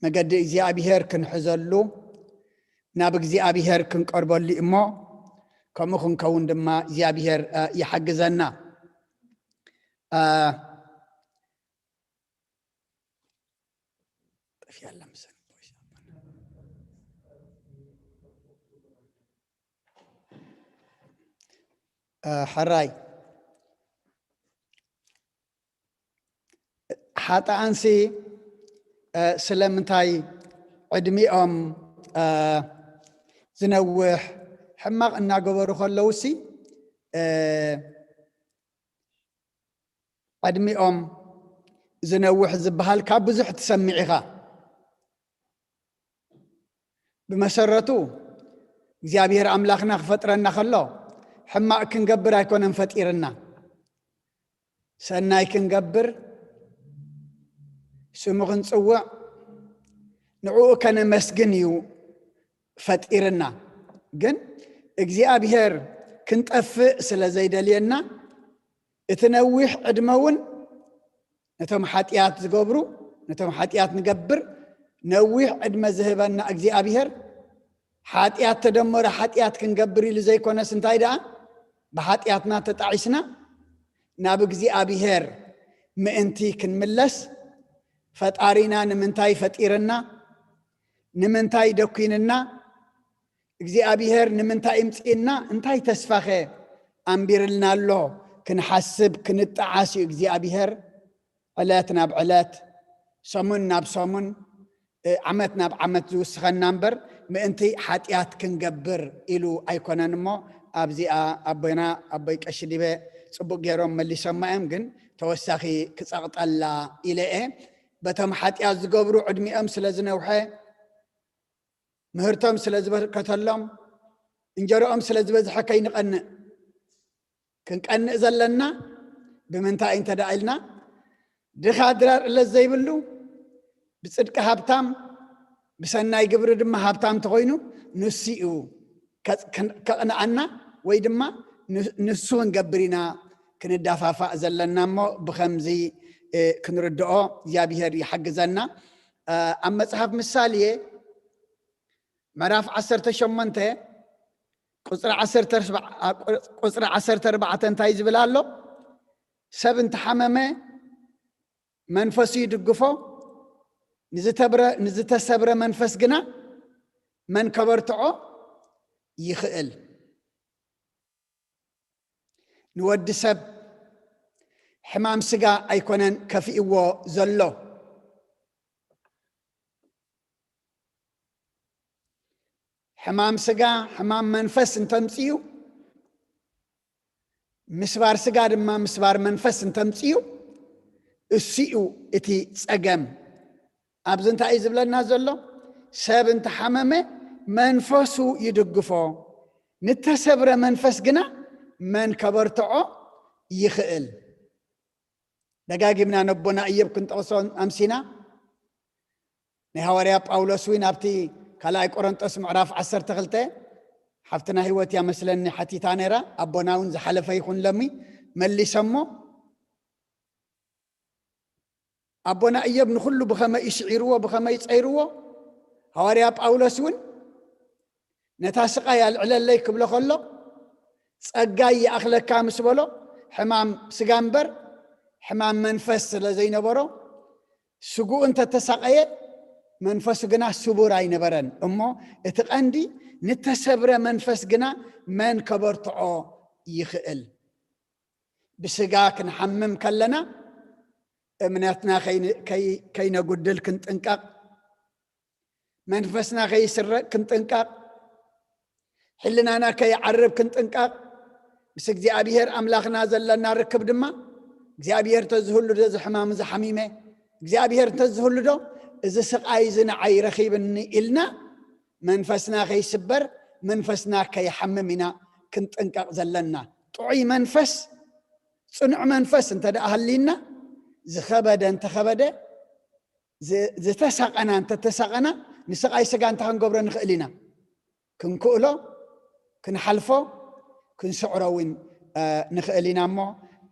መገዲ እግዚኣብሔር ክንሕዘሉ ናብ እግዚኣብሔር ክንቀርበሉ እሞ ከምኡ ክንከውን ድማ እግዚኣብሔር ይሓግዘና። ሕራይ ሓጥኣንሲ ስለምንታይ ዕድሚኦም ዝነውሕ ሕማቕ እናገበሩ ከለውሲ ዕድሚኦም ዝነውሕ ዝበሃል ካብ ብዙሕ ትሰምዕ ኢኻ። ብመሰረቱ እግዚኣብሔር ኣምላኽና ክፈጥረና ከሎ ሕማቕ ክንገብር ኣይኮነን ፈጢርና። ሰናይ ክንገብር፣ ስሙ ክንጽውዕ፣ ንዕኡ ከነመስግን እዩ ፈጢርና። ግን እግዚኣብሔር ክንጠፍእ ስለ ዘይደልየና እቲ ነዊሕ ዕድመ እውን ነቶም ሓጢኣት ዝገብሩ፣ ነቶም ሓጢኣት ንገብር ነዊሕ ዕድመ ዝህበና እግዚኣብሔር ሓጢኣት ተደመረ ሓጢኣት ክንገብር ኢሉ ዘይኮነስ እንታይ ደኣ ብሓጢኣትና ተጣዒስና ናብ እግዚኣብሔር ምእንቲ ክንምለስ ፈጣሪና ንምንታይ ፈጢርና፣ ንምንታይ ደኩንና፣ እግዚኣብሔር ንምንታይ እምፅእና፣ እንታይ ተስፋኸ ኣንቢርልና ኣሎ ክንሓስብ ክንጠዓስ እዩ እግዚኣብሔር ዕለት ናብ ዕለት፣ ሰሙን ናብ ሰሙን፣ ዓመት ናብ ዓመት ዝውስኸና እምበር ምእንቲ ሓጢኣት ክንገብር ኢሉ ኣይኮነን። እሞ ኣብዚኣ ኣቦና ኣቦይ ቀሺ ዲበ ፅቡቅ ገይሮም መሊሶማ እዮም። ግን ተወሳኺ ክፀቕጠላ ኢለ እየ። በቶም ሓጢኣት ዝገብሩ ዕድሚኦም ስለ ዝነውሐ፣ ምህርቶም ስለ ዝበርከተሎም፣ እንጀሮኦም ስለ ዝበዝሐ ከይንቐንእ፣ ክንቀንእ ዘለና ብምንታይ እንተ ደኣ ኢልና፣ ድኻ ድራር ዕለት ዘይብሉ ብጽድቂ ሃብታም፣ ብሰናይ ግብሪ ድማ ሃብታም ተኾይኑ፣ ንሱ እዩ ከቕንኣና ወይ ድማ ንሱ ክንገብር ኢና ክንዳፋፋእ ዘለና። እሞ ብኸምዚ ክንርድኦ እግዚኣብሔር ይሓግዘና። ኣብ መጽሓፍ ምሳሌ ምዕራፍ ዓሰርተ ሸሞንተ ቁፅሪ ዓሰርተ ኣርባዕተ እንታይ ዝብል ኣሎ? ሰብ እንተሓመመ መንፈሱ ይድግፎ፣ ንዝተሰብረ መንፈስ ግና መን ከበርትዖ ይኽእል? ንወዲ ሰብ ሕማም ስጋ ኣይኮነን ከፊእዎ ዘሎ። ሕማም ስጋ ሕማም መንፈስ እንተምፅኡ፣ ምስባር ስጋ ድማ ምስባር መንፈስ እንተምፅኡ፣ እሱ እዩ እቲ ፀገም። ኣብዚ እንታይ እዩ ዝብለና ዘሎ? ሰብ እንተሓመመ መንፈሱ ይድግፎ፣ ንተሰብረ መንፈስ ግና መን ከበርትዖ ይኽእል? ደጋጊምና ነቦና እዮብ ክንጠቕሶ ኣምሲና። ናይ ሃዋርያ ጳውሎስ እውን ኣብቲ ካልኣይ ቆሮንጦስ ምዕራፍ ዓሰርተ ክልተ ሓፍትና ህይወት እያ መስለኒ ሓቲታ ነይራ። ኣቦና እውን ዝሓለፈ ይኹን ለሚ መሊሰሞ። ኣቦና እዮብ ንኹሉ ብኸመይ እዩ ስዒርዎ፣ ብኸመይ ጸይርዎ? ሃዋርያ ጳውሎስ እውን ነታ ስቓይ ኣልዕለለይ ክብሎ ከሎ፣ ጸጋይ ይኣኽለካ ምስ በሎ፣ ሕማም ስጋ እምበር ሕማም መንፈስ ስለ ዘይነበሮ፣ ስግኡ እንተተሳቐየ፣ መንፈሱ ግና ስቡር ኣይነበረን። እሞ እቲ ቀንዲ ንተሰብረ መንፈስ ግና መን ከበርትዖ ይኽእል? ብስጋ ክንሓምም ከለና እምነትና ከይነጉድል ክንጥንቀቕ፣ መንፈስና ከይስረቅ ክንጥንቀቕ፣ ሕልናና ከይዓርብ ክንጥንቀቕ፣ ምስ እግዚኣብሔር ኣምላኽና ዘለና ርክብ ድማ እግዚኣብሔር ተዝህሉ ዶ እዚ ሕማም እዚ ሓሚመ፣ እግዚኣብሔር እንተዝህሉ ዶ እዚ ስቓይ እዚ ንዓይ ረኺብኒ ኢልና መንፈስና ከይስበር፣ መንፈስና ከይሓምም ኢና ክንጥንቀቕ ዘለና። ጥዑይ መንፈስ፣ ጽኑዕ መንፈስ እንተ ደኣ ሃልዩና፣ ዝኸበደ እንተኸበደ፣ ዝ-፣ ዝተሳቐና እንተተሳቐና፣ ንስቓይ ስጋ እንታይ ክንገብሮ ንኽእል ኢና? ክንክእሎ፣ ክንሓልፎ፣ ክንስዕሮ እውን፣ እ፣ ንኽእል ኢና። እሞ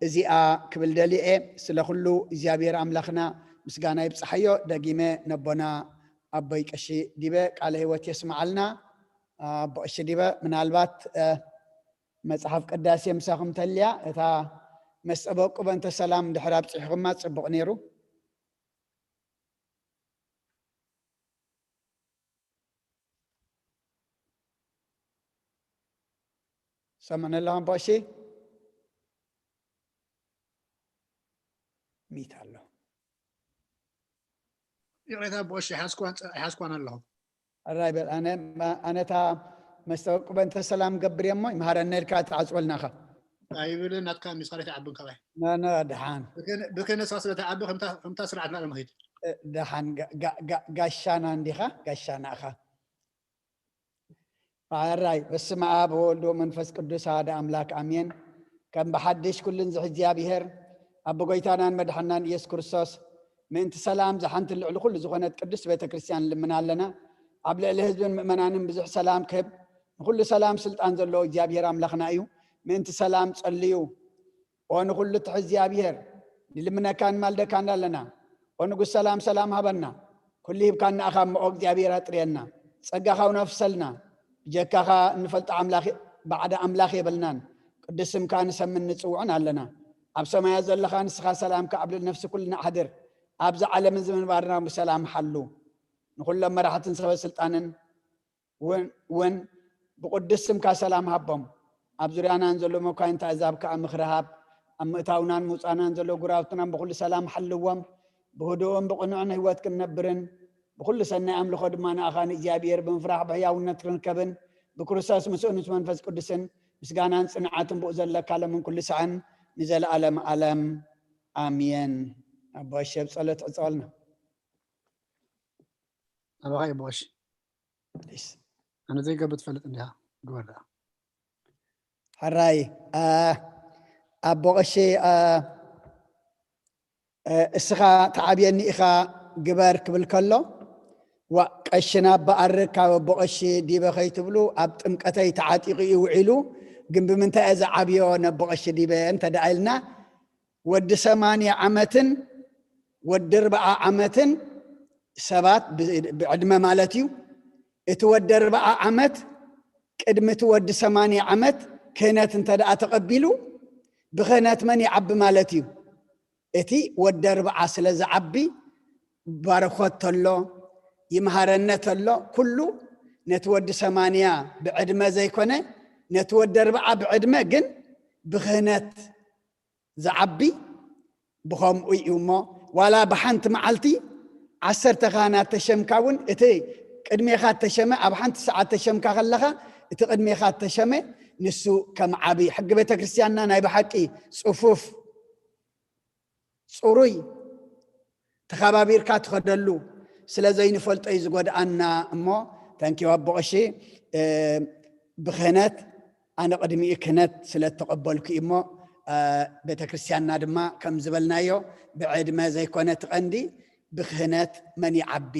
እዚኣ ክብል ደልየ እየ። ስለ ኩሉ እግዚኣብሔር ኣምላኽና ምስጋና ይብጽሓዮ። ደጊመ ነቦና ኣቦይ ቀሺ ዲበ ቃለ ህይወት የስምዓልና። ኣቦ ቀሺ ዲበ፣ ምናልባት፣ እ፣ መጽሓፍ ቅዳሴ ምሳኹም ተልያ፣ እታ መስጸ በቁ በንተ ሰላም ድሕር ኣብጽሕኹማ ጽቡቕ ነይሩ። ሰምዕኒ ኣለኹም ቦሺ? ሚት ኣሎ። ይቕሬታ ኣቦ ቀሺ፣ ኣይሓዝኩዋን ጸ-፣ ኣይሓዝኩዋን ኣለኹ። ኣራይ በል፣ ኣነ፣ ኣነታ መስተውቅበ እንተ ሰላም ገብር እሞ ይምሃረና ኢልካ ትዓጽወልና ኢኻ። ኣይብልን፣ ናትካ ሚስኻል ኣይትዓብን ካባይ። ነ-፣ ነ-፣ ደሓን። ብክነ-፣ ብክነሳ ስለ ትዓቢ ከምታ፣ ከምታ ስርዓትና ሎምኺድ። ደሓን፣ ጋ-፣ ጋ-፣ ጋ-፣ ጋሻና እንዲኻ፣ ጋሻና ኢኻ። ኣራይ፣ በስመ ኣብ ወወልድ ወመንፈስ ቅዱስ ኣሐደ ኣምላክ ኣሜን። ከም ብሓድሽ ኩልን ዝሕ እግዚኣብሔር፣ ኣብ ጎይታናን መድሓናን ኢየሱስ ክርስቶስ፣ ምእንቲ ሰላም ዝሓንቲ ልዕሊ ኩሉ ዝኾነት ቅድስት ቤተ ክርስቲያን ንልምና ኣለና። ኣብ ልዕሊ ህዝብን ምእመናንን ብዙሕ ሰላም ክህብ፣ ንኩሉ ሰላም ስልጣን ዘለዎ እግዚኣብሔር ኣምላኽና እዩ። ምእንቲ ሰላም ጸልዩ። ኦ ንኩሉ ትሕ እግዚኣብሔር፣ ንልምነካን ማልደካን ኣለና። ኦ ንጉስ ሰላም፣ ሰላም ሃበና። ኩሉ ሂብካና ኢኻ እሞ፣ ኦ እግዚኣብሔር ኣጥርየና። ጸጋኻ እውን ኣፍሰልና። ብጀካኻ እንፈልጦ ኣምላኽ፣ ባዕዳ ኣምላኽ የብልናን። ቅዱስ ስምካ ንሰምን ንጽውዕን ኣለና። ኣብ ሰማያት ዘለኻ ንስኻ ሰላምካ ኣብ ልዕሊ ነፍሲ ኩልና ኣሕድር። ኣብዚ ዓለምን እዚ ምንባርና ብሰላም ሓሉ። ንኹሎም መራሕትን ሰበ ስልጣንን እውን፣ እውን ብቅዱስ ስምካ ሰላም ሃቦም። ኣብ ዙርያናን ዘሎ መኳይንቲ ኣሕዛብ ከኣ ምኽሪ ሃብ። ኣብ ምእታውናን ምውጻእናን ዘሎ ጉራውትናን ብኹሉ ሰላም ሓልዎም። ብህዱእን ብቕኑዕን ህይወት ክንነብርን ብኹሉ ሰናይ ኣምልኾ ድማ ንኣኻ ንእግዚኣብሔር ብምፍራሕ ብሕያውነት ክንርከብን ብክርስቶስ ምስኡ ምስ መንፈስ ቅዱስን ምስጋናን ጽንዓትን ብኡ ዘለካ ለምን ኩሉ ሰዓን ንዘለኣለም ኣለም ኣሜን። ኣቦ ቀሺ ብ ጸሎት ዕጸወልና። ኣባኻ ኣቦ ቀሺ። ፕሊስ። ኣነ ዘይገብር ትፈልጥ እንዲኻ፣ ግበር ደኣ። ሕራይ፣ አ፣ ኣቦ ቀሺ፣ አ፣ እ፣ እስኻ ተዓብየኒ ኢኻ ግበር ክብል ከሎ፣ ዋእ፣ ቀሽና በኣር ካብ ኣቦ ቀሺ ዲበ ከይትብሉ፣ ኣብ ጥምቀተይ ተዓጢቑ እዩ ውዒሉ፣ ግን ብምንታይ እየ ዝዓብዮ ነቦ ቀሺ ዲበ እንተ ደኣ ኢልና፣ ወዲ ሰማንያ ዓመትን ወዲ ኣርብዓ ዓመትን ሰባት ብ-፣ ብዕድመ ማለት እዩ። እቲ ወዲ ኣርብዓ ዓመት ቅድሚ እቲ ወዲ ሰማንያ ዓመት ክህነት እንተ ደኣ ተቐቢሉ፣ ብክህነት መን ይዓቢ ማለት እዩ? እቲ ወዲ ኣርብዓ ስለ ዝዓቢ፣ ባርኾት ተሎ፣ ይምሃረነ ተሎ፣ ኩሉ ነቲ ወዲ ሰማንያ ብዕድመ ዘይኮነ፣ ነቲ ወዲ ኣርብዓ ብዕድመ ግን ብክህነት ዝዓቢ ብኸምኡ እዩ እሞ፣ ዋላ ብሓንቲ መዓልቲ ዓሰርተ ካህናት ተሸምካ እውን፣ እቲ ቅድሜኻ እተሸመ፣ ኣብ ሓንቲ ሰዓት ተሸምካ ከለኻ፣ እቲ ቅድሜኻ እተሸመ ንሱ ከም ዓቢ። ሕጊ ቤተ ክርስቲያንና ናይ ብሓቂ ጽፉፍ፣ ጽሩይ፣ ተኸባቢርካ ትኸደሉ ስለ ዘይንፈልጦ እዩ ዝጎድኣና እሞ፣ ተንኪው ኣቦ ቀሺ፣ እ፣ ብክህነት ኣነ ቅድሚኡ ክህነት ስለ እተቐበልኩ እዩ እሞ፣ እ፣ ቤተ ክርስቲያንና ድማ ከም ዝበልናዮ ብዕድመ ዘይኮነ እቲ ቀንዲ ብክህነት መን ይዓቢ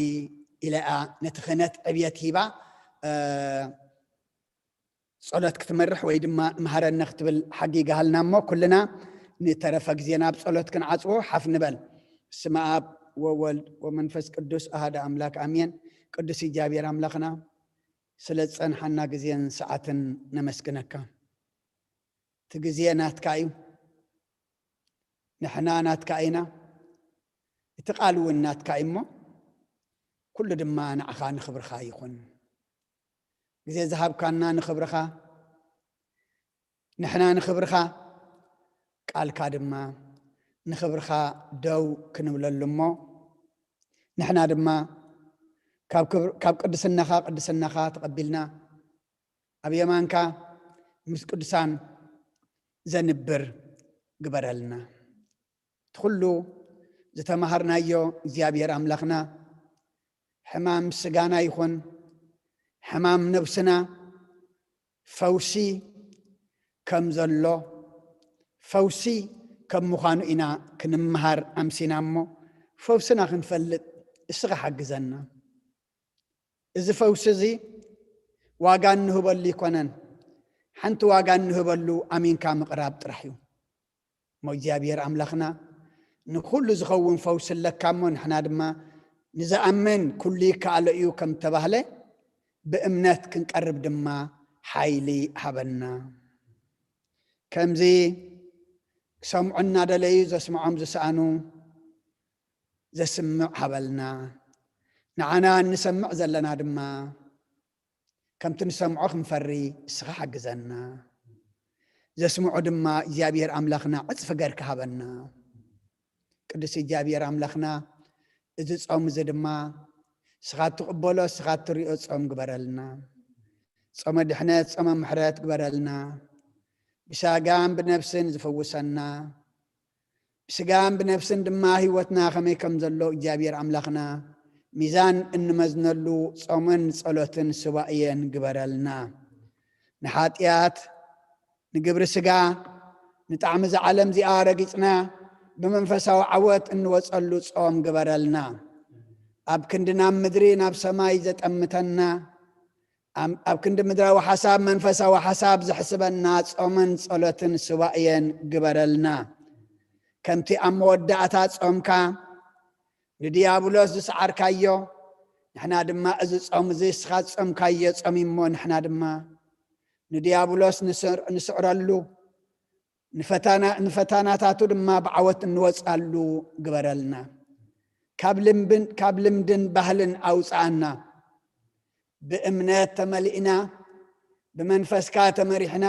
ኢለ እያ ነቲ ክህነት ዕብየት ሂባ፣ እ፣ ጸሎት ክትመርሕ ወይ ድማ ምሃረኒ ክትብል ሓጊጋሃልና እሞ፣ ኩልና ንተረፈ ግዜና ብጸሎት ክንዓጽዎ ሓፍ ንበል። በስመ ኣብ ወወልድ ወመንፈስ ቅዱስ ኣሃደ ኣምላክ ኣሜን። ቅዱስ እግዚኣብሔር ኣምላኽና፣ ስለ ዝጸንሓና ግዜን ሰዓትን ነመስግነካ። እቲ ግዜ ናትካ እዩ፣ ንሕና ናትካ ኢና፣ እቲ ቃል እውን ናትካ እዩ እሞ፣ ኩሉ ድማ ንዓኻ ንኽብርኻ ይኹን። ግዜ ዝሃብካና ንኽብርኻ፣ ንሕና ንኽብርኻ፣ ቃልካ ድማ ንኽብርኻ ደው ክንብለሉ እሞ፣ ንሕና ድማ ካብ ክብር-፣ ካብ ቅድስናኻ፣ ቅድስናኻ ተቐቢልና፣ ኣብ የማንካ ምስ ቅዱሳን ዘንብር ግበረልና። እቲ ኩሉ ዝተማሃርናዮ እግዚኣብሔር ኣምላኽና፣ ሕማም ስጋና ይኹን ሕማም ነብስና ፈውሲ ከም ዘሎ፣ ፈውሲ ከም ምዃኑ ኢና ክንምሃር ኣምሲና እሞ፣ ፈውስና ክንፈልጥ እስኻ ሓግዘና። እዚ ፈውሲ እዚ ዋጋ እንህበሉ ኣይኮነን፣ ሓንቲ ዋጋ እንህበሉ ኣሚንካ ምቕራብ ጥራሕ እዩ። እሞ እግዚኣብሔር ኣምላኽና፣ ንኹሉ ዝኸውን ፈውሲ ኣለካ እሞ፣ ንሕና ድማ ንዝኣምን ኩሉ ይከኣሎ እዩ ከም ተባህለ፣ ብእምነት ክንቀርብ ድማ ሓይሊ ሃበና። ከምዚ ክሰምዑ እናደለዩ ዘስምዖም ዝሰኣኑ ዘስምዕ ሃበልና። ንዓና እንሰምዕ ዘለና ድማ ከምቲ ንሰምዖ ክንፈሪ እስኻ ሓግዘና። ዘስምዑ ድማ እግዚኣብሔር ኣምላኽና ዕጽፊ ገርካ ሃበና። ቅዱስ እግዚኣብሔር ኣምላኽና፣ እዚ ጾም እዚ ድማ ንስኻ እትቕበሎ፣ ንስኻ እትሪኦ ጾም ግበረልና። ጾመ ድሕነት፣ ጾመ ምሕረት ግበረልና። ብስጋን ብነፍስን ዝፈውሰና፣ ብስጋን ብነፍስን ድማ ህይወትና ከመይ ከም ዘሎ እግዚኣብሔር ኣምላኽና ሚዛን እንመዝነሉ ጾምን ጸሎትን ሱባኤን ግበረልና። ንሓጢኣት፣ ንግብሪ ስጋ፣ ንጣዕሚ እዛ ዓለም እዚኣ ረጊጽና ብመንፈሳዊ ዓወት እንወጸሉ ጾም ግበረልና። ኣብ ክንዲ ናብ ምድሪ ናብ ሰማይ ዘጠምተና፣ ኣብ ኣብ ክንዲ ምድራዊ ሓሳብ መንፈሳዊ ሓሳብ ዘሕስበና ጾምን ጸሎትን ሱባኤን ግበረልና። ከምቲ ኣብ መወዳእታ ጾምካ ንድያብሎስ ዝሰዓርካዮ፣ ንሕና ድማ እዚ ጾም እዚ ንስኻ ዝጾምካዮ ጾም እሞ ንሕና ድማ ንድያብሎስ ንስዕር-፣ ንስዕረሉ፣ ንፈታና-፣ ንፈታናታቱ ድማ ብዓወት እንወጻሉ ግበረልና። ካብ ልምብን-፣ ካብ ልምድን ባህልን ኣውጽኣና። ብእምነት ተመሊእና፣ ብመንፈስካ ተመሪሕና፣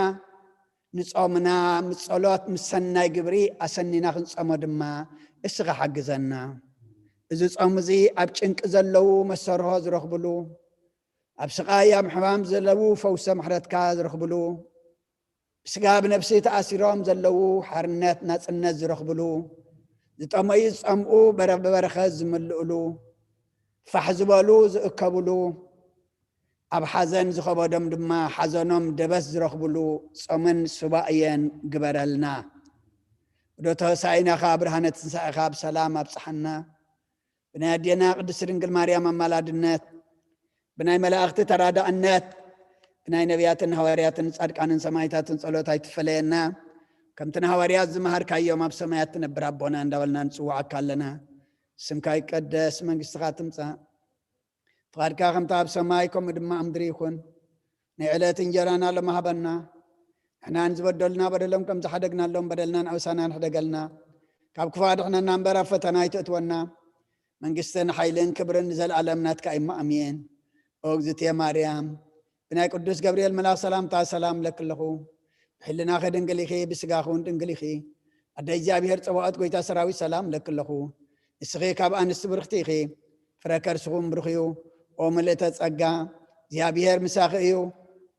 ንጾምና ምስ ጸሎት፣ ምስ ሰናይ ግብሪ ኣሰኒና ክንጸሞ ድማ እስኻ ሓግዘና። እዚ ጾም እዚ ኣብ ጭንቂ ዘለዉ መሰርሆ ዝረኽብሉ፣ ኣብ ስቓይ፣ ኣብ ሕማም ዘለዉ ፈውሰ ምሕረትካ ዝረኽብሉ፣ ብስጋ ብነፍሲ ተኣሲሮም ዘለዉ ሓርነት ናጽነት ዝረኽብሉ፣ ዝጠመዩ ዝጸምኡ በረ-፣ ብበረኸት ዝምልእሉ፣ ፋሕ ዝበሉ ዝእከብሉ፣ ኣብ ሓዘን ዝኸበዶም ድማ ሓዘኖም ደበስ ዝረኽብሉ ጾምን ሱባኤን ግበረልና። ወደ ተወሳኢናኻ ብርሃነ ትንሳኤኻ ብሰላም ኣብጽሓና። ብናይ ኣዴና ቅድስት ድንግል ማርያም ኣማላድነት፣ ብናይ መላእኽቲ ተራዳእነት፣ ብናይ ነቢያትን ሃዋርያትን ጻድቃንን ሰማዕታትን ጸሎት ኣይትፈለየና። ከምቲ ንሃዋርያት ዝመሃርካዮም ኣብ ሰማያት ትነብር ኣቦና እንዳበልና ንጽውዓካ ኣለና። ስምካ ይቀደስ፣ መንግስትኻ ትምጻእ፣ ፍቓድካ ከምቲ ኣብ ሰማይ ከምኡ ድማ ኣብ ምድሪ ይኹን። ናይ ዕለት እንጀራና ሎሚ ሃበና። ንሕና ንዝበደሉና በደሎም ከም ዝሓደግናሎም በደልና ንኣውሳና ንሕደገልና። ካብ ክፉእ ኣድሕነና እምበር ኣብ ፈተና ኣይትእትወና። መንግስትን ሓይልን ክብርን ንዘለኣለም ናትካ እዩ እሞ ኣሜን። ኦ እግዝእትየ ማርያም፣ ብናይ ቅዱስ ገብርኤል መልኣኽ ሰላምታ ሰላም እለኪ ኣለኹ። ብሕልናኺ ድንግል ኢኺ፣ ብስጋኺ እውን ድንግል ኢኺ። ኣደ እግዚኣብሔር ጸባኦት ጎይታ ሰራዊት ሰላም እለኪ ኣለኹ። ንስኺ ካብ ኣንስቲ ብርኽቲ ኢኺ፣ ፍረ ከርስኹም ብሩኽ እዩ። ኦ ምልእተ ጸጋ፣ እግዚኣብሔር ምሳኺ እዩ።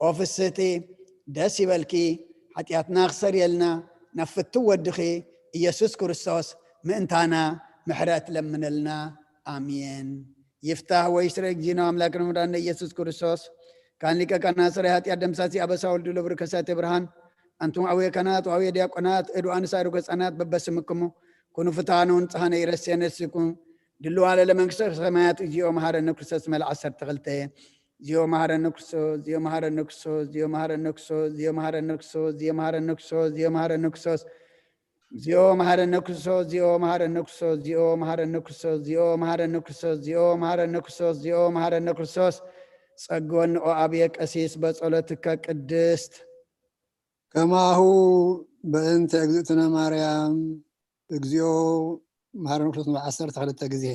ኦ ፍስህቲ፣ ደስ ይበልኪ። ሓጢኣትና ክሰርየልና ናብ ፍትው ወድኺ ኢየሱስ ክርስቶስ ምእንታና ምሕረት ለምነልና። ኣሜን። ይፍታህ ወይስረ እግዚእነ ኣምላክነ መድኃኒነ ኢየሱስ ክርስቶስ። ካህን ሊቀ ካህናት ሠራይ ኃጢአት ደምሳሲ ኣበሳ ወልዱ ለብሩ ከሳቴ ብርሃን። ኣንቱም ኣውየ ካህናት ወኣውየ ዲያቆናት እዱ ኣንሳሩ ገጻናት በበስምክሙ ኩኑ ፍትሐነ ወንጽሐነ ይረሴነ ሲኩ ድልዋ ለለመንግስተ ሰማያት። እግዚኦ መሐረነ ክርስቶስ። መልዓ ዓሰርተ ክልተ። እግዚኦ መሐረነ ክርስቶስ፣ እግዚኦ መሐረነ ክርስቶስ፣ እግዚኦ መሐረነ ክርስቶስ፣ እግዚኦ መሐረነ ክርስቶስ፣ እግዚኦ መሐረነ ክርስቶስ፣ እግዚኦ መሐረነ ክርስቶስ። እግዚኦ መሐረነ ክርስቶስ፣ እግዚኦ መሐረነ ክርስቶስ፣ እግዚኦ መሐረነ ክርስቶስ፣ እግዚኦ መሐረነ ክርስቶስ፣ እግዚኦ መሐረነ ክርስቶስ፣ እግዚኦ መሐረነ ክርስቶስ። ጸግወን ኦ ኣብየ ቀሲስ በጸሎትከ ቅድስት። ከማሁ በእንተ እግዝእትነ ማርያም። እግዚኦ መሐረነ ክርስቶስ ዓሰርተ ክልተ ግዜ።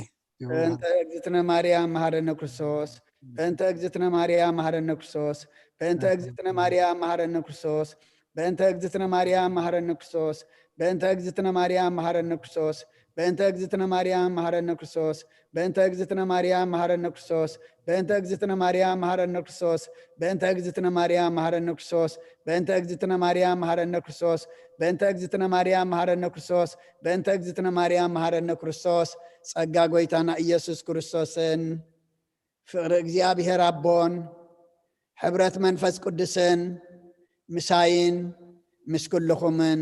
በእንተ እግዝእትነ ማርያም መሐረነ ክርስቶስ። በእንተ እግዝእትነ ማርያም መሐረነ ክርስቶስ። በእንተ እግዝእትነ ማርያም መሐረነ ክርስቶስ። በእንተ እግዝእትነ ማርያም መሐረነ ክርስቶስ። በእንተ እግዝእትነ ማርያም መሐረነ ክርስቶስ። በእንተ እግዝእትነ ማርያም መሐረነ ክርስቶስ። በእንተ እግዝእትነ ማርያም መሐረነ ክርስቶስ። በእንተ እግዝእትነ ማርያም መሐረነ ክርስቶስ። በእንተ እግዝእትነ ማርያም መሐረነ ክርስቶስ። በእንተ እግዝእትነ ማርያም መሐረነ ክርስቶስ። በእንተ እግዝእትነ ማርያም መሐረነ ክርስቶስ። በእንተ እግዝእትነ ማርያም መሐረነ ክርስቶስ። ጸጋ ጎይታና ኢየሱስ ክርስቶስን ፍቕሪ እግዚኣብሔር ኣቦን ሕብረት መንፈስ ቅዱስን ምሳይን ምስ ኩልኹምን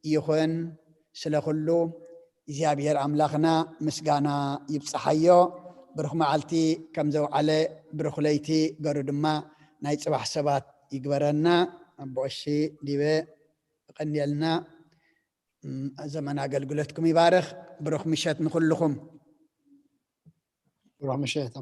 ይኹን። ስለ ኩሉ እግዚኣብሔር ኣምላኽና ምስጋና ይብጽሓዮ። ብሩኽ መዓልቲ ከም ዘውዓለ ብሩኽ ለይቲ ገሩ ድማ ናይ ጽባሕ ሰባት ይግበረና። ኣቦ ቀሺ ዲበ፣ የቐንየልና። እም፣ ዘመን ኣገልግሎትኩም ይባርኽ። ብሩኽ ምሸት ንኹልኹም። ብሩኽ ምሸት።